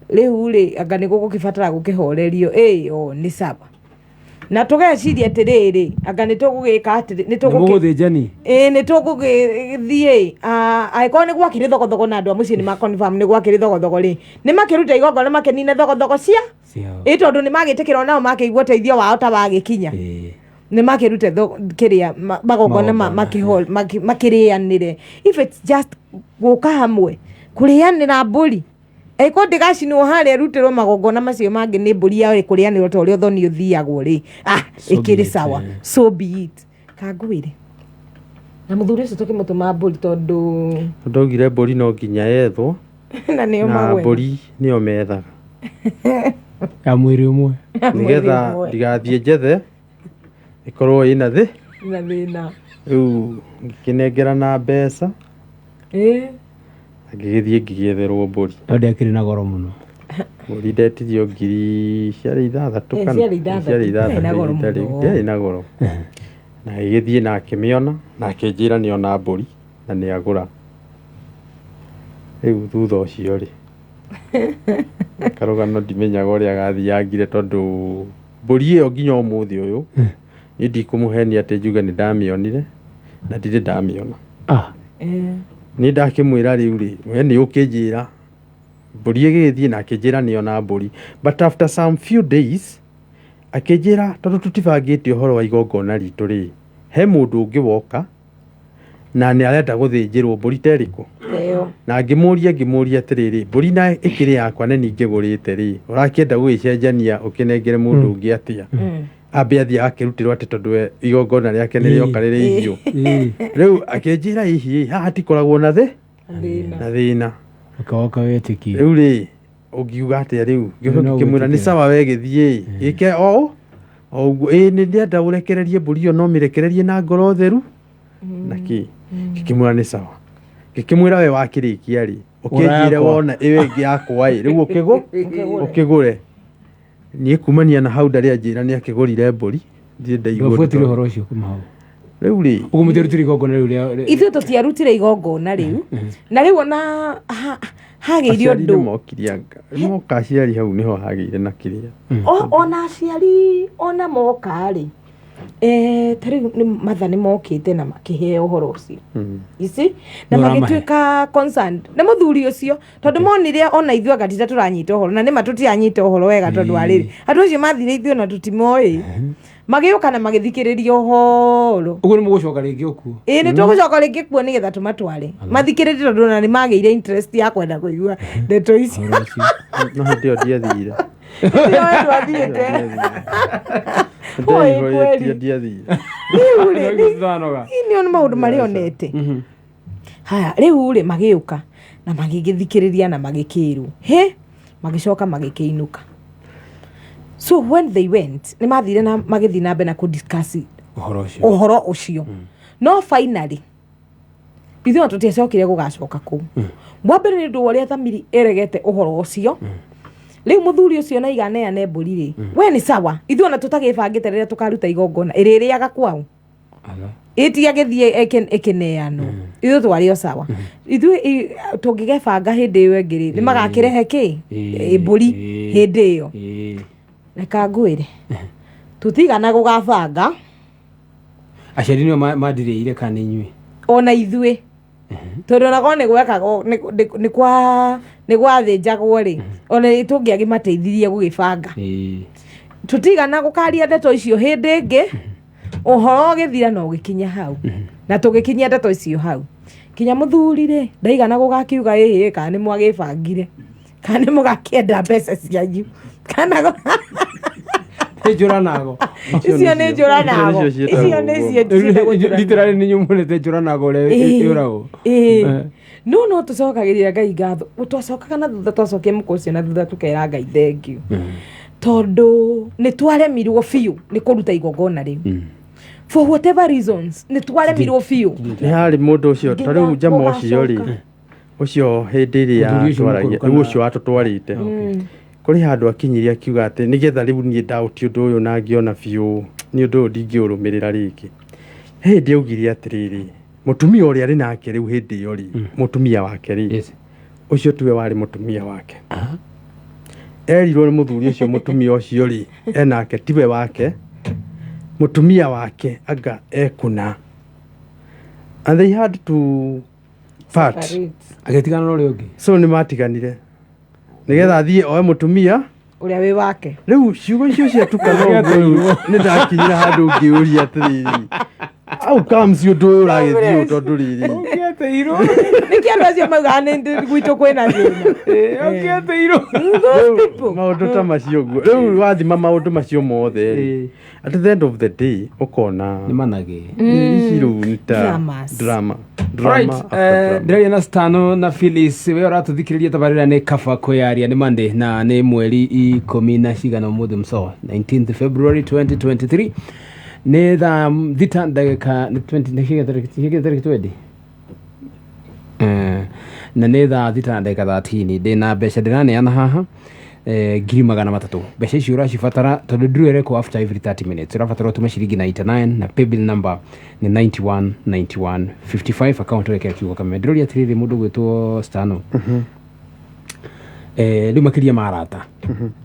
rĩu rĩ, anga nĩ gũgũkĩbatara gũkĩhorerio. Ĩ o nĩ sawa, na tũgeciria atĩrĩrĩ, anga nĩ tũgũgĩka atĩrĩ, nĩ Nĩ tũgũkĩ mũgũthĩnjani. Ĩ nĩ tũgũgĩthiĩ, angĩkorwo nĩ gwakĩrĩ thogothogo na andũ a mũciĩ nĩ ma confirm nĩ gwakĩrĩ thogothogo rĩ, nĩ makĩruta igongona makĩnine thogothogo cia Ciao. Ĩ tondũ nĩ magĩtĩkĩra onao makĩigua ũteithio wao ta wagĩkinya, nĩ makĩrute kĩrĩa magongona Magongona. Makĩrĩanĩre. If it's just gũka hamwe kũrĩanĩra mbũri, angĩkorwo ndĩgacinwo harĩa ĩrutĩrwo magongona macio mangĩ, nĩ mbũri ya kũrĩanĩrwo ta ũrĩa ũthoni ũthiagwo rĩ, So be ĩkĩrĩ it, sawa. eh. So be it. Kangwĩre na mũthuri ũcio tũkĩmũtũma mbũri tondũ Ndaugire mbũri no nginya yethwo. Na nĩo Na magwetha. mbũri nĩyo methaga. Ya mwĩrĩ ũmwe. Nĩgetha Mwĩrĩ ũmwe. ndigathiĩ njethe ĩkorwo ĩna thĩ Na thĩna. Rĩu ngĩkĩnengerana mbeca, ngĩgĩthiĩ ngĩgĩetherwo mbũri. No ndĩakĩrĩ na goro mũno. Mbũri ndetirio ngiri ciarĩ 6 Eh, kana ciarĩ 6. Ciarĩ Ndĩarĩ na goro 6 ihinda rĩu. mũno. Ndĩarĩ na goro, na agĩgĩthiĩ na akĩmĩona na akĩnjĩra nĩona mbũri na nĩagũra. Rĩu thutha ũcio rĩ, karũgano ndimenyaga ũrĩa gathiangire, tondũ mbũri ĩyo nginya ũmũthĩ ũyũ niĩ ndikũmũhenia atĩ njuge nĩ ndamĩonire, na ndirĩ ndamĩona. Niĩ ndakĩmwĩra rĩu rĩ, we nĩ ũkĩnjĩra mbũri ĩgĩgĩthiĩ, na akĩnjĩra nĩona mbũri, but after some few days akĩnjĩra tondũ tũtibangĩte ũhoro wa igongona ritũ rĩ, he mũndũ ũngĩ woka na nĩ arenda gũthĩnjĩrwo mbũri ta ĩrĩkũ. Ĩyo. Na ngĩmũria atĩrĩrĩ, mbũri na ĩkĩrĩ yakwa na ningĩgũrĩte rĩ, ũrakĩenda gũgĩcenjania ũkĩnengere mũndũ ũngĩ atĩa, ambe athiĩ akĩrutĩrwo atĩ tondũ we igongona rĩake nĩ rĩoka rĩrĩ ihiũ. Rĩu akĩnjĩra hihi haha hatikoragwo na thĩ Thĩna. na thĩna. Ũkawoka wĩtĩkie. Rĩu rĩ, ũngiuga atĩa rĩu? No Ngĩmwĩra nĩ gwĩtĩkĩra. sawa, we gĩthiĩ gĩke o o ũguo. Ĩ nĩ ndĩrenda ũrekererie mbũri ĩyo, no mĩrekererie na ngoro theru na kĩ. Ngĩkĩmwĩra nĩ sawa, ngĩkĩmwĩra we wakĩrĩkia rĩ, ũkĩnjĩre Ũrakwa. wona ĩyo ĩngĩ yakwa ĩ rĩu ũkĩgũre. Niĩ kumania na hau ndarĩ anjĩra nĩ akĩgũrire mbũri, ndirĩ ndaigua. Ndwabuatire ũhoro ũcio kuma hau? Rĩu rĩ, Ũguo mũtiarutire igongona rĩu rĩa Ithuĩ tũtiarutire igongona rĩu, na rĩu ona hagĩire aciari nĩ ũndũ. mokire, anga moka aciari hau nĩho hagĩire na kĩrĩa. Ona aciari ona moka rĩ, ta rĩu matha nĩ mokĩte na makĩheo ũhoro ũcio. You see? Na Nĩ ũramahe? magĩtuĩka concerned nĩ mũthuri ũcio tondũ monire ona ithuĩ anga tita tũranyita ũhoro, na nĩma tũtiranyita ũhoro wega tondũ wa rĩrĩ andũ acio mathire ithuĩ ona tũtimoĩ. Magĩũka na magĩthikĩrĩria ũhoro. Ũguo nĩ mũgũcoka rĩngĩ ũkuo? Ĩĩ, nĩ tũgũcoka rĩngĩ kuo nĩgetha tũmatware mathikĩrĩrie, tondũ ona nĩ magĩire interest ya kwenda kũigua ndeto icio. Ũhoro ũcio. No hĩndĩ ĩyo ndiathire. Hĩndĩ ĩyo we ndwathiĩte. Oi, kweli. Ndiathire, ndiathire. Rĩu rĩ, Nĩgũcanoga. nĩ nĩ maũndũ marĩa onete. Haya, rĩu rĩ, magĩũka na magĩgĩthikĩrĩria na magĩkĩrwo he, magĩcoka magĩkĩinũka. So when they went, nĩ mathire na magĩthiĩ na mbere na kũdiscuss ũhoro ũcio. Ũhoro ũcio. No finally ithuĩ ona tũtiacokire gũgacoka kũu. Wa mbere, nĩ ũndũ wa ũrĩa thamiri ĩregete ũhoro ũcio. Rĩu mũthuri ũcio na iganeane mbũri rĩ, we nĩ sawa, ithuĩ ona tũtagĩbangĩte rĩrĩa tũkaruta igongona ĩrĩrĩaga kwao. Ala. Ĩtiagĩthiĩ ĩkĩneanwo, ithuĩ twarĩ o sawa. Ithuĩ tũngĩgebanga hĩndĩ ĩyo ĩngĩ rĩ, nĩ magakĩrehe kĩ? Mbũri hĩndĩ ĩyo. Reka ngwĩre, tũtigana gũgabanga. Aciari nĩo mandirĩire kana nĩ inyuĩ? Ona ithuĩ, tondũ onakorwo nĩ gwekagwo nĩ gwathĩnjagwo rĩ, ona nĩ tũngĩagĩmateithirie gũgĩbanga. Tũtigana gũkaria ndeto icio hĩndĩ ĩngĩ. Ũhoro ũgĩthira na ũgĩkinya hau, na tũgĩkinyia ndeto icio hau kinya mũthuri rĩ ndaigana gũgakiuga ĩhĩ, kana nĩ mwagĩbangire, kana nĩ mũgakĩenda mbeca cianyu, kana Nĩ njũranago. Icio nĩ njũranago. Icio nĩcio Icio nĩcio ciĩtagwo njũranago. Literally nĩ nyumũrĩte njũranago ũrĩa yũragwo. No no tũcokagĩria Ngai ngatho. Twacokaga na thutha, twacokia mũkwa ũcio na thutha, tũkera Ngai thank you, tondũ nĩ twaremirwo biũ nĩ kũruta igongona rĩu. For whatever reasons, nĩ twaremirwo biũ. Nĩ harĩ mũndũ ũcio ta rĩu Nginya njama ũcio rĩ, ũgacoka. Ũcio hĩndĩ ĩrĩa Mũthuri ũcio twaragia mũkũrũ kana- rĩu ũcio watũtwarĩte kũrĩ handũ akinyirie akiuga atĩ nĩgetha rĩu niĩ ndaũti ũndũ ũyũ na ngĩona biũ nĩ ũndũ ũyũ ndingĩũrũmĩrĩra rĩngĩ. He hĩndĩ augire atĩrĩrĩ, mũtumia ũrĩa arĩ nake rĩu hĩndĩ ĩyo rĩ, mũtumia wake rĩ, ũcio tiwe warĩ mũtumia wake. Erirwo nĩ mũthuri ũcio mũtumia ũcio rĩ enake tiwe wake, mũtumia wake anga ekũna, and they had to part. Agĩtigana na ũrĩa ũngĩ. So nĩ matiganire nĩgetha athiĩ oe mũtumia ũrĩa wĩ wake. Rĩu ciugo icio ciatukana ũguo, rĩu nĩ ndakinyire handũ ngĩũria atĩrĩrĩ, how comes ũndũ ũyũ ũragĩthiĩ ũũ, tondũ rĩrĩ Ũngĩateirwo. Nĩkĩ andũ acio maugaga nĩ gwitũ kwĩna thĩna? Ũngĩateirwo. Those people. Maũndũ ta macio ũguo, rĩu wathima maũndũ macio mothe rĩ, at the end of the day ũkona Nĩ managĩ. Ici rĩu nĩ ta Dramas. Drama. Right, Drama after drama. ndĩraria na Stano na Phyllis. We ũratũthikĩrĩria, tabarĩra nĩ Kaba Kwĩyaria. Nĩ Monday na nĩ mweri ikũmi na cigana ũmũthĩ mso 19th February 2023, nĩ thaa 6 ndagĩka nĩ 20 nĩ ciĩga tarĩki 20. Na nĩ thaa 6 na ndagĩka 13. Ndĩna mbeca ndĩraneana haha, 300,000. Mbeca icio ũracibatara tondũ ndĩrĩ ĩrekwo after every 30 minutes. Ũrabatara ũtũme ciringi 99 na paybill number nĩ 91 91 55, account wekĩra kiugo Kameme. Ndĩroria atĩrĩrĩ, mũndũ gwĩtwo Stano, rĩu makĩria ma arata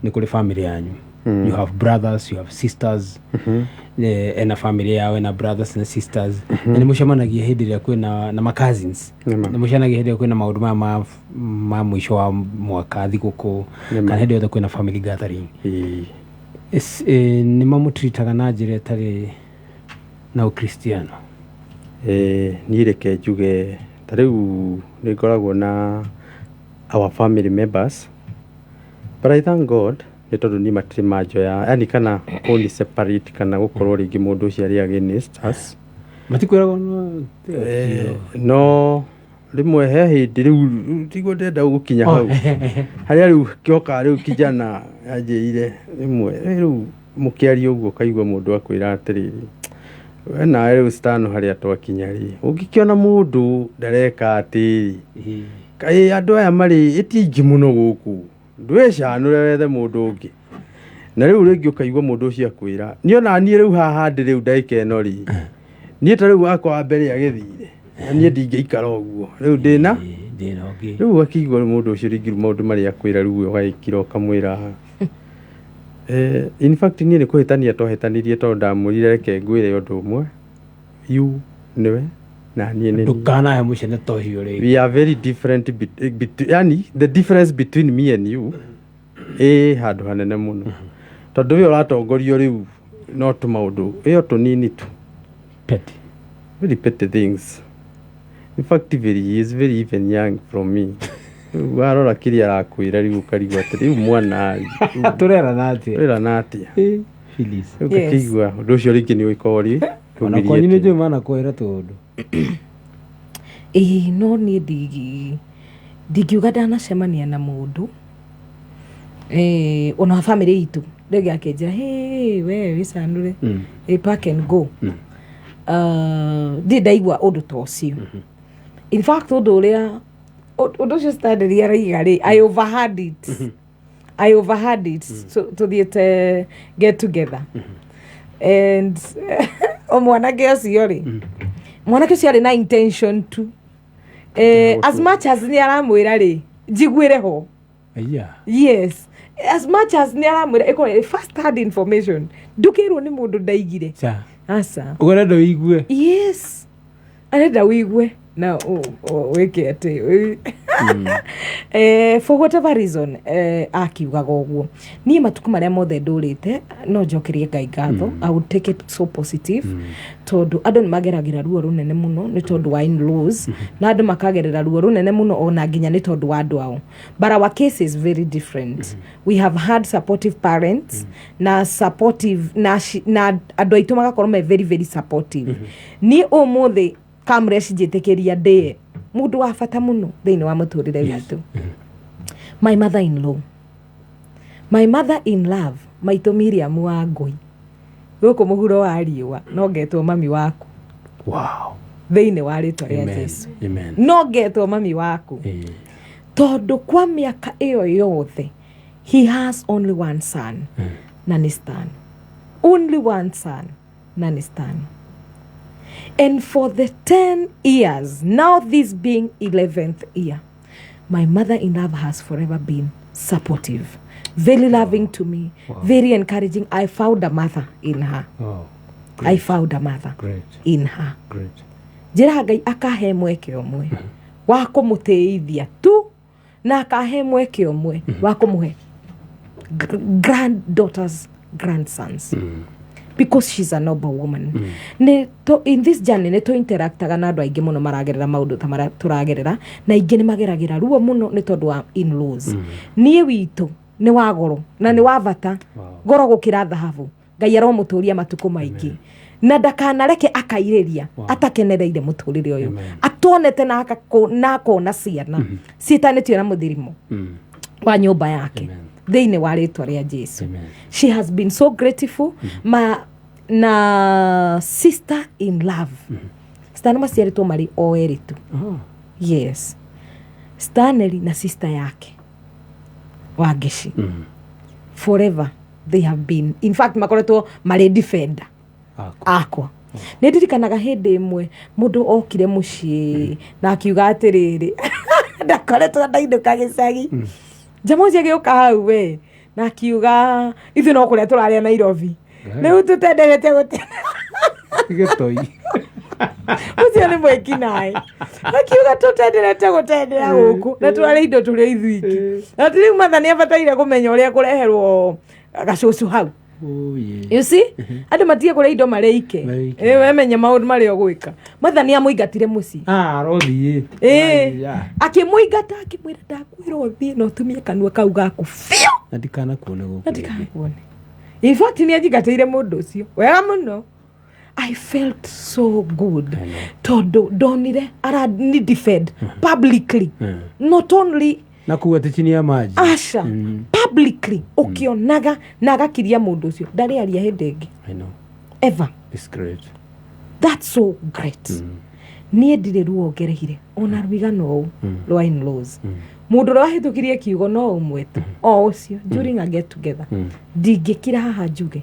nĩ kũrĩ family yanyu. You have brothers, you have sisters. Ena family yao, ena brothers na sisters, na nĩ mũcemanagia hĩndĩ ĩrĩa kwĩna na ma cousins. Nĩma. Nĩ mũcemanagia hĩndĩ ĩrĩa kwĩna maũndũ maya ma mũico wa mwaka, thigũkũ, Nĩma. kana hĩndĩ yothe kwĩna family gathering. Nĩ mamũtritaga na njĩra ĩtarĩ na ũkristiano? Niĩ reke njuge ta rĩu nĩ ngoragwo na our family members, but I thank God nĩ tondũ niĩ matirĩ manjoya, yani kana kũni separate kana gũkorwo rĩngĩ mũndũ ũcio arĩ against us. Matikwĩragwo no No rĩmwe he hĩndĩ rĩu tiguo ndĩrenda gũkinya hau harĩa rĩu kĩoka rĩu kijana anjĩrire rĩmwe, rĩu mũkĩaria ũguo ũkaigua mũndũ akwĩra atĩrĩrĩ, we nawe rĩu Stano, harĩa twakinya rĩ, ũngĩkĩona mũndũ ndareka atĩrĩ, kaĩ andũ aya marĩ ĩti aingĩ mũno gũkũ, ndwĩcanũre wethe mũndũ ũngĩ. Na rĩu rĩngĩ ũkaigua mũndũ ũcio akwĩra, niĩ ona niĩ rĩu haha ndĩ rĩu ndagĩka ĩno rĩ, niĩ ta rĩu wakwa wa mbere agĩthire na niĩ ndingĩikara ũguo rĩu ndĩna Ndĩna ũngĩ. Rĩu ũgakĩigua mũndũ ũcio rĩngĩ rĩu maũndũ marĩa akwĩra, rĩu ũgagĩkira ũkamwĩra, in fact niĩ nĩ kũhĩtania twahĩtanirie tondũ ndamwĩrire reke ngwĩre ũndũ ũmwe, you nĩwe na niĩ nĩ niĩ. Ndũkanahe mũcene ta ũcio rĩngĩ. We are very different yani the difference between me and you ĩ handũ hanene mũno, tondũ we ũratongorio rĩu No tũmaũndũ ĩyo tũnini tu. Petty. Very petty things. In fact, very, he is very even young from me. Rĩu warora kĩrĩa arakwĩra rĩu ũkarigwo atĩ rĩu mwana Tũrerana atĩa? Tũrerana atĩa? Phyllis. Rĩu Yes. ngakĩigua ũndũ ũcio rĩngĩ nĩ ũgĩkorwo rĩ Ona kwanyu nĩ njũĩ manakwĩra tũũndũ. Ĩĩ, no niĩ ndingiuga ndanacemania na mũndũ, ona wa bamĩrĩ itũ rĩngĩ akĩnjĩra, "Hey, we wĩcanũre, pack and go." Ndirĩ ndaigua ũndũ ta ũcio. In fact, ũndũ ũrĩa ũndũ ũcio Stanley araiga rĩ, I overheard it, I overheard it. So tũthiĩte get together and o mwanake ũcio rĩ, mwanake ũcio arĩ na intention tu, as much as nĩ aramwĩra rĩ, njiguĩre ho. Aya. Yes, as much as nĩ aramwĩra ĩkorwo ĩ first hand information, ndũkĩrwo nĩ mũndũ ndaigire. Ca. Aca. Ũrenda ũigue. Yes, arenda wĩigue na wĩke atĩ, for whatever reason, akiugaga ũguo. Niĩ matukũ marĩa mothe ndũrĩte no njokerie Ngai ngatho. I would take it so positive, tondũ andũ nĩ mageragĩra ruo rũnene mũno nĩ tondũ wa in-laws, na andũ makagerera ruo rũnene mũno ona nginya nĩ tondũ wa andũ ao, but our case is very different. We have had supportive parents na supportive na andũ aitũ magakorwo me very, very supportive. Niĩ ũmũthĩ Kamresh njĩtĩkĩria ndĩe mũndũ wa bata mũno thĩinĩ wa mũtũrĩre witũ, my mother in law, my mother in love, maitũ Miriam wa Ngũi gũkũ mũhuro wa riũa, no ngetwo mami waku thĩinĩ wa rĩtwa rĩa Amen. Jesu. Amen. No ngetwo mami waku, tondũ kwa mĩaka ĩyo yothe he has only one son, na nĩ Stan. Only one son, na nĩ Stan. And for the 10 years now, this being 11th year, my mother in love has forever been supportive, very loving to me, very encouraging. I found a mother in her. I found a mother in her. Njĩra Ngai akahe mweke ũmwe wa kũmũtĩithia tu na akahe mweke ũmwe wa kũmũhe granddaughters, grandsons, because she's a noble woman. Nĩ to, in this journey nĩ tũ-interactaga na andũ aingĩ mũno maragerera maũndũ ta marĩa tũragerera, na aingĩ nĩ mageragĩra ruo mũno nĩ tondũ wa in-laws. Niĩ witũ nĩ wa goro na nĩ wa bata, goro gũkĩra thahabu. Ngai aromũtũria matukũ maingĩ na ndakanareke akairĩria atakenereire mũtũrĩre ũyũ atonete na akona ciana ciĩtanĩtio na mũthirimo wa nyũmba yake thĩinĩ wa rĩtwa rĩa Jesu. She has been so grateful. Ma na sister in love Stan maciarĩtwo marĩ o erĩ tu. Yes, Stanley na sister yake Wangeci, forever they have been, in fact makoretwo marĩ defender akwa. Nĩ ndirikanaga hĩndĩ ĩmwe mũndũ okire mũciĩ na akiuga atĩrĩrĩ, ndakoretwo ndainũka gĩcagi, njama ũcio agĩũka hau we na akiuga ithuĩ no kũrĩa tũrarĩa Nairobi rĩu tũtenderete gũte. Gĩtoi. Ũcio nĩ mwĩki naĩ, akiuga tũtenderete gũtendera gũkũ na tũrarĩa indo tũrĩ ithuiki, na rĩu matha nĩ abataire kũmenya ũrĩa kũreherwo gacũcũ hau. Oh, yeah. You see, andũ matige kũrĩa indo marĩ ike. Marĩ ike. Wemenya maũndũ marĩa ũgwĩka. Matha nĩ amũingatire mũciĩ. Ah, arothiĩ. Ĩĩ, akĩmũingata, akĩmwĩra, "Ndakwĩra ũthiĩ na ũtumie kanua kau gaku biũ." Na ndikanakuone gũkũ Na rĩngĩ. ndikanakuone. In fact, nĩ anjingatĩire mũndũ ũcio wega mũno. I felt so good tondũ ndonire arani defend publicly, not only Na kuga atĩ chini ya maji. Aca, publicly ũkĩonaga na agakiria mũndũ ũcio ndarĩ aria hĩndĩ ĩngĩ. I know. Ever. It's great. That's so great. Niĩ ndirĩ ruo ngereire ona rũigana ũũ rwa in-laws. Mũndũ ũrĩa wahĩtũkirie kiugo no ũmwe tu, o ũcio during a get together. Ndingĩkira haha njuge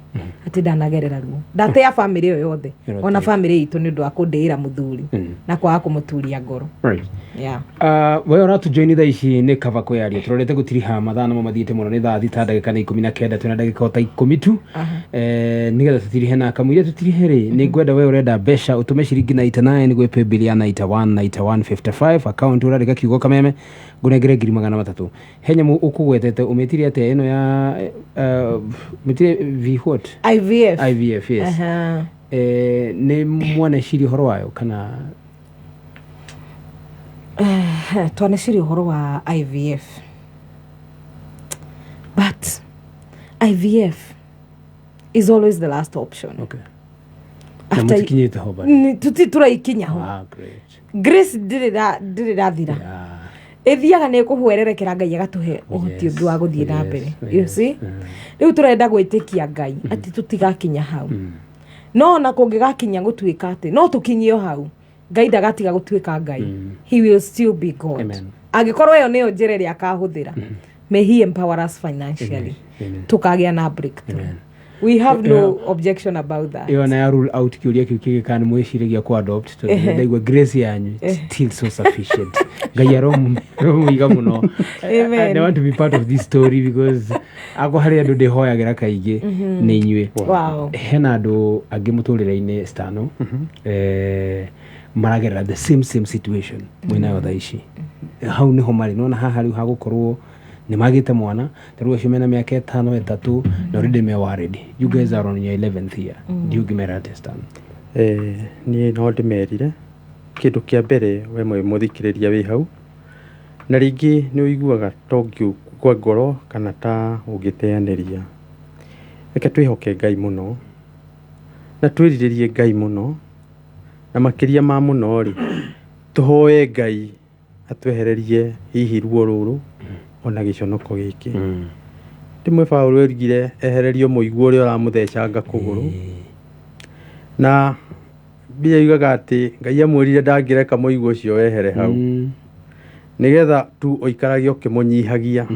atĩ ndanagerera ruo ndatea bamĩrĩ ĩyo yothe, ona bamĩrĩ itũ, nĩ ũndũ wa kũndĩĩra mũthuri na kwaga kũmũturia ngoro. Yeah. We ũratũjoini thaa ici nĩ kaba kwĩyaria tũrorete gũtiriha mathaa namo mathiĩte mũno, nĩ thaa 6 ndagĩka nĩ 19, twĩna ndagĩka o ta 10 tu, nĩgetha tũtirihe na kamũira tũtirihe rĩ, nĩ ngwenda we ũrenda mbeca ũtũme ciringi 99 gwĩ paybill ya 91 91 55, account ũrandĩka kiugo Kameme, ngũnengere 300,000. He nyamũ ũkũgwetete ũmĩtire atĩa ĩno ya Mĩtire V what? IVF. IVF, yes. Aha. Nĩ mwaneciria ũhoro wayo kana? Twaneciria ũhoro wa IVF, but IVF is always the last option. Na mũtikinyĩte ho bado? Tuti tũraikinya ho. Ah, great. Grace ndĩrĩ rathira. Ĩthiaga nĩ ĩkũhwererekera, Ngai agatũhe ũhoti ũngĩ wa gũthiĩ na mbere, you see. Rĩu tũrenda gwĩtĩkia Ngai atĩ tũtigakinya hau, no ona kũngĩgakinya gũtuĩka atĩ no tũkinyio hau, Ngai ndagatiga gũtuĩka Ngai. He will still be God. Amen. Angĩkorwo ĩyo nĩyo njĩra ĩrĩa akahũthĩra, may he empower us financially, Amen. tũkagĩa na breakthrough. Amen. We have no objection about that. Ĩyo na ya rule out kĩũria kĩu kĩngĩ, kana nĩ mwĩciragia ku adopt, tondũ nĩ ndaigua grace yanyu, it's still so sufficient. Ngai aromũiga mũno. Amen. And I want to be part of this story because akwa harĩ andũ ndĩhoyagĩra kaingĩ nĩ inyuĩ. Hena andũ angĩ mũtũrĩre-inĩ stano maragerera the same situation mwĩnayo thaa ici. Hau nĩho marĩ nona haha rĩu hagũkorwo nĩ magĩte mwana, ta rĩu acio mena mĩaka 5, 3, na already me worried. You guys are on your 11th year. Ndiũngĩmera atĩa, Stan? Niĩ no ndĩmerire kĩndũ kĩa mbere, we mwĩ mũthikĩrĩria wĩ hau na rĩngĩ nĩ ũiguaga ta ũngĩkua ngoro kana ta ũngĩteanĩria, reke twĩhoke Ngai mũno na twĩrirĩrie Ngai mũno, na makĩria ma mũno rĩ, tũhoe Ngai atwehererie hihi ruo rũrũ ona gĩconoko gĩkĩ. Rĩmwe Paũlũ oigire ehererio mũigua ũrĩa ũramũthecanga kũgũrũ, na Biblia yugaga atĩ Ngai amwĩrire ndangĩreka mũigua ũcio wehere hau, nĩgetha tu ũikarage ũkĩmũnyihagia.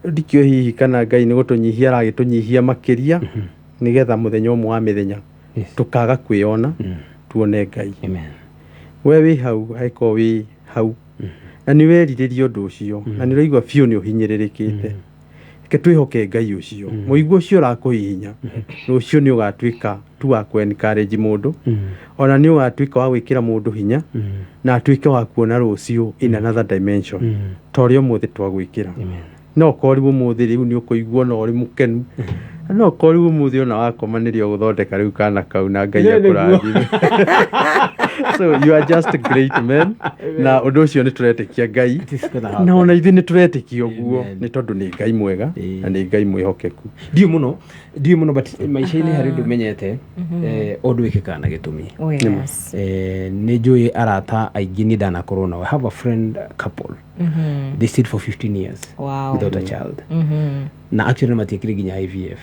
Rĩu ndikĩũĩ hihi kana Ngai nĩ gũtũnyihia aragĩtũnyihia makĩria, nĩgetha mũthenya ũmwe wa mĩthenya tũkaga kwĩyona, tuone Ngai. Amen. We wĩ hau, angĩkorwo wĩ hau na nĩ werirĩria ũndũ ũcio na nĩ ũraigua biũ nĩ ũhinyĩrĩrĩkĩte, reke twĩhoke Ngai ũcio. Mũigua ũcio ũrakũhihinya rũciũ nĩ ũgatuĩka tu wa kũ encourage mũndũ, ona nĩ ũgatuĩka wa gwĩkĩra mũndũ hinya na atuĩke wa kuona rũciũ in another dimension ta ũrĩa ũmũthĩ twagwĩkĩra. Amen. No ũkorwo ũmũthĩ rĩu nĩ ũkũigua na ũrĩ mũkenu, no ũkorwo ũmũthĩ ona wakoma nĩrĩo gũthondeka rĩu kana kau, na Ngai Nĩ nĩguo. akũrathime. So you are just a great man, na ũndũ ũcio nĩ tũretĩkia Ngai. It is gonna happen. Na ona ithuĩ nĩ tũretĩkia ũguo, Amen. nĩ tondũ nĩ Ngai mwega na nĩ Ngai mwĩhokeku. Ndiũ mũno, ndiũ mũno, but maica-inĩ harĩ ũndũ menyete, ũndũ wĩkĩkaga na gĩtũmi. Oh, yes. Nĩ njũĩ arata aingĩ niĩ ndanakorwo nao. I have a friend couple, they stayed for 15 years without a child, na actually matiekire nginya IVF.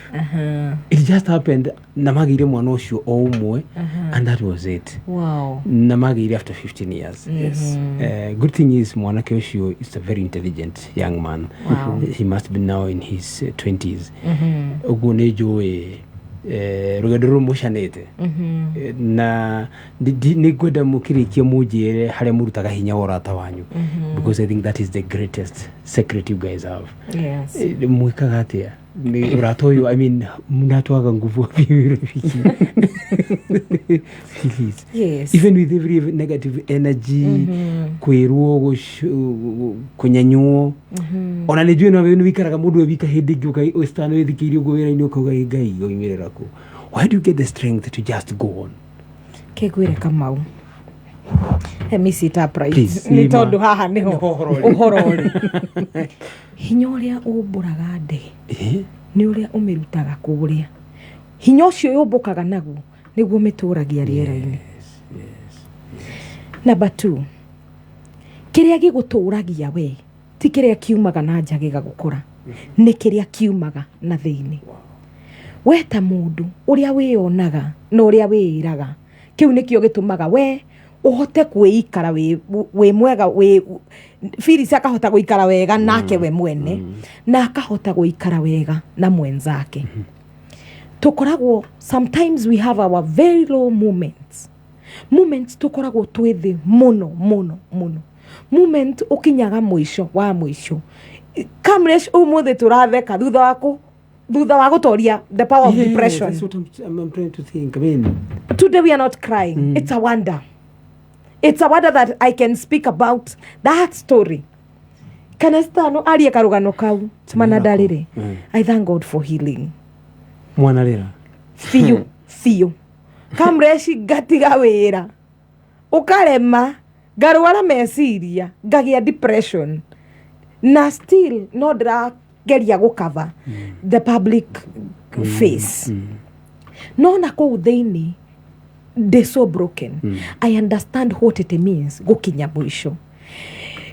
It just happened na magĩire mwana ũcio o ũmwe, and that was it. Na magĩire after 15 years. Good thing is mwanake ũcio is a very intelligent young man. He must be now in his 20s. Ũguo nĩ njũĩ rũgendo rũrũ mũcanĩte. Na nĩ ngwenda mũkĩrĩkia mũnjĩre harĩa mũrutaga hinya wa ũrata wanyu, because I think that is the greatest secret you guys have. Mwĩkaga atĩa nĩ ũrata ũyũ? I mean, mnatoaga nguvu wapi rafiki? Please. Even with every negative energy, kwĩrwo, kũnyenywo, ona nĩ njũĩ no nĩ wĩikaraga mũndũ e wika hĩndĩ ĩngĩ ũcitano wĩthikĩirie ũguo wĩra-inĩ ũkauga, "Ĩ Ngai oimĩrĩra kũ?" Where do you get the strength to just go on? Kĩngwĩre Kamau, let me sit upright. Please, nĩ Lima. tondũ haha nĩho Nĩho ũhoro ũrĩ. Ũhoro ũrĩ. Hinya ũrĩa ũmbũraga ndege nĩ ũrĩa ũmĩrutaga kũrĩa. Hinya ũcio yũmbũkaga naguo nĩguo mĩtũragia rĩera-inĩ. Number two, kĩrĩa gĩgũtũragia we ti kĩrĩa kiumaga na nja gĩgagũkora, nĩ kĩrĩa kiumaga na thĩinĩ. We ta mũndũ ũrĩa wĩyonaga na ũrĩa wĩĩraga, kĩu nĩkĩo gĩtũmaga we ũhote kwĩikara wĩ mwega, wĩ Phyllis akahota gũikara wega nake we mwene, na akahota gũikara wega na mwenzake. Tũkoragwo, sometimes we have our very low moments, tũkoragwo twĩ thĩ mũno mũno mũno, moment ũkinyaga mũico wa mũico. Kamresh, ũmũthĩ tũratheka thutha wa gũtoria the power of depression. That's what I'm trying to think. I mean, today we are not crying. It's a wonder, it's a wonder that I can speak about that story. Kana citano arie karũgano kau mana ndarĩrĩ. I thank God for healing. Mwana rĩra. Biũ biũ. Kamreshi, ngatiga wĩra, ũkarema, ngarwara meciria, ngagĩa depression, na still no ndĩrageria gũcover the public face, no na kũu thĩinĩ ndĩ so broken. I understand what it means gũkinya mũico.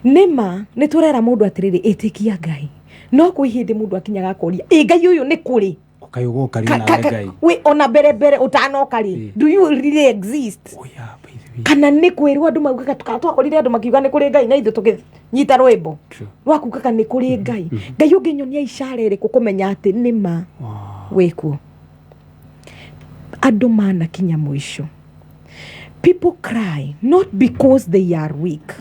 Nĩma nĩ tũrera mũndũ atĩrĩrĩ, ĩtĩkia Ngai, no kwĩ hĩndĩ mũndũ akinyaga akoria, ĩ Ngai ũyũ nĩ kũrĩ? Ũkayũga ũkaria nawe Ngai. Wĩ ona mbere mbere ũtanoka rĩ, do you really exist? Oh, yeah, by the way. Kana nĩ kwĩrwo andũ maugaga twakorire andũ makiuga nĩ kũrĩ Ngai, na ithuĩ tũkĩnyita rwĩmbo True. rwa kugaga nĩ kũrĩ Ngai. Ngai ũngĩnyonia icara ĩrĩkũ kũmenya atĩ nĩma wĩkuo? Andũ manakinya mũico. People cry not because they are weak,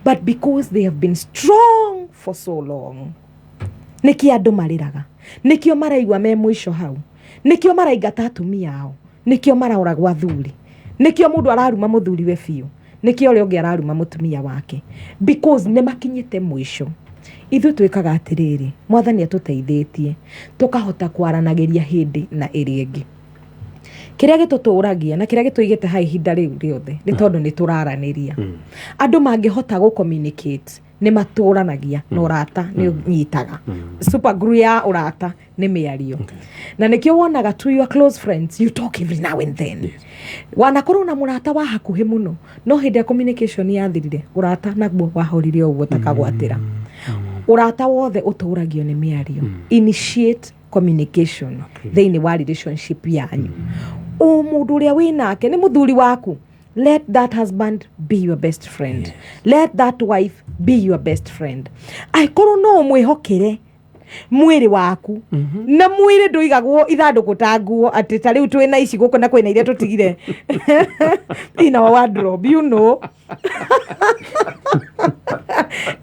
but because they have been strong for so long. Nĩkĩo andũ marĩraga, nĩkĩo maraigua me mũico hau, nĩkĩo maraingata atumia ao, nĩkĩo maraũragwo athuri, nĩkĩo mũndũ araruma mũthuriwe biũ, nĩkĩo ũrĩa ũngĩ araruma mũtumia wake, because nĩ makinyĩte mũico. Ithuĩ twĩkaga atĩrĩrĩ, Mwathani atũteithĩtie tũkahota kwaranagĩria hĩndĩ na ĩrĩa ĩngĩ. Kĩrĩa gĩtũtũragia na kĩrĩa gĩtũigĩte ha ihinda rĩu rĩothe nĩ tondũ nĩ tũraranĩria. Andũ mangĩhota gũ communicate nĩ matũranagia na ũrata nĩ ũnyitaga. Super glue ya ũrata nĩ mĩario, na nĩkĩo wonaga to your close friends you talk every now and then. Wanakorwo na mũrata wa hakuhĩ mũno, no hĩndĩ ya communication yathirire, ũrata naguo wahorire ũguo takagwatĩra. Ũrata wothe ũtũragio nĩ mĩario. Initiate communication thĩinĩ wa relationship yanyu. O mũndũ ũrĩa wĩ nake nĩ mũthuri waku, let that husband be your best friend. Let that wife be your best friend. Angĩkorwo no ũmwĩhokere mwĩrĩ waku, na mwĩrĩ ndũigagwo ithandũkũ ta nguo, atĩ ta rĩu twĩna ici gũkũ na kwĩna iria tũtigire in our wardrobe,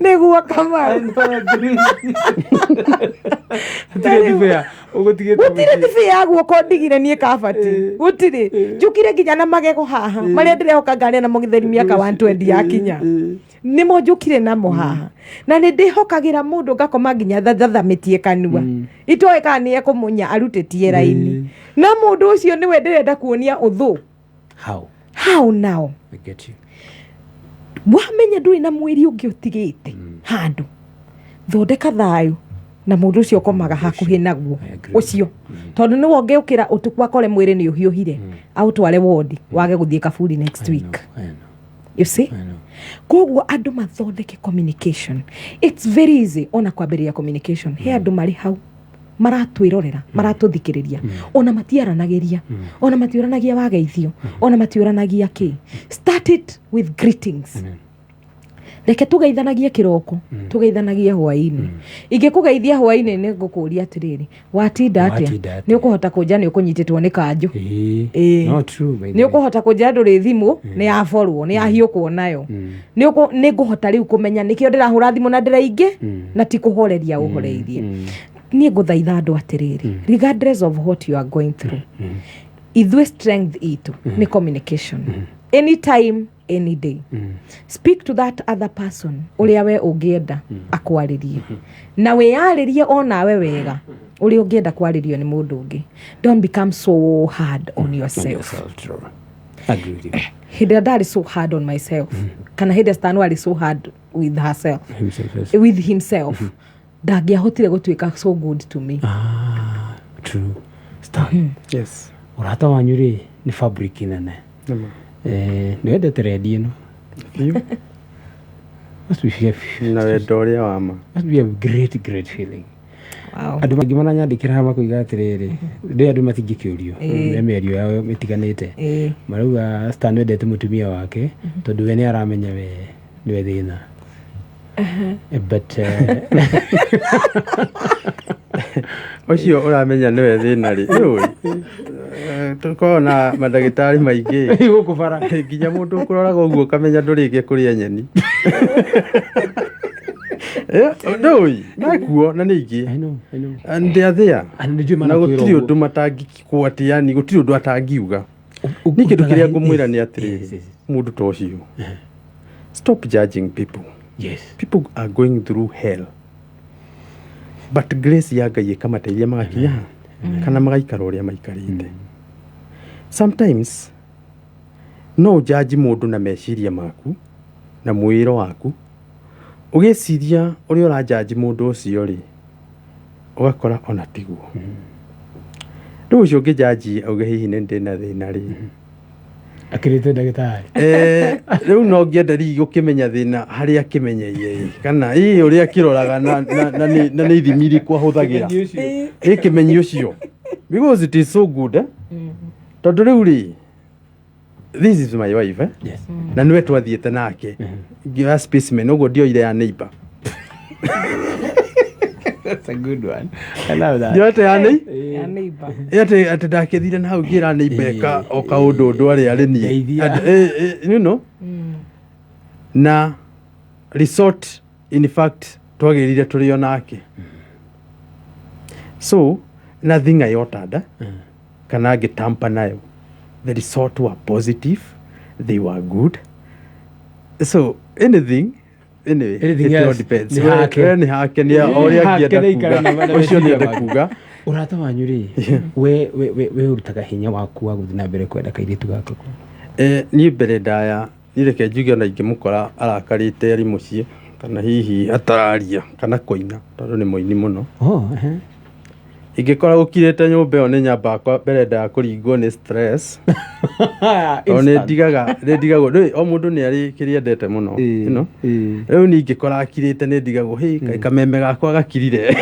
nĩguo Kamau. Hatirĩ thibĩa ũgũtigĩte. Gũtirĩ thibi ya guoko ndigire niĩ kabati, gũtirĩ. Njũkire nginya na magego haha marĩa ndĩrehoka ngarĩa namo gĩtheri mĩaka 120 yakinya, nĩmo njũkire namo haha, na nĩ ndĩhokagĩra mũndũ ngakoma nginya thathamĩtie kanua, itoĩ kana nĩ ekũmunya arutĩtie raini, na mũndũ ũcio nĩwe ndĩrenda kuonia ũthũ. How? How now? I get you. Wamenya ndũrĩ na mwĩrĩ ũngĩ ũtigĩte handũ, thondeka thayũ na mũndũ ũcio ũkomaga hakuhĩ naguo. I agree. Ũcio tondũ nĩwe ũngĩũkĩra ũtukũ akore mwĩrĩ nĩ ũhiũhire, aũtware wodi, wage gũthiĩ kaburi next I week. know, I know, You see? I know. Koguo andũ mathondeke communication. It's very easy ona kwambĩrĩria communication. He andũ marĩ hau maratwĩrorera, maratũthikĩrĩria, ona matiaranagĩria, ona matiũranagia wageithio, ona matiũranagia kĩ. Start it with greetings. Amen. Reke tũgeithanagie kĩroko, tũgeithanagie hwaĩ-inĩ. Ingĩkũgeithia hwaĩ-inĩ, nĩ ngũkũria atĩrĩrĩ, watinda atĩa? Watinda atĩa? Nĩ ũkũhota kũnja nĩ ũkũnyitĩtwo nĩ kanjũ. Ĩĩ. No, true, by the Nĩ way. ũkũhota kũnjĩra ndũrĩ thimũ nĩ yaborwo, nĩ yahiũkwo nayo. Nĩ ngũhota rĩu kũmenya nĩkĩo ndĩrahũra thimũ na ndĩraingĩ na ti kũhoreria ũhoreirie. Niĩ ngũthaitha andũ atĩrĩrĩ, regardless of what you are going through, ithuĩ strength itũ nĩ communication. Anytime, any day, speak to that other person ũrĩa we ũngĩenda akwarĩrie, na wĩyarĩrie onawe wega ũrĩa ũngĩenda kwarĩrio nĩ mũndũ ũngĩ. Don't become so hard on yourself. Yourself, true. Agree with you. Hĩndĩ ĩrĩa ndarĩ so hard on myself, kana hĩndĩ ĩrĩa Stan warĩ so hard with herself, Himself, yes. with himself, ndangĩahotire gũtuĩka so good to me. Ah, true. Stan, Yes. ũrata wanyu rĩ nĩ fabric nene. Nĩma. Eh, nĩ wendete rendi ĩno. Biũ. Must be, Na wendo ũrĩa wa ma. must be a great, great feeling. Wow. Andũ maingĩ maranyandĩkĩra haha makoiga atĩrĩrĩ, rĩ andũ matingĩkĩũrio me mĩario yao ĩtiganĩte. Marauga Stan wendete mũtumia wake tondũ we nĩ aramenya we nĩwe thĩna. But Ũcio ũramenya nĩwe thĩna rĩ, nĩũĩ tũkoragwo na mandagĩtarĩ maingĩ gũkũ bara. Nginya mũndũ ũkũroraga ũguo ũkamenya ndũrĩkia kũrĩa nyeni. Ndũĩ mekuo na nĩ ingĩ. I know, I know. Ndĩathĩa. And nĩ njũĩ Na manakwĩra gũtirĩ ũguo. ũndũ matangĩkwo atĩ, yani gũtirĩ ũndũ atangiuga. Niĩ kĩndũ kĩrĩa ngũmwĩra nĩ atĩrĩrĩ, mũndũ ta ũcio, stop judging people. Yes. People are going through hell, but grace ya Ngai ĩkamateithia magakinya ha kana magaikara ũrĩa maikarĩte. Sometimes no ũjanji mũndũ na meciria maku na mwĩĩro waku, ũgĩciria ũrĩa ũranjanji mũndũ ũcio rĩ, ũgakora ona tiguo. Rĩu ũcio ũngĩjanji auge hihi nĩ ndĩ na thĩna rĩ, Akĩrĩte ndagĩtarĩ. Rĩu no ngĩenda rigi gũkĩmenya thĩna harĩa akĩmenyeire ĩ, kana ĩ ũrĩa akĩroraga na nĩ ithimi irĩkũ ahũthagĩra ĩ kĩmenyi ũcio, because it is so good, eh? Tondũ rĩu rĩ, this is my wife, eh? Yes. Na nĩwe twathiĩte nake ngĩoya specimen, ũguo ndioire ya neighbor. That's a good one. I love that. Ndioete ya nei Ya neighbor. Atĩ ndakĩthire na hau ngĩra neighbor eka o kaũndũ ũndũ arĩa arĩ niĩ. Ndeithia. Atĩ, na resort in fact twagĩrire tũrĩ o nake, so nothing I ordered kana ngĩtampa nayo, the result were positive, they were good. So anything, anyway, Anything it all else, depends. nĩ hake. We nĩ hake, nĩ o ũrĩa Hake angĩenda nĩ ikara kuga, na ũcio nĩ meciria ende make. kuga. Ũrata wanyu rĩ, we ũrutaga hinya waku wa gũthiĩ na mbere kwenda kairĩtu gaka kũ? Niĩ mbere ndaya, niĩ reke njuge ona ingĩmũkora arakarĩte arĩ mũciĩ kana hihi atararia kana kũina, tondũ nĩ mũini mũno. Oh, ehe. Ingĩkora gũkirĩte nyũmba ĩyo, nĩ nyambaga kwa mbere ndaya kũringwo nĩ stress, tondũ nĩ ndigaga, nĩ ndigagwo rĩu o mũndũ nĩ arĩ kĩrĩa endete mũno. Rĩu niĩ ingĩkora akirĩte, nĩ ndigagwo hĩ kaĩ kameme gakwa gakirire.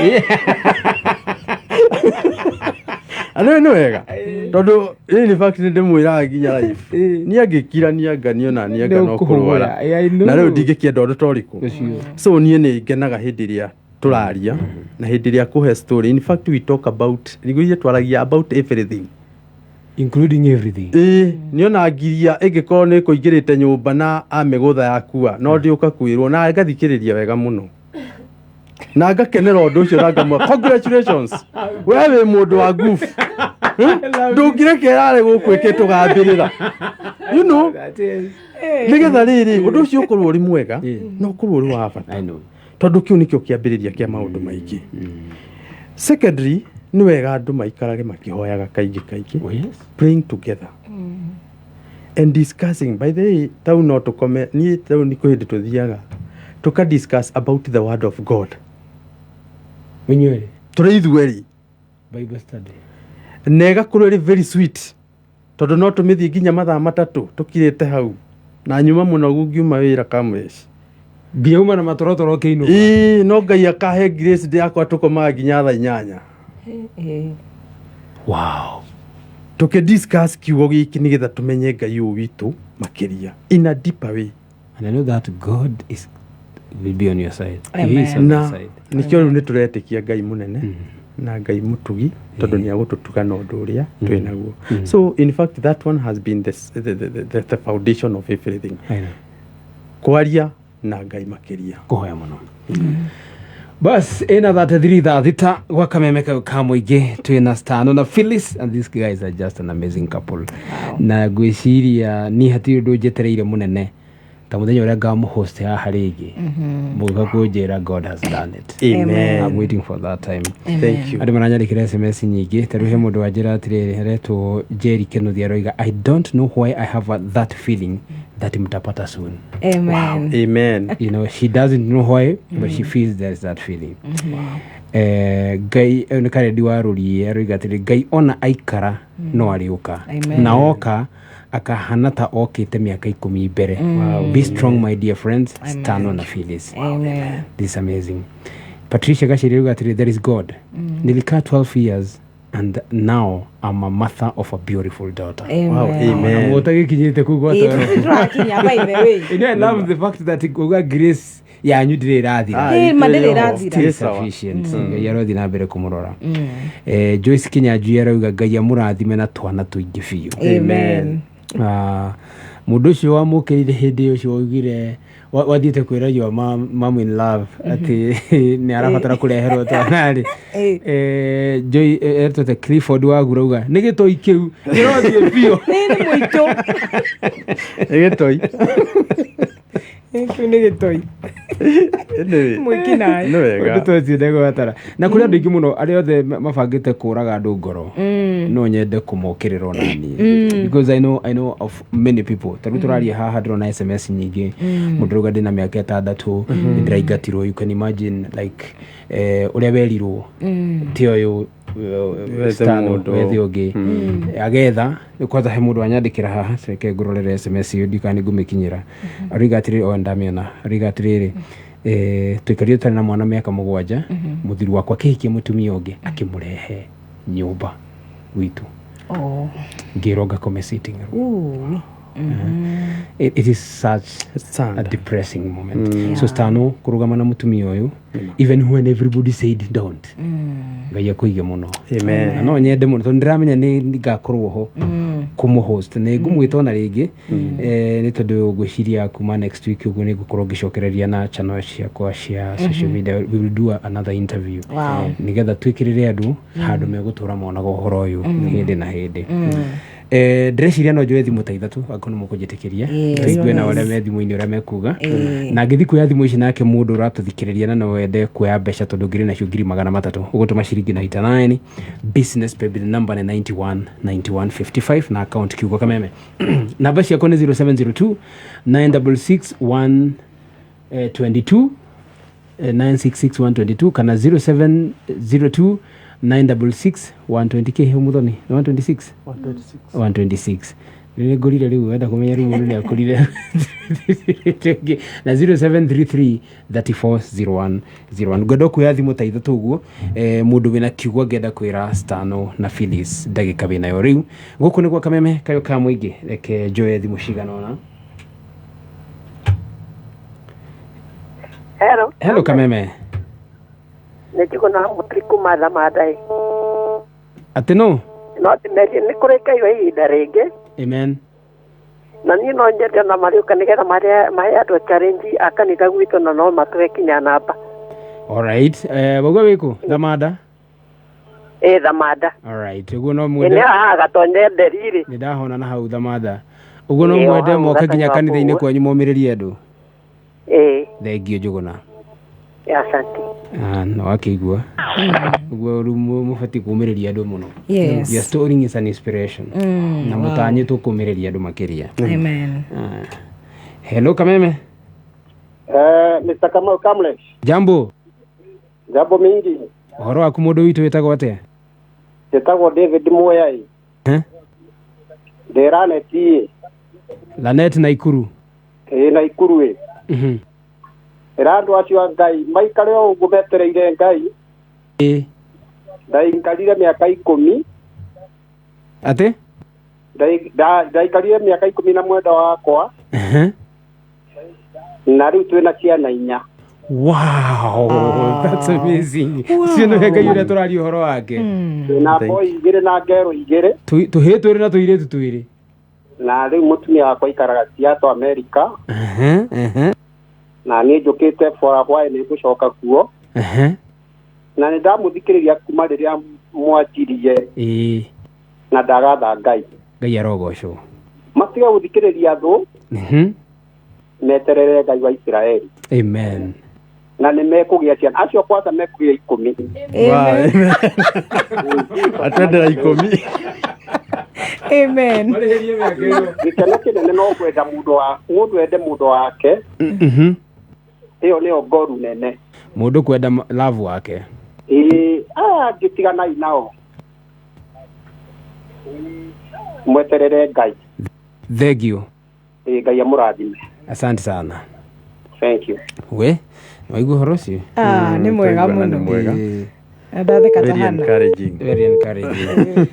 Rĩu nĩ wega tondũ in fact nĩ ndĩmwĩraga nginya life niĩ angĩkira niĩ anga niĩ ona niĩ anga no Nĩ ũkũhũra. kũrwara. I know. Na rĩu ndingĩkĩenda ũndũ ta ũrĩkũ. Ũcio. So niĩ nĩ ngenaga hĩndĩ ĩrĩa tũraria na hĩndĩ ĩrĩa kũhe story. In fact we talk about, nĩguo twaragia about everything. Including everything. Ĩĩ, nĩ ona ngiria ĩngĩkorwo nĩ kũingĩrĩte nyũmba na amĩgũtha yakua, no ndĩũka kwĩrwo na ngathikĩrĩria wega mũno na ngakenera ũndũ ũcio na ngamwa congratulations, we wĩ mũndũ wa nguvu. Ndũngĩreke yarĩ gũkũ ĩkĩ tũgambĩrĩra That is. nĩgetha rĩrĩ ũndũ ũcio ũkorwo ũrĩ mwega na ũkorwo ũrĩ wa bata, I know. Tondũ kĩu nĩkĩo kĩambĩrĩria kĩa maũndũ maingĩ. Secondly, nĩ wega andũ maikarage makĩhoyaga kaingĩ kaingĩ, Oh, yes. praying together and discussing. By the way, tau no tũkome, niĩ tau nĩ kwĩ hĩndĩ tũthiaga tũka discuss about the word of God. Inyuerĩ? Tũrĩ ithuerĩ. Bible study. Na ĩgakorwo ĩrĩ very sweet, tondũ no tũmĩthiĩ nginya mathaa 3 tũkirĩte hau na nyuma mũno ngiuma wĩra kamweci. Nginya uma na matorotoro ũkĩinũka. Ĩĩ, no Ngai akahe grace ndĩ yakwa, tũkomaga nginya thaa 8. Wow. Tũkĩ discuss kiugo gĩkĩ nĩgetha tũmenye Ngai ũyũ witũ makĩria in a deeper way. And I know that God is will be on your side. Amen. He is on your Na side. Nĩkĩo rĩu nĩ tũretĩkia Ngai mũnene na Ngai mũtugi, tondũ nĩ agũtũtuga na ũndũ ũrĩa twĩ naguo. So in fact that one has been the foundation of everything. I know. Kwaria na Ngai makĩria. Kũhoya mũno. Bas ĩna 33 thaa 6 gwa kameme kau ka mũingĩ, twĩna Stano na Phyllis, and these guys are just an amazing couple. Na ngwĩciria niĩ hatirĩ ũndũ njetereire mũnene ta mũthenya ũrĩa ngamũhost haha rĩngĩ mũgĩũka kũnjĩra God has done it. Amen. I'm waiting for that time. Thank you. Andũ maranyandĩkĩra SMS nyingĩ. Ta rĩu he mũndũ wanjĩra atĩrĩrĩ, aretwo Jerry Kenothi, aroiga, "I don't know why I have that feeling that mtapata soon." Amen. Amen. She doesn't know why, but she feels there's that feeling. Ngai nĩ karendi wa rũriĩ, aroiga atĩrĩ, Ngai ona aikara no arĩũka. Amen. Na oka akahana ta okĩte mĩaka 10 mbere. Be strong, my dear friends, Stano na Phyllis. Amen. This is amazing. Patricia Gachiri aroiga atĩrĩ, "There is God. Nilikaa 12 years and now I'm a mother of a beautiful daughter." Wow. Amen. Amen. Mũtagĩkinyĩte kũu Ĩĩ, gwatoro. tũtirakinya, by the way. I love the fact that kuga grace yanyu ndĩrĩ ĩrathira. Ah, Ĩĩ, ma ndĩrĩ ĩtũrĩ ĩrathira. Still Still sawa. sufficient. Ngai arothiĩ na mbere kũmũrora. Joyce Kinyanjui arauga, Ngai amũrathime na twana tũingĩ biũ. Amen. Ah, mũndũ ũcio wamũkĩrire hĩndĩ ĩyo, ũcio waugire wathiĩte kwĩra your mom in love atĩ nĩ arabatara kũreherwo twana rĩ. Joy etwete Clifford Wagura, auga nĩ gĩtoi kĩu kĩrothiĩ biũ. Nĩ mũitũ. Nĩ gĩtoi. Kĩu nĩ gĩtoi. Anyway, Mwĩkinaĩ. nĩ wega. Ũndũ ta ũcio ndegwatara na kũrĩ andũ aingĩ mũno arĩa othe mabangĩte kũraga andũ ngoro, no nyende kũmokĩrĩra ona niĩ, because I know of many people. Ta rĩu tũraria haha ndĩrona SMS nyingĩ, mũndũ rauga ndĩna mĩaka 6 nĩ ndĩraingatirwo. You can imagine, like, ũrĩa werirwo ti ũyũ. Wethe Stano, mũndũ. wethe ũngĩ agetha. Kwanza he mũndũ wanyandĩkĩra haha, reke ngũrorere SMS ĩyo, ndikana nĩ ngũmĩkinyĩra. Aroiga atĩrĩrĩ, o ndamĩona, aroiga atĩrĩrĩ, tũikarire tũtarĩ na mwana mĩaka 7, mũthuri wakwa akĩhikia mũtumia ũngĩ, akĩmũrehe nyũmba gwitũ, Oh. ngĩrwo ngakome sitting room. Ooh. It is such It's sad. a depressing moment. So Stano kũrũgama na mũtumia ũyũ even when everybody said don't, Ngai akũige mũno. Amen. Na no nyende mũno tondũ ndĩramenya nĩ ngakorwo ho kũmũhost, nĩ ngũmwĩta ona rĩngĩ, nĩ tondũ ngwĩciria kuma next week ũguo nĩ ngũkorwo ngĩcokereria na channel ciakwa cia social media. We will do another interview nĩgetha twĩkĩrĩre andũ handũ megũtũra monaga ũhoro ũyũ hĩndĩ na hĩndĩ. Ndĩreciria no njoe thimũ ta 3 angĩkorwo nĩ mũkũnjĩtĩkĩria, tũigue na ũrĩa me thimũ-inĩ ũrĩa mekuga, na ngĩthiĩ kuoya thimũ ici. Nake mũndũ ũratũthikĩrĩria na no wende kuoya mbeca, tondũ ngiri nacio 300,000, ũgũtũma ciringi 99, business paybill number nĩ 91 91 55 na account kiugo Kameme. Namba ciakwa nĩ 0702 966 1 22, 966 122 kana 0702 966 120. K muthoni 126 126 nĩ ngũrire rĩu, wenda kũmenya rĩu mũndũ nĩ akũrire, na 0733 340101. Ngwenda kuoya thimũ ta 3 ũguo, mũndũ wĩna kiugo angĩenda kwĩra Stano na Phyllis, ndagĩka wĩnayo rĩu. Gũkũ nĩ gwa Kameme kayo ka mũingĩ. Reke njoe thimũ cigana ũna. Hello. Hello, Kameme. Nĩ njiguna mũtiri kuma Thamandai. Atĩ no. No ndĩmerie nĩ kũrĩ Ngai wa ihinda rĩngĩ. Amen. Na niĩ no nyende ona marĩũka nĩgetha mahe andũ challenge a kanitha gwitũ, na no matũhe kinya namba. Alright, wauga wĩkũ? Thamanda? Ĩ, Thamanda. Alright, ũguo no Ĩ, mwende nĩ haha Gatonye Nderiri. Nĩ ndahona na hau Thamanda ũguo no Ĩ, o mwende hau moke nginya Gatonye wa kanitha-inĩ kũu. kwanyu momĩrĩrie andũ. Ĩ. Thengio, Njũgũna. Asante. Ah, no akĩigua ũguo rĩu mũbatiĩ kũmĩrĩria andũ mũno. Your story is an inspiration na mũtanyĩtwo kũmĩrĩria andũ makĩria. Amen. Ah. Hello, Kameme. Mr. Kamau Kamlesh, Jambo. Jambo mingi. Ũhoro waku mũndũ witũ, wĩtagwo atĩa? Njĩtagwo David Muyai. Eh? Ndĩ Lanet ĩ. Lanet, Naikuru? Ĩ, Naikuru ĩ. Ĩra andũ acio a Ngai maikare o ũguo metereire Ngai. Ndaikarire mĩaka 10. Atĩ? Ndaikarire mĩaka 10 na mwenda wakwa, na rĩu twĩna ciana 4. Wow, that's amazing. Ũcio nĩwe Ngai ũrĩa tũraria ũhoro wake. Twĩna boy 2 na ngero 2. Tũhĩĩ 2 na tũirĩtu 2. Na rĩu mũtumia wakwa aikaraga Seattle, America, na niĩ njũkĩte for a while, nĩ ngũcoka kuo. Na nĩ ndamũthikĩrĩria kuma rĩrĩa mwanjirie, na ndagatha Ngai. Ngai arogocwo. Matige gũthikĩrĩria thũ, meterere Ngai wa Isiraeli. Amen. Na nĩ mekũgĩa ciana, acio kwanza mekũgĩa 10. Amen. Atwendera 10. Amen. Marĩhĩrie mĩaka ĩyo. Gĩkeno kĩnene no kwenda mũndũ wa mũndũ ende mũndũ wake, ĩyo nĩyo ngoru nene. Mũndũ kwenda love wake. Ĩĩ, aya angĩ tiganai nao, mweterere Ngai. Thengio. Ĩĩ, Ngai amũrathime. Asante sana. Thank you. We waigua ũhoro ũcio? Ah, nĩ mwega Twaigua na nĩ mũno. mwega. Ndatheka ta Very hana. encouraging. Very encouraging.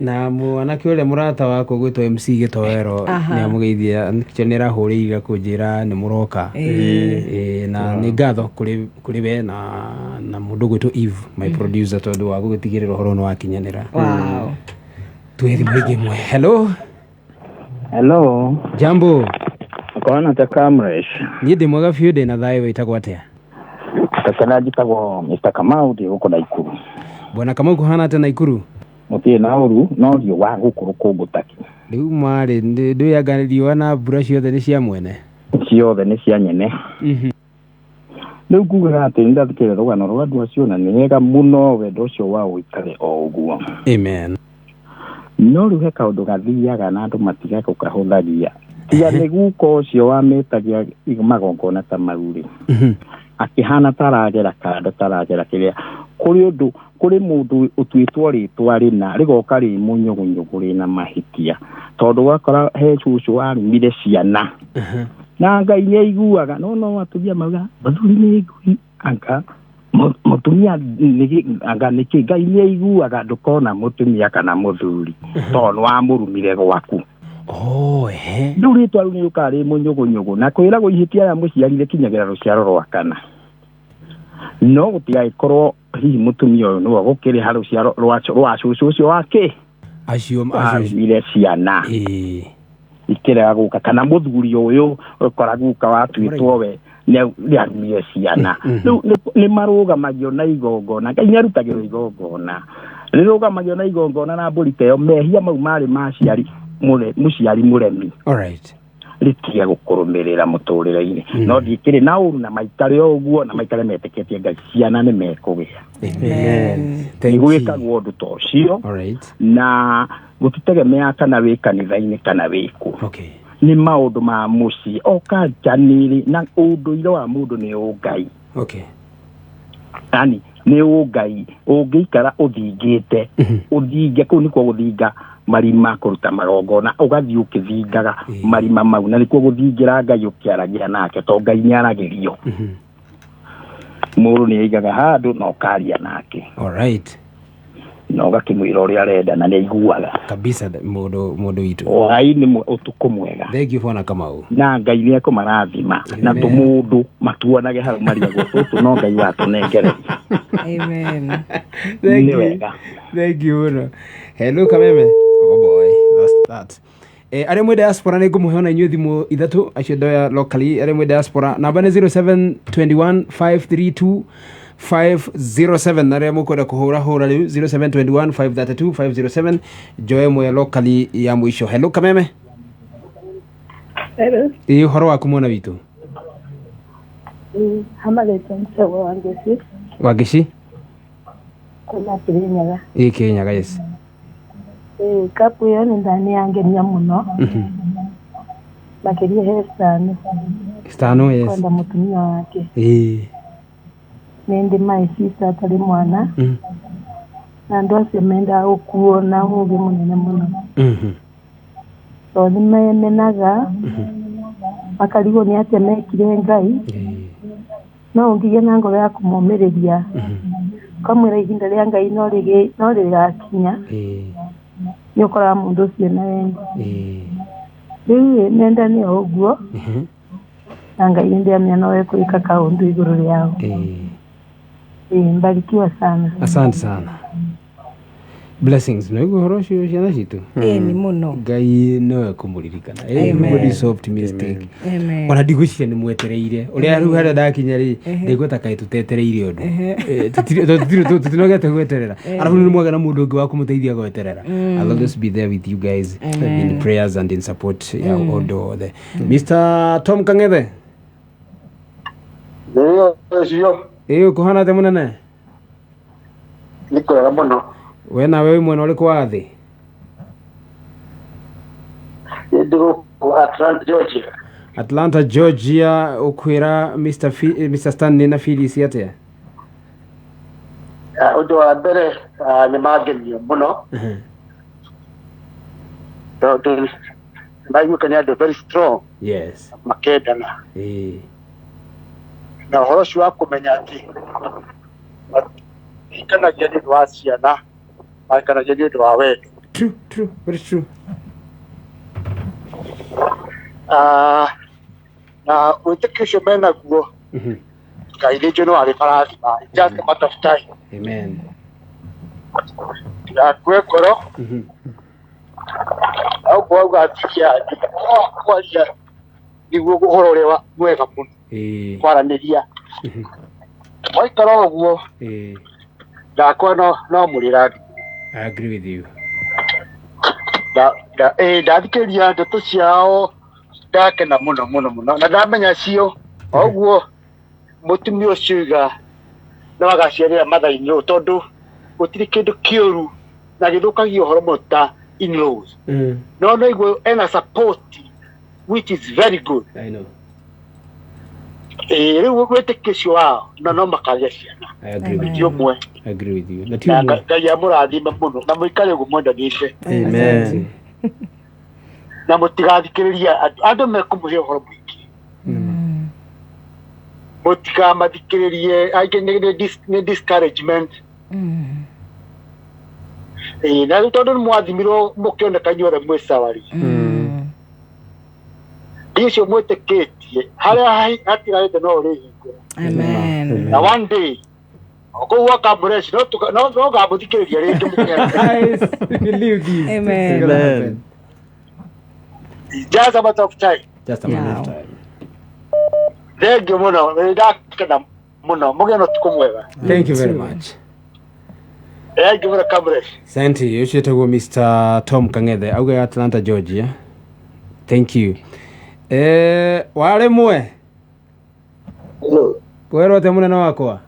Na mwanake ũrĩa mũrata wakwa gwĩtwo MC Gĩtoero nĩ amũgeithia kĩo, nĩ arahũrĩire kũnjĩra nĩ mũroka. Ĩĩ, na nĩ ngatho kũrĩ we na mũndũ gwĩtwo Eve, my producer, tondũ wa gũgĩtigĩrĩra ũhoro nĩ wakinyanĩra. Twĩ thimũ ĩngĩ ĩmwe. Hello. Hello. Jambo. Kona ta Kamresh. Niĩ ndĩ mwega biũ, ndĩ na thayũ. Wĩtagwo atĩa? Takana njĩtagwo Mr. Kamau, ndĩ gũkũ Naikuru. Bwana Kamau, kũhana atĩa Naikuru? Mũtirĩ na ũru, no riũa gũkũ rũkũngũ taki. Rĩu marĩ ndũyanga riũa na mbura ciothe nĩ cia mwene. Ciothe nĩ cia nyene. Rĩu ngugaga atĩ nĩ ndathikĩrĩria rũgano rwa andũ acio na nĩ wega mũno wendo ũcio wao ũikare o ũguo. Amen. No rĩu he kaũndũ gathiaga na andũ matiga gũkahũthagia. Tiga nĩ guka ũcio wametagia magongona ta mau rĩ, akĩhana taragera kando taragera kĩrĩa, kũrĩ ũndũ kũrĩ mũndũ ũtuĩtwo rĩtwa rĩna rĩgoka rĩ mũnyũgũnyũgũ rĩna mahĩtia, tondũ wakora he cũcũ warumire ciana na Ngai nĩ aiguaga. No atumia mauga mũthuri nĩ ngui, anga mũtumia anga nĩkĩ. Ngai nĩ aiguaga, ndũkona mũtumia kana mũthuri tondũ nĩ wamũrumire gwaku. Oh, ehe. Rĩu rĩtwa rĩu nĩ rĩũkaga rĩ mũnyũgũnyũgũ na kwĩragwo ihĩtia rĩa mũciari rĩkinyagĩra rũciaro rwa kana, no gũtigagĩkorwo hihi mũtumia ũyũ nĩwe gũkĩrĩha rũciaro rwa cũcũ ũcio wake acio acio warumire ciana ikĩrega gũka, kana mũthuri ũyũ ũkora guka watuĩtwo we nĩ arumire ciana. Rĩu nĩ marũgamagio na igongona. Ngai nĩ arutagĩrwo igongona, rĩrũgamagio na igongona na mbũri ta ĩyo. Mehia mau marĩ ma ciari mũciari mũremi All right. rĩtige gũkũrũmĩrĩra mũtũrĩre-inĩ. No ndikĩrĩ na ũru na maikare o ũguo na maikare metĩkĩtie Ngai, ciana nĩ mekũgĩa. Amen. Nĩ Thank you. gwĩkagwo ũndũ ta ũcio. All right. Na gũtitegemea kana wĩ kanitha-inĩ kana wĩ kũ. Okay. Nĩ maũndũ ma mũciĩ o kanjanĩrĩ na ũndũire wa mũndũ nĩ ũngai. Okay. Yani nĩ ũngai ũngĩikara ũthingĩte, ũthinge kũu nĩkuo gũthinga marima, kũruta magongona, ũgathiĩ ũkĩthingaga marima mau, na nĩkuo gũthingĩra Ngai ũkĩaragia nake, to Ngai nĩ aragĩrio. Mũndũ nĩ aigaga handũ na ũkaria nake. All right. Na ũgakĩmwĩra ũrĩa arenda na nĩ aiguaga. Kabisa, mũndũ witũ. Hwaĩ-inĩ, ũtukũ mwega. Thank you, bwana Kamau. Na Ngai nĩ ekũmarathima na tũmũndũ matuonage hau mariagwo tũtũ no Ngai watũnengereria. Amen. Thank Nĩ you. wega. Thank you mũno. Hello, Kameme. Oh boy, lost that. Arĩa mwĩ diaspora nĩ ngũmũhe ona inyuĩ thimũ ithatũ, acio ndoya locally. Arĩa mwĩ diaspora, namba nĩ 0721 532 507. Arĩa mũkwenda kũhũra hũra rĩu 0721 532 507. Njoe ĩmwe locally ya mũico. Hello, Kameme. Hello. Ĩ, ũhoro waku, mwana witũ? Hamagetwo mcego wa Ngeci. Wangĩci. Kuma Kirinyaga. Ĩ, Kĩrĩnyaga, yes. Ĩĩ, kapu ĩyo nĩ nĩ yangenia mũno, makĩria he Stano. Stano, yes. Kwenda mũtumia wake. Nĩ ndĩ my sister atarĩ mwana, na andũ acio mendaga gũkuo na ũgĩ mũnene mũno, tondũ nĩ memenaga makarigwo nĩ atĩa mekire Ngai. No ũngĩgĩa na ngoro ya kũmomĩrĩria, ũkamwĩra ihinda rĩa Ngai no rĩgakinya, nĩ ũkoraga mũndũ ũcio na wendo. Rĩu ĩ, mendane o ũguo, na Ngai nĩ ndĩamenya no ekwĩka kaũndũ igũrũ rĩao. Ĩ, mbarikiwa sana. Asante sana, blessings. No iguo ũhoro ũcio, ciana citũ. Ĩni mũno. Ngai nowe kũmũririkana. Everybody is optimistic. Amen. Ona ndigwĩciria nĩ mwetereire ũrĩa rĩu harĩa ndakinya rĩ, ndaigua ta kaĩ tũtetereire ũndũ. Tũtinogete gweterera, arabu nĩ mwagĩa na mũndũ ũngĩ wa kũmũteithia gweterera. I'll always be there with you guys in prayers and in support ya ũndũ wothe. Mr Tom Kang'ethe. Nĩyo ũcio. Ĩ, ũkũhana atĩa, mũnene? Nĩ kwega mũno. We nawe wĩ mwena ũrĩkũ wa thĩ? Ndĩ gũkũ Atlanta, Georgia. Atlanta, Georgia. Ũkwĩra Mr Stanley na Phyllis atĩa? Ũndũ wa mbere, nĩ mangenia mũno tondũ maiguĩka nĩ andũ very strong, makendana, na ũhoro ũcio wa kũmenya atĩ matikanagia nĩ ũndũ wa ciana, mahikanagia nĩ ũndũ wa wendo. True, true, very true. Na wĩtĩkio ũcio menaguo, Ngai nĩ njũĩ no arĩmarathima. It's just a matter of time. Amen. Ndagakue ngoro. Na ũguo auga atumia angĩ, ũhoro wa kwaria nĩguo ũhoro ũrĩa mwega mũno, kwaranĩria. Waikara ũguo, ndakwa no mũrĩrathi. I agree with you. Ndathikĩrĩria ndeto ciao ndakena mũno mũno mũno, na ndamenya cio o ũguo. Mũtumia ũcio iga no agaciarĩra mother-in-law tondũ gũtirĩ kĩndũ kĩũru na gĩthũkagia ũhoro mũno ta in-laws. No no igua ena support which is very good. I know. Ĩĩ rĩu wĩtĩkio ũcio wao na no makagĩa ciana. I agree with Ti you. ũmwe. I agree with you. Na ti Na ũmwe. Ngai amũrathime mũno na mũikare ũguo mwendanĩte. Amen. Na mũtigathikĩrĩria andũ. Andũ mekũmũhe ũhoro mũingĩ. Mũtikamathikĩrĩrie angĩ nĩ discouragement. Ĩĩ na rĩu tondũ nĩ mwathimirwo mũkĩoneka inyuothe mwĩ sawa rĩ. Ngai ũcio mwĩtĩkĩtie harĩa hatigarĩte no ũrĩhingũra. Amen. Na one day kũu gwa Kamũreshi no no ngamũthikĩrĩria rĩngĩ mũkĩaria. I believe this. Amen. This is gonna happen. Just a matter of time. Just a matter of time. Thank you mũno, nĩ ndakena mũno, mũgĩe na ũtukũ mwega. Thank you very much. Thank you mũno Kamũreshi. Asante, ũcio etagwo Mr. Tom Kang'ethe auga Atlanta, Georgia. Thank you. Warĩ mwe Hello. kwĩrwo atĩa mũnene wakwa?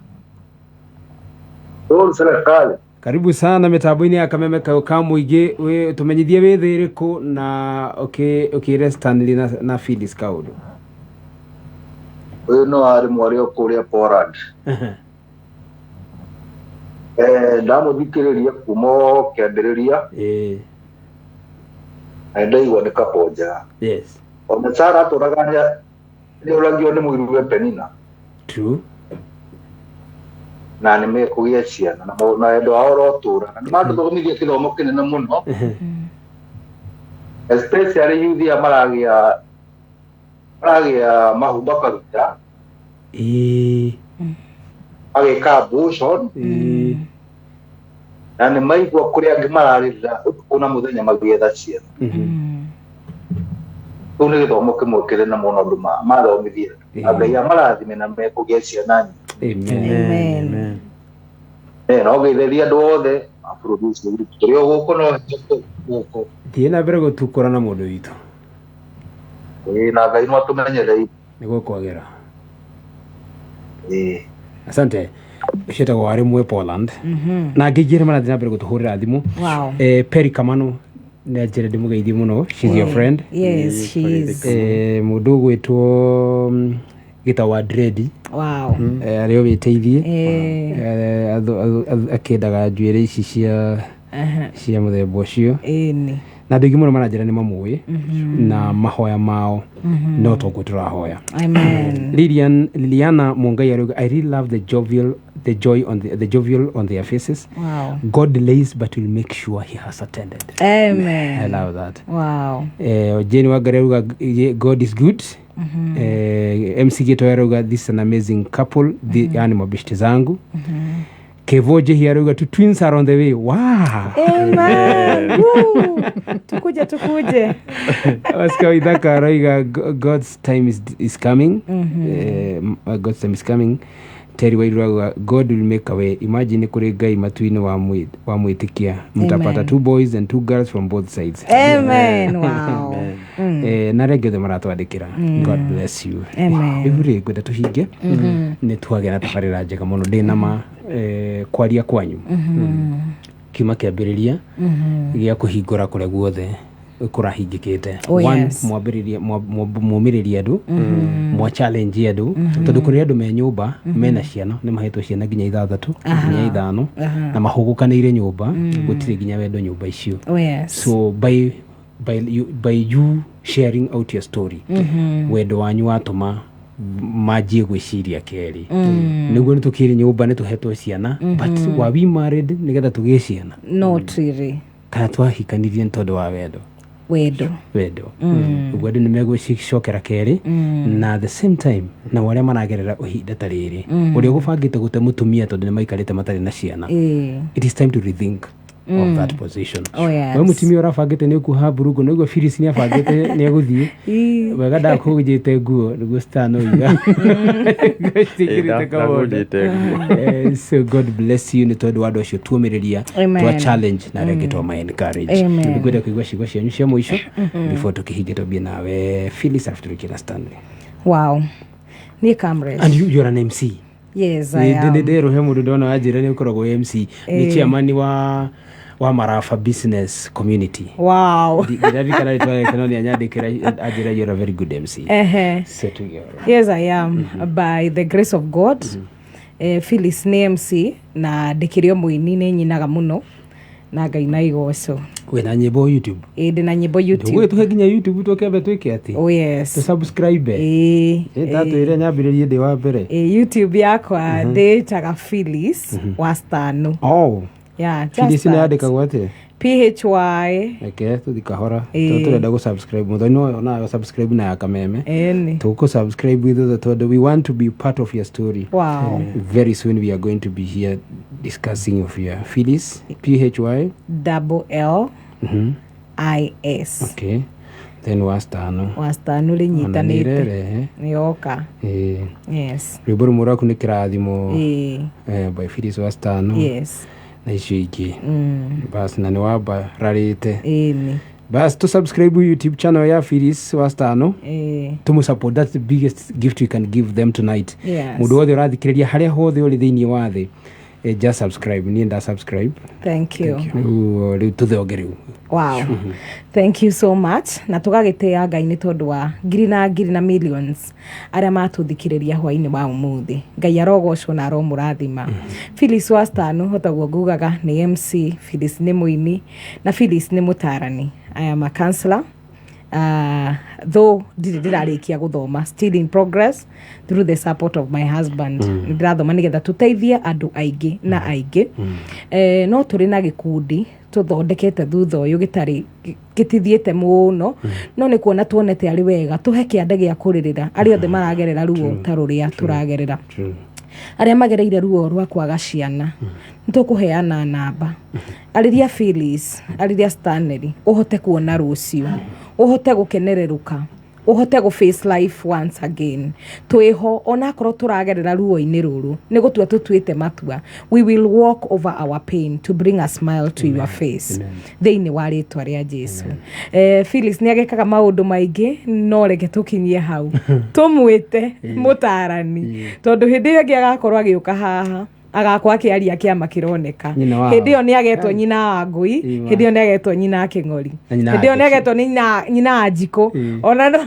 Hello, serikali. Karibu sana mitambo-inĩ ya Kameme kayũ ka mũingĩ. Tũmenyithie wĩ thĩ ĩrĩkũ na ũkĩre Stanley na Phyllis kaũndũ. Ũyũ no arĩ mwarĩ o kũrĩa Poland. Ndamũthikĩrĩria kuma o kĩambĩrĩria na ndaigua nĩ couple njega. Yes. Ona Sarah atũraga nĩũragio nĩ mũiruwe Penina. True. Na nĩ mekũgĩa ciana na wendo wao ũrotũra. Na nĩ mandũthomithia kĩthomo kĩnene mũno. Especially youth aya maragĩa mahu makaruta. Magĩka abortion. Na nĩ maigua kũrĩa angĩ mararĩrĩra ũtukũ na mũthenya magĩetha ciana. Kĩu nĩ gĩthomo kĩmwe kĩnene mũno andũ mathomithia. Na Ngai amarathime na mekũgĩa ciana nyingĩ. Amen. No geithĩria andũ othe a bũrũri ũcio witũ. Tũrĩ o gũkũ no gũkũ. Thiĩ na mbere gũtukũra na mũndũ witũ. Ĩĩ, na Ngai no atũmenyereire. Nĩguo kwagĩra. Ĩĩ. Asante. Ũcio etagwo warĩ mwe Poland. Na angĩ aingĩ arĩa marathiĩ na mbere gũtũhũrĩra thimũ. Wow. Perry Kamano nĩ anjĩre ndĩmũgeithie mũno. She's your friend. Yes, she is. Mũndũ ũgwĩtwo gĩtagwo Andredi. Wow. Arĩa wĩteithie. Akĩendaga njuĩrĩ ici cia mũthemba ũcio. Ĩni. Na andũ aingĩ mũno maranjĩra nĩ mamũĩ na mahoya mao no toguo tũrahoya. Amen. Liliana Mungai arauga, I really love the joy on the jovial on their faces. Wow. God delays but will make sure he has attended. Amen. I love that. Wow. Jane Wangari arauga, God is good. MC Gito arauga, this is an amazing couple. Yani mabishti zangu. Kevoje here arauga, two twins are on the way. Wow. Amen. Woo. Tukuje. Oscar Ithaka arauga, God's time is coming. God's time is coming. Terry Wairu arauga, God will make a way. Imagine kuri Ngai matuinĩ wa mwĩtĩkia. Mtapata 2 boys and 2 girls from both sides. Amen. Wow. Na rĩngĩ othe maratwandĩkĩra. God bless you. Amen. Rĩu rĩ ngwenda tũhinge. Nĩ twagĩa na tabarĩra njega mũno. Ndĩ na ma kwaria kwanyu. Kiuma kĩambĩrĩria gĩa kũhingũra kũrĩa guothe kũrahingĩkĩte. One, mwambĩrĩrie mwomĩrĩrie andũ, mwa challenge andũ, tondũ kũrĩ andũ me nyũmba mena ciana, nĩ mahetwo ciana nginya 6 nginya 5 na mahũgũkanĩire nyũmba, gũtirĩ nginya wendo nyũmba icio. So by you sharing out your story, wendo wanyu watũma manjie gwĩciria kerĩ. Nĩguo nĩ tũkĩrĩ nyũmba nĩ tũhetwo ciana, but were we married nĩgetha tũgĩe ciana? Not really. Kana twahikanirie nĩ tondũ wa wendo? Wendo. Ũguo andũ nĩ megwĩcokera kerĩ, na at the same time na arĩa maragerera ihinda ta rĩrĩ, ũrĩa ũgũbangĩte gũte mũtumia tondũ nĩ maikarĩte matarĩ na ciana, it is time to rethink of that position. Oh, yes. We mũtumia ũrabangĩte nĩ ũkuoha mburungo, nĩguo Phyllis nĩ abangĩte nĩ egũthiĩ. Wega ndakũnjĩte nguo nĩguo citanoiga. Cingĩrĩte kamondo. So God bless you nĩ tondũ wa andũ acio tuomĩrĩria, twa challenge na arĩa angĩ twama encourage. Nĩngwenda kũigua ciugo cianyu cia mũico before tũkĩhinge twambie nawe Phyllis alafu tũrĩkie na Stanley. Wow. Niĩ Kamresh. And you are an MC. Yes, I am. Nĩ ndĩrũhe mũndũ ndona wanjĩra nĩ ũkoragwo wĩ MC. Nĩ chairman wa Marafa Business Community. Wow. Ndirarikana rĩtwa rĩake no nĩ anyandĩkĩra anjĩra you are a very good MC. Ehe. So tuge ũhoro. Yes, I am. By the grace of God. Phyllis nĩ MC na ndĩkĩrĩ o mũini, nĩ nyinaga mũno na Ngai na igoco. Wĩna nyĩmbo YouTube? Ĩ, ndĩ na nyĩmbo YouTube. Ũgũgĩtũhe nginya YouTube tũkĩambe twĩke atĩ? Oh yes. Tũ subscribe. Ĩ. Ndatwĩre nyambĩrĩrie ndĩ wa mbere. Ĩ, YouTube yakwa ndĩĩtaga Phyllis Wastanu. Oh. Yeah, just Phyllis nĩ that. yandĩkagwo atĩa? PHY. Reke tũthi kahora. Ĩ. Tondũ tũrenda gũ subscribe. Mũthoni ũyũ nayo subscribe na ya Kameme. Ĩni. Tũkũ subscribe ithuothe tondũ we want to be part of your story. Wow. Very soon we are going to be here discussing of your Phyllis PHY Double L I S. Okay. Then Wastanu. Wastanu Ona nĩ rĩnyitanĩte. ĩrerehe. Nĩyoka. Ĩ. Yes. Rwĩmbo rũmwe rwaku nĩ kĩrathimo. Ĩ. By Phyllis Wastanu. Yes. Na icio ingĩ. Bas na nĩ wambararĩte. Ĩni. Bas to subscribe YouTube channel ya Phyllis Wastanu. Ĩ. Tũmũ support, that's the biggest gift we can give them tonight. Yes. Mũndũ wothe ũrathikĩrĩria harĩa hothe ũrĩ thĩinĩ wa thĩ, just subscribe. Niĩ nda subscribe. Thank you. Rĩu tũthonge rĩu. Wow. Thank you so much. Na tũgagĩtĩĩa Ngai nĩ tondũ wa ngiri na ngiri na millions arĩa matũthikĩrĩria hwainĩ wa ũmũthĩ. Ngai arogocwo na aromũrathima. Phyllis Wastanu hotaguo ngugaga nĩ MC, Phyllis nĩ mũini na Phyllis nĩ mũtarani. I am a counselor. Though ndirĩ ndĩrarĩkia gũthoma, still in progress through the support of my husband. Nĩ ndĩrathoma nĩgetha tũteithie andũ aingĩ na aingĩ. No tũrĩ na gĩkundi tũthondekete thutha ũyũ gĩtarĩ gĩtithiĩte mũno, no nĩ kuona tuonete arĩ wega tũhe kĩande gĩa kũrĩrĩra arĩa othe maragerera ruo ta rũrĩa tũragerera. Arĩa magereire ruo rwa kwaga ciana, nĩ tũkũheana namba. Arĩria Phyllis, arĩria Stanley, ũhote kuona rũciũ, ũhote gũkenererũka, ũhote gũ face life once again. Twĩho onakorwo tũragerera ruo-inĩ rũrũ, nĩ gũtua tũtuĩte matua. We will walk over our pain to bring a smile to your face. Thĩinĩ wa rĩtwa rĩa Jesu. Phyllis nĩ agĩkaga maũndũ maingĩ, no reke tũkinyie hau. Tũmwĩte mũtarani. Tondũ hĩndĩ ĩyo ĩngĩ agakorwo agĩũka haha, agakorwo akĩaria kĩama kĩroneka. Nyina wa Hĩndĩ ĩyo nĩ agetwo nyina wa ngui, Ĩĩ, hĩndĩ ĩyo nĩ agetwo nyina wa kĩng'ori, Na nyina wa hĩndĩ ĩyo nĩ ngeci. agetwo nĩ nyina wa njikũ. Ona no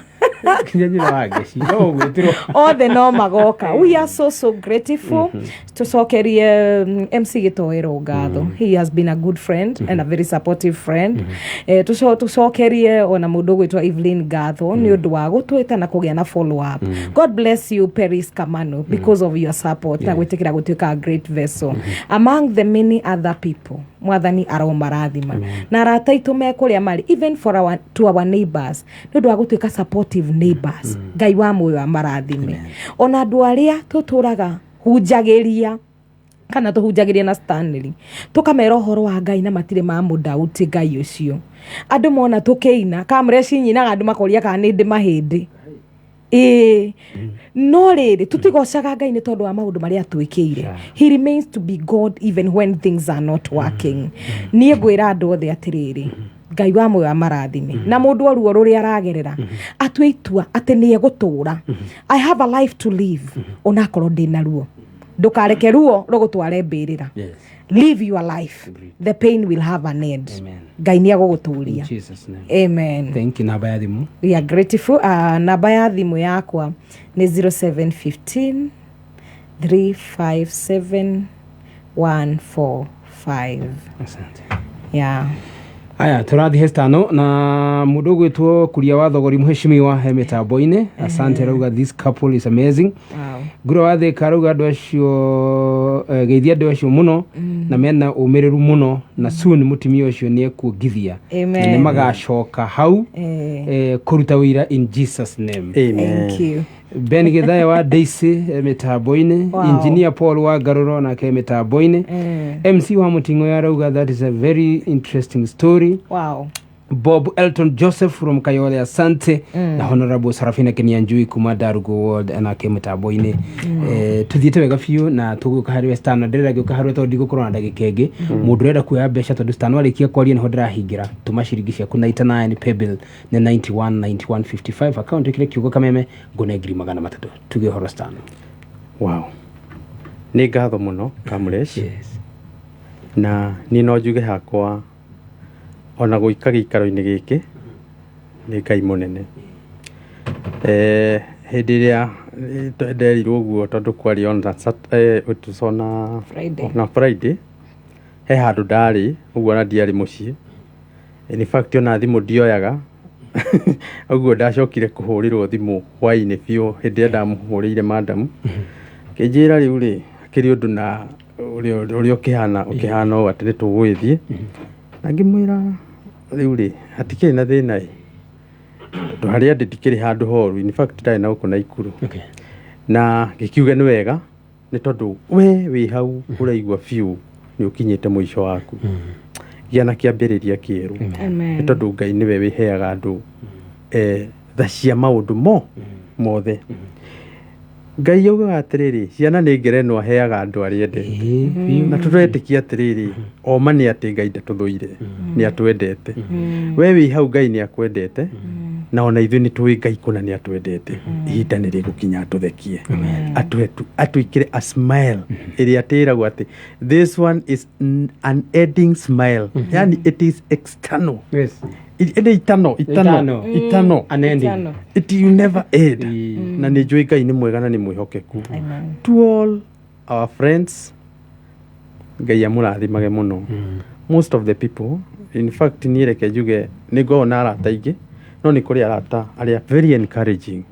Kinya nyina wa ngeci no ũgwĩtĩrwo. Othe no magoka. We are so so grateful. Tũcokerie MC Gĩtoero ngatho. He has been a good friend and a very supportive friend. Tũcokerie ona mũndũ ũgwĩtwo Evelyn ngatho nĩ ũndũ wa gũtwĩta na kũgĩa na follow up. God bless you, Paris Kamano, because of your support na gwĩtĩkĩra gũtuĩka a great vessel among the many other people. Mwathani aromarathima na arata aitũ me kũrĩa marĩ, even for our, to our neighbors, nĩ ũndũ wa gũtuĩka supportive neighbors. Ngai wa muoyo amarathime. Ona andũ arĩa tũtũraga hunjagĩria kana tũhunjagĩria na Stanley, tũkamera ũhoro wa Ngai na matirĩ mamũdauti Ngai ũcio. Andũ mona tũkĩina Kamresh nyinaga, andũ makoria kana nĩ ndĩ mahĩndĩ. Ĩĩ, no rĩrĩ tũtigocaga Ngai nĩ tondũ wa maũndũ marĩa atwĩkĩire. He remains to be God even when things are not working. Niĩ ngwĩra andũ othe atĩrĩrĩ, Ngai wa muoyo amarathime, na mũndũ o ruo rũrĩa aragerera atue itua atĩ nĩ egũtũra. I have a life to live onakorwo ndĩna ruo. Ndũkareke ruo rũgũtware mbĩrĩra. Live your life. The pain will have an end. Amen. Ngai nĩ agũgũtũria. In Jesus' name. Amen. Thank you. Namba ya thimũ? We are grateful. Namba ya thimũ yakwa nĩ 0715 357 145. Asante. Yeah. Aya tũrathiĩ hestano na mũndũ ũgwĩtwo Kuria wa Thogori, mũheshimiwa he mĩtambo-inĩ. Asante, arauga this couple is amazing. Nguro wa Thĩka arauga andũ acio, geithia andũ acio mũno na mena ũmĩrĩru mũno, na soon mũtumia ũcio nĩ ekuongithia Amen. na nĩ magacoka hau kũruta wĩra in Jesus' name. Amen. Thank you. Ben Gĩthaya wa Daisy mĩtambo-inĩ. Engineer Paul wa Ngarũro nake mĩtambo-inĩ. MC wa Mũting'oe arauga that is a very interesting story. Bob Elton Joseph from Kayole, asante. Na Honorable Sarafina Kenianjui kuma Darugo World nake mũtambo-inĩ. Tuthiĩte wega biũ na tũgũka harĩ we Stan, na ndĩrenda gĩũka harĩ we tondũ ndigũkorwo na ndagĩka ĩngĩ. Mũndũ ũrenda kuoya mbeca, tondũ Stan warĩkia kwaria nĩho ndĩrahingĩra, tũma ciringi ciaku 99, paybill nĩ 91 91 55, account ĩkĩre kiugo Kameme, ngũne 300,000. Tuge ũhoro, Stan. Wow, nĩ ngatho mũno, Kamlesh. Yes. Na niĩ no njuge hakwa ona gũika gĩikaro-inĩ gĩkĩ nĩ Ngai mũnene. Hĩndĩ ĩrĩa nderirwo ũguo, tondũ kwarĩ on a it was on a Friday. On a Friday, he handũ ndarĩ ũguo na ndiarĩ mũciĩ. In fact, ona thimũ ndioyaga ũguo. Ndacokire kũhũrĩrwo thimũ hwaĩ-inĩ biũ, hĩndĩ ĩrĩa ndamũhũrĩire madam, kĩnjĩra rĩu rĩ hakĩrĩ ũndũ na ũrĩa ũkĩhana ũũ atĩ nĩ tũgũgĩthiĩ, na ngĩmwĩra rĩu rĩ hatikĩrĩ na thĩna ĩ, tondũ harĩa ndĩ ndikĩrĩ handũ horu. In fact, ndarĩ na gũkũ Naikuru. Na ngĩkiuga nĩ wega, nĩ tondũ we wĩ hau ũraigua biũ nĩ ũkinyĩte mũico waku, gĩa na kĩambĩrĩria kĩerũ, Amen. nĩ tondũ Ngai nĩwe wĩheaga andũ tha cia maũndũ mo mothe. Ngai augaga atĩrĩrĩ, ciana nĩ ngerenwa aheaga andũ arĩa endete, na tũretĩkia atĩrĩrĩ, oma nĩ atĩ Ngai ndatũthũire, nĩ atwendete. We wĩ hau, Ngai nĩ akwendete, na ona ithuĩ nĩ tũĩ Ngai kũna nĩ atwendete. Ihinda nĩ rĩgũkinya atũthekie, atũhe atwĩkĩre a smile ĩrĩa atĩragwo atĩ this one is unending smile, yani it is external. Nĩ itano itano. Itano. Itano. Unending. Itano. It will never end. Na nĩ njũĩ Ngai nĩ mwega na nĩ mwĩhokeku. To all our friends, Ngai amũrathimage mũno. Most of the people, in fact, niĩ reke njuge nĩ ngoragwo na arata aingĩ, no nĩ kũrĩ arata arĩa very encouraging,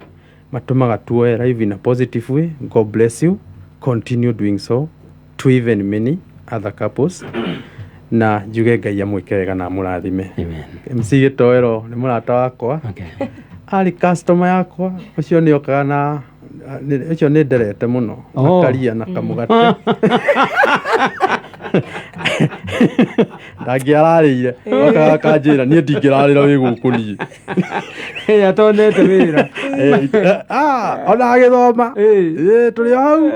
matũmaga tuoe life in a positive way. God bless you, continue doing so to even many other couples, na njuge Ngai amwĩke wega na amũrathime. Amen. MC Gĩtoero nĩ mũrata wakwa, arĩ customer yakwa. Ũcio nĩ okaga na ũcio nĩ nderete mũno. Oh. Akaria na kamũgate ndangĩararĩire, okaga akanjĩra niĩ ndingĩrarĩra wĩ gũkũ niĩ. Atonete wĩra. Ona agĩthoma. Tũrĩ o hau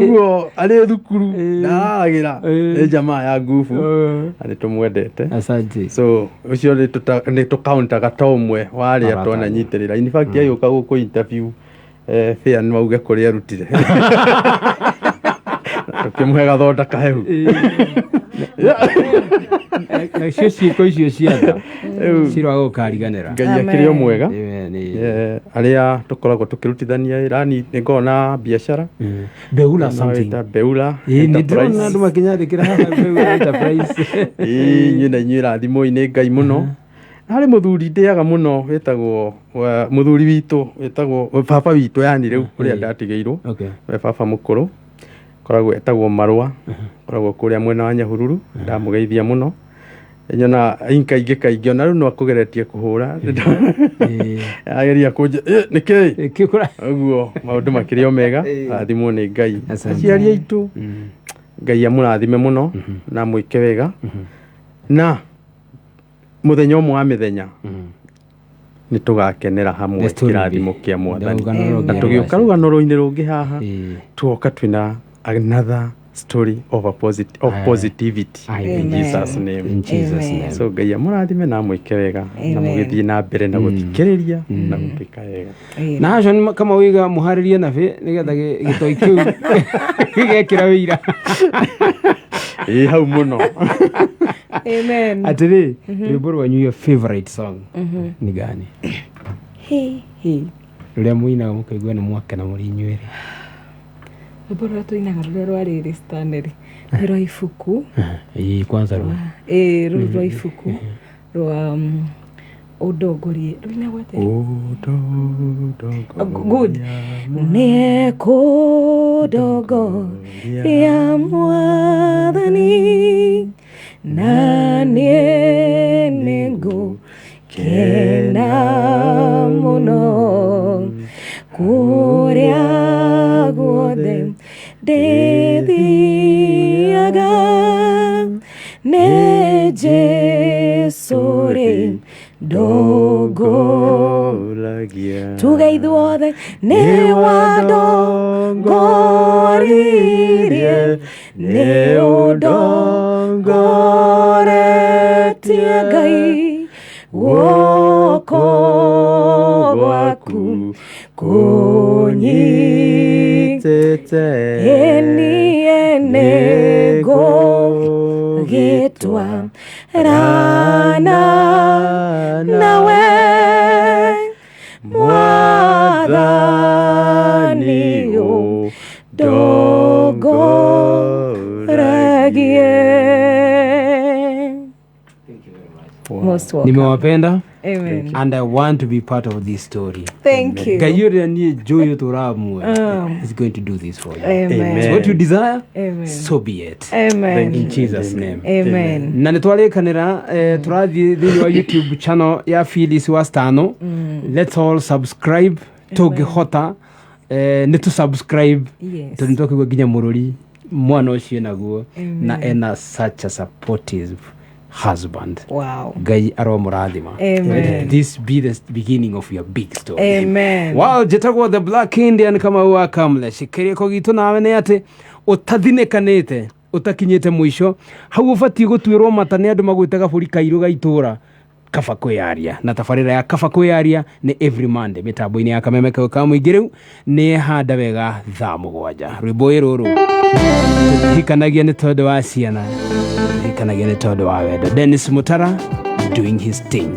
ũguo arĩ thukuru ndararagĩra. Nĩ jamaa ya ngubu na nĩ tũmwendete. Asante. So ũcio nĩ tũkauntaga ta ũmwe wa arĩa Arata. twananyitĩrĩra. In fact, agĩũka gũkũ interview, fair nĩ mauge kũrĩa arutire, tũkĩmũhe gathonda kahehu. Nacio ciĩko icio cia tha Rĩu, ciroaga gũkariganĩra. Ngai akĩrĩ o mwega. Amen. Arĩa tũkoragwo tũkĩrutithania wĩra ni nĩ ngoragwo na biacara. Beula something. Ĩta Beula Ĩĩ, nĩ Enterprise. ndĩrona andũ makĩnyandĩkĩra haha Beula Enterprise. Ĩĩ, inyuĩ na inyuĩ rathimwo nĩ Ngai mũno. Harĩ mũthuri ndĩaga mũno wĩtagwo mũthuri witũ wĩtagwo baba witũ, yani rĩu ũrĩa ndatigĩirwo. We baba mũkũrũ koragwo etagwo Marũa, koragwo kũrĩa mwena wa Nyahururu. Ndamũgeithia mũno, nyona kaingĩ kaingĩ ona rĩu no akũgeretie kũhũra, ageria kũnja nĩkĩ. Kĩkũra. Ũguo maũndũ makĩrĩ o mega, rathimwo nĩ Ngai. Asante. Aciari aitũ, Ngai amũrathime mũno na mwĩke wega, na mũthenya ũmwe wa mĩthenya nĩ tũgakenera hamwe The story kĩrathimo be. kĩa Mwathani. Rũgano rũngĩ Na tũgĩũka rũgace. rũgano-rũinĩ rũngĩ haha, tuoka twĩna another story of, a of positivity Amen. in Jesus' name. In Jesus' Amen. name. So Ngai amũrathime na amwĩke wega na Amen. mũgĩthiĩ na mbere na gũthikĩrĩria na gũtuĩka wega. Na hacio nĩ kama wiga mũharĩrie na bĩ nĩgetha gĩtoi kĩu gĩgekĩra wĩira. Ĩ hau mũno. Amen. Atĩrĩ, rwĩmbo rwanyu, your favorite song ni gani? He, he. Rũrĩa mũinaga mũkaigua nĩ mwakena mũrĩ inyuerĩ. Rwĩmbo rũrĩa tũinaga rũrĩa rwa rĩrĩ, Stanley, nĩ rwa ibuku. Ĩĩ, kwanza rũu. Ĩĩ, rũu rwa ibuku rwa ũndongorie rũinagwo atĩa? Good. Nĩ kũndongoria Mwathani, na niĩ nĩngũkena mũno kũrĩa guothe ndĩthiaga nĩ Jesũ rĩ. Ndongoragia. Ndongoragia. Tuge ithuothe nĩ wandongoririe, nĩ ũndongoretie Ngai, guoko gwaku kũnyitĩte. Ĩniĩ nĩngũgĩtwarana nawe Mwathani, ũndongoragie. Most welcome. Nimewapenda. Amen. And I want to be part of this story. Thank you. Ngai ũrĩa niĩ njũĩ ũtũraga muoyo is going to do this for you. Amen. So what you desire, Amen. so be it. Amen. In Jesus' name. Amen. Na nä twarä kanä ra tå rathiä thä inä wa YouTube channel ya Phyllis wa Stano. Let's all subscribe tå ngä hota, nä tå subscribe Yes. tondå nä twakĩigua nginya må rå ri mwana å cio naguo na ena such a supportive husband. Wow. Ngai aromũrathima. Amen. Let this be the beginning of your big story. Amen. Wow, njĩtagwo The Black Indian Kamau wa Kamlesh. Kĩrĩko gitũ nawe nĩ atĩ ũtathinĩkanĩte ũtakinyĩte mũico hau ũbatiĩ gũtuĩrwo mata nĩ andũ magwĩte gabũri kairũ ga itũra. Kaba kwĩyaria na tabarĩra ya Kaba kwĩyaria nĩ every Monday mĩtambo-inĩ ya Kameme kau ka mũingĩ. Rĩu nĩ handa wega thaa 7. Rwĩmbo ĩ rũrũ, hikanagia nĩ tondũ wa ciana, hikanagia nĩ tondũ wa wendo. Dennis Mutara doing his thing.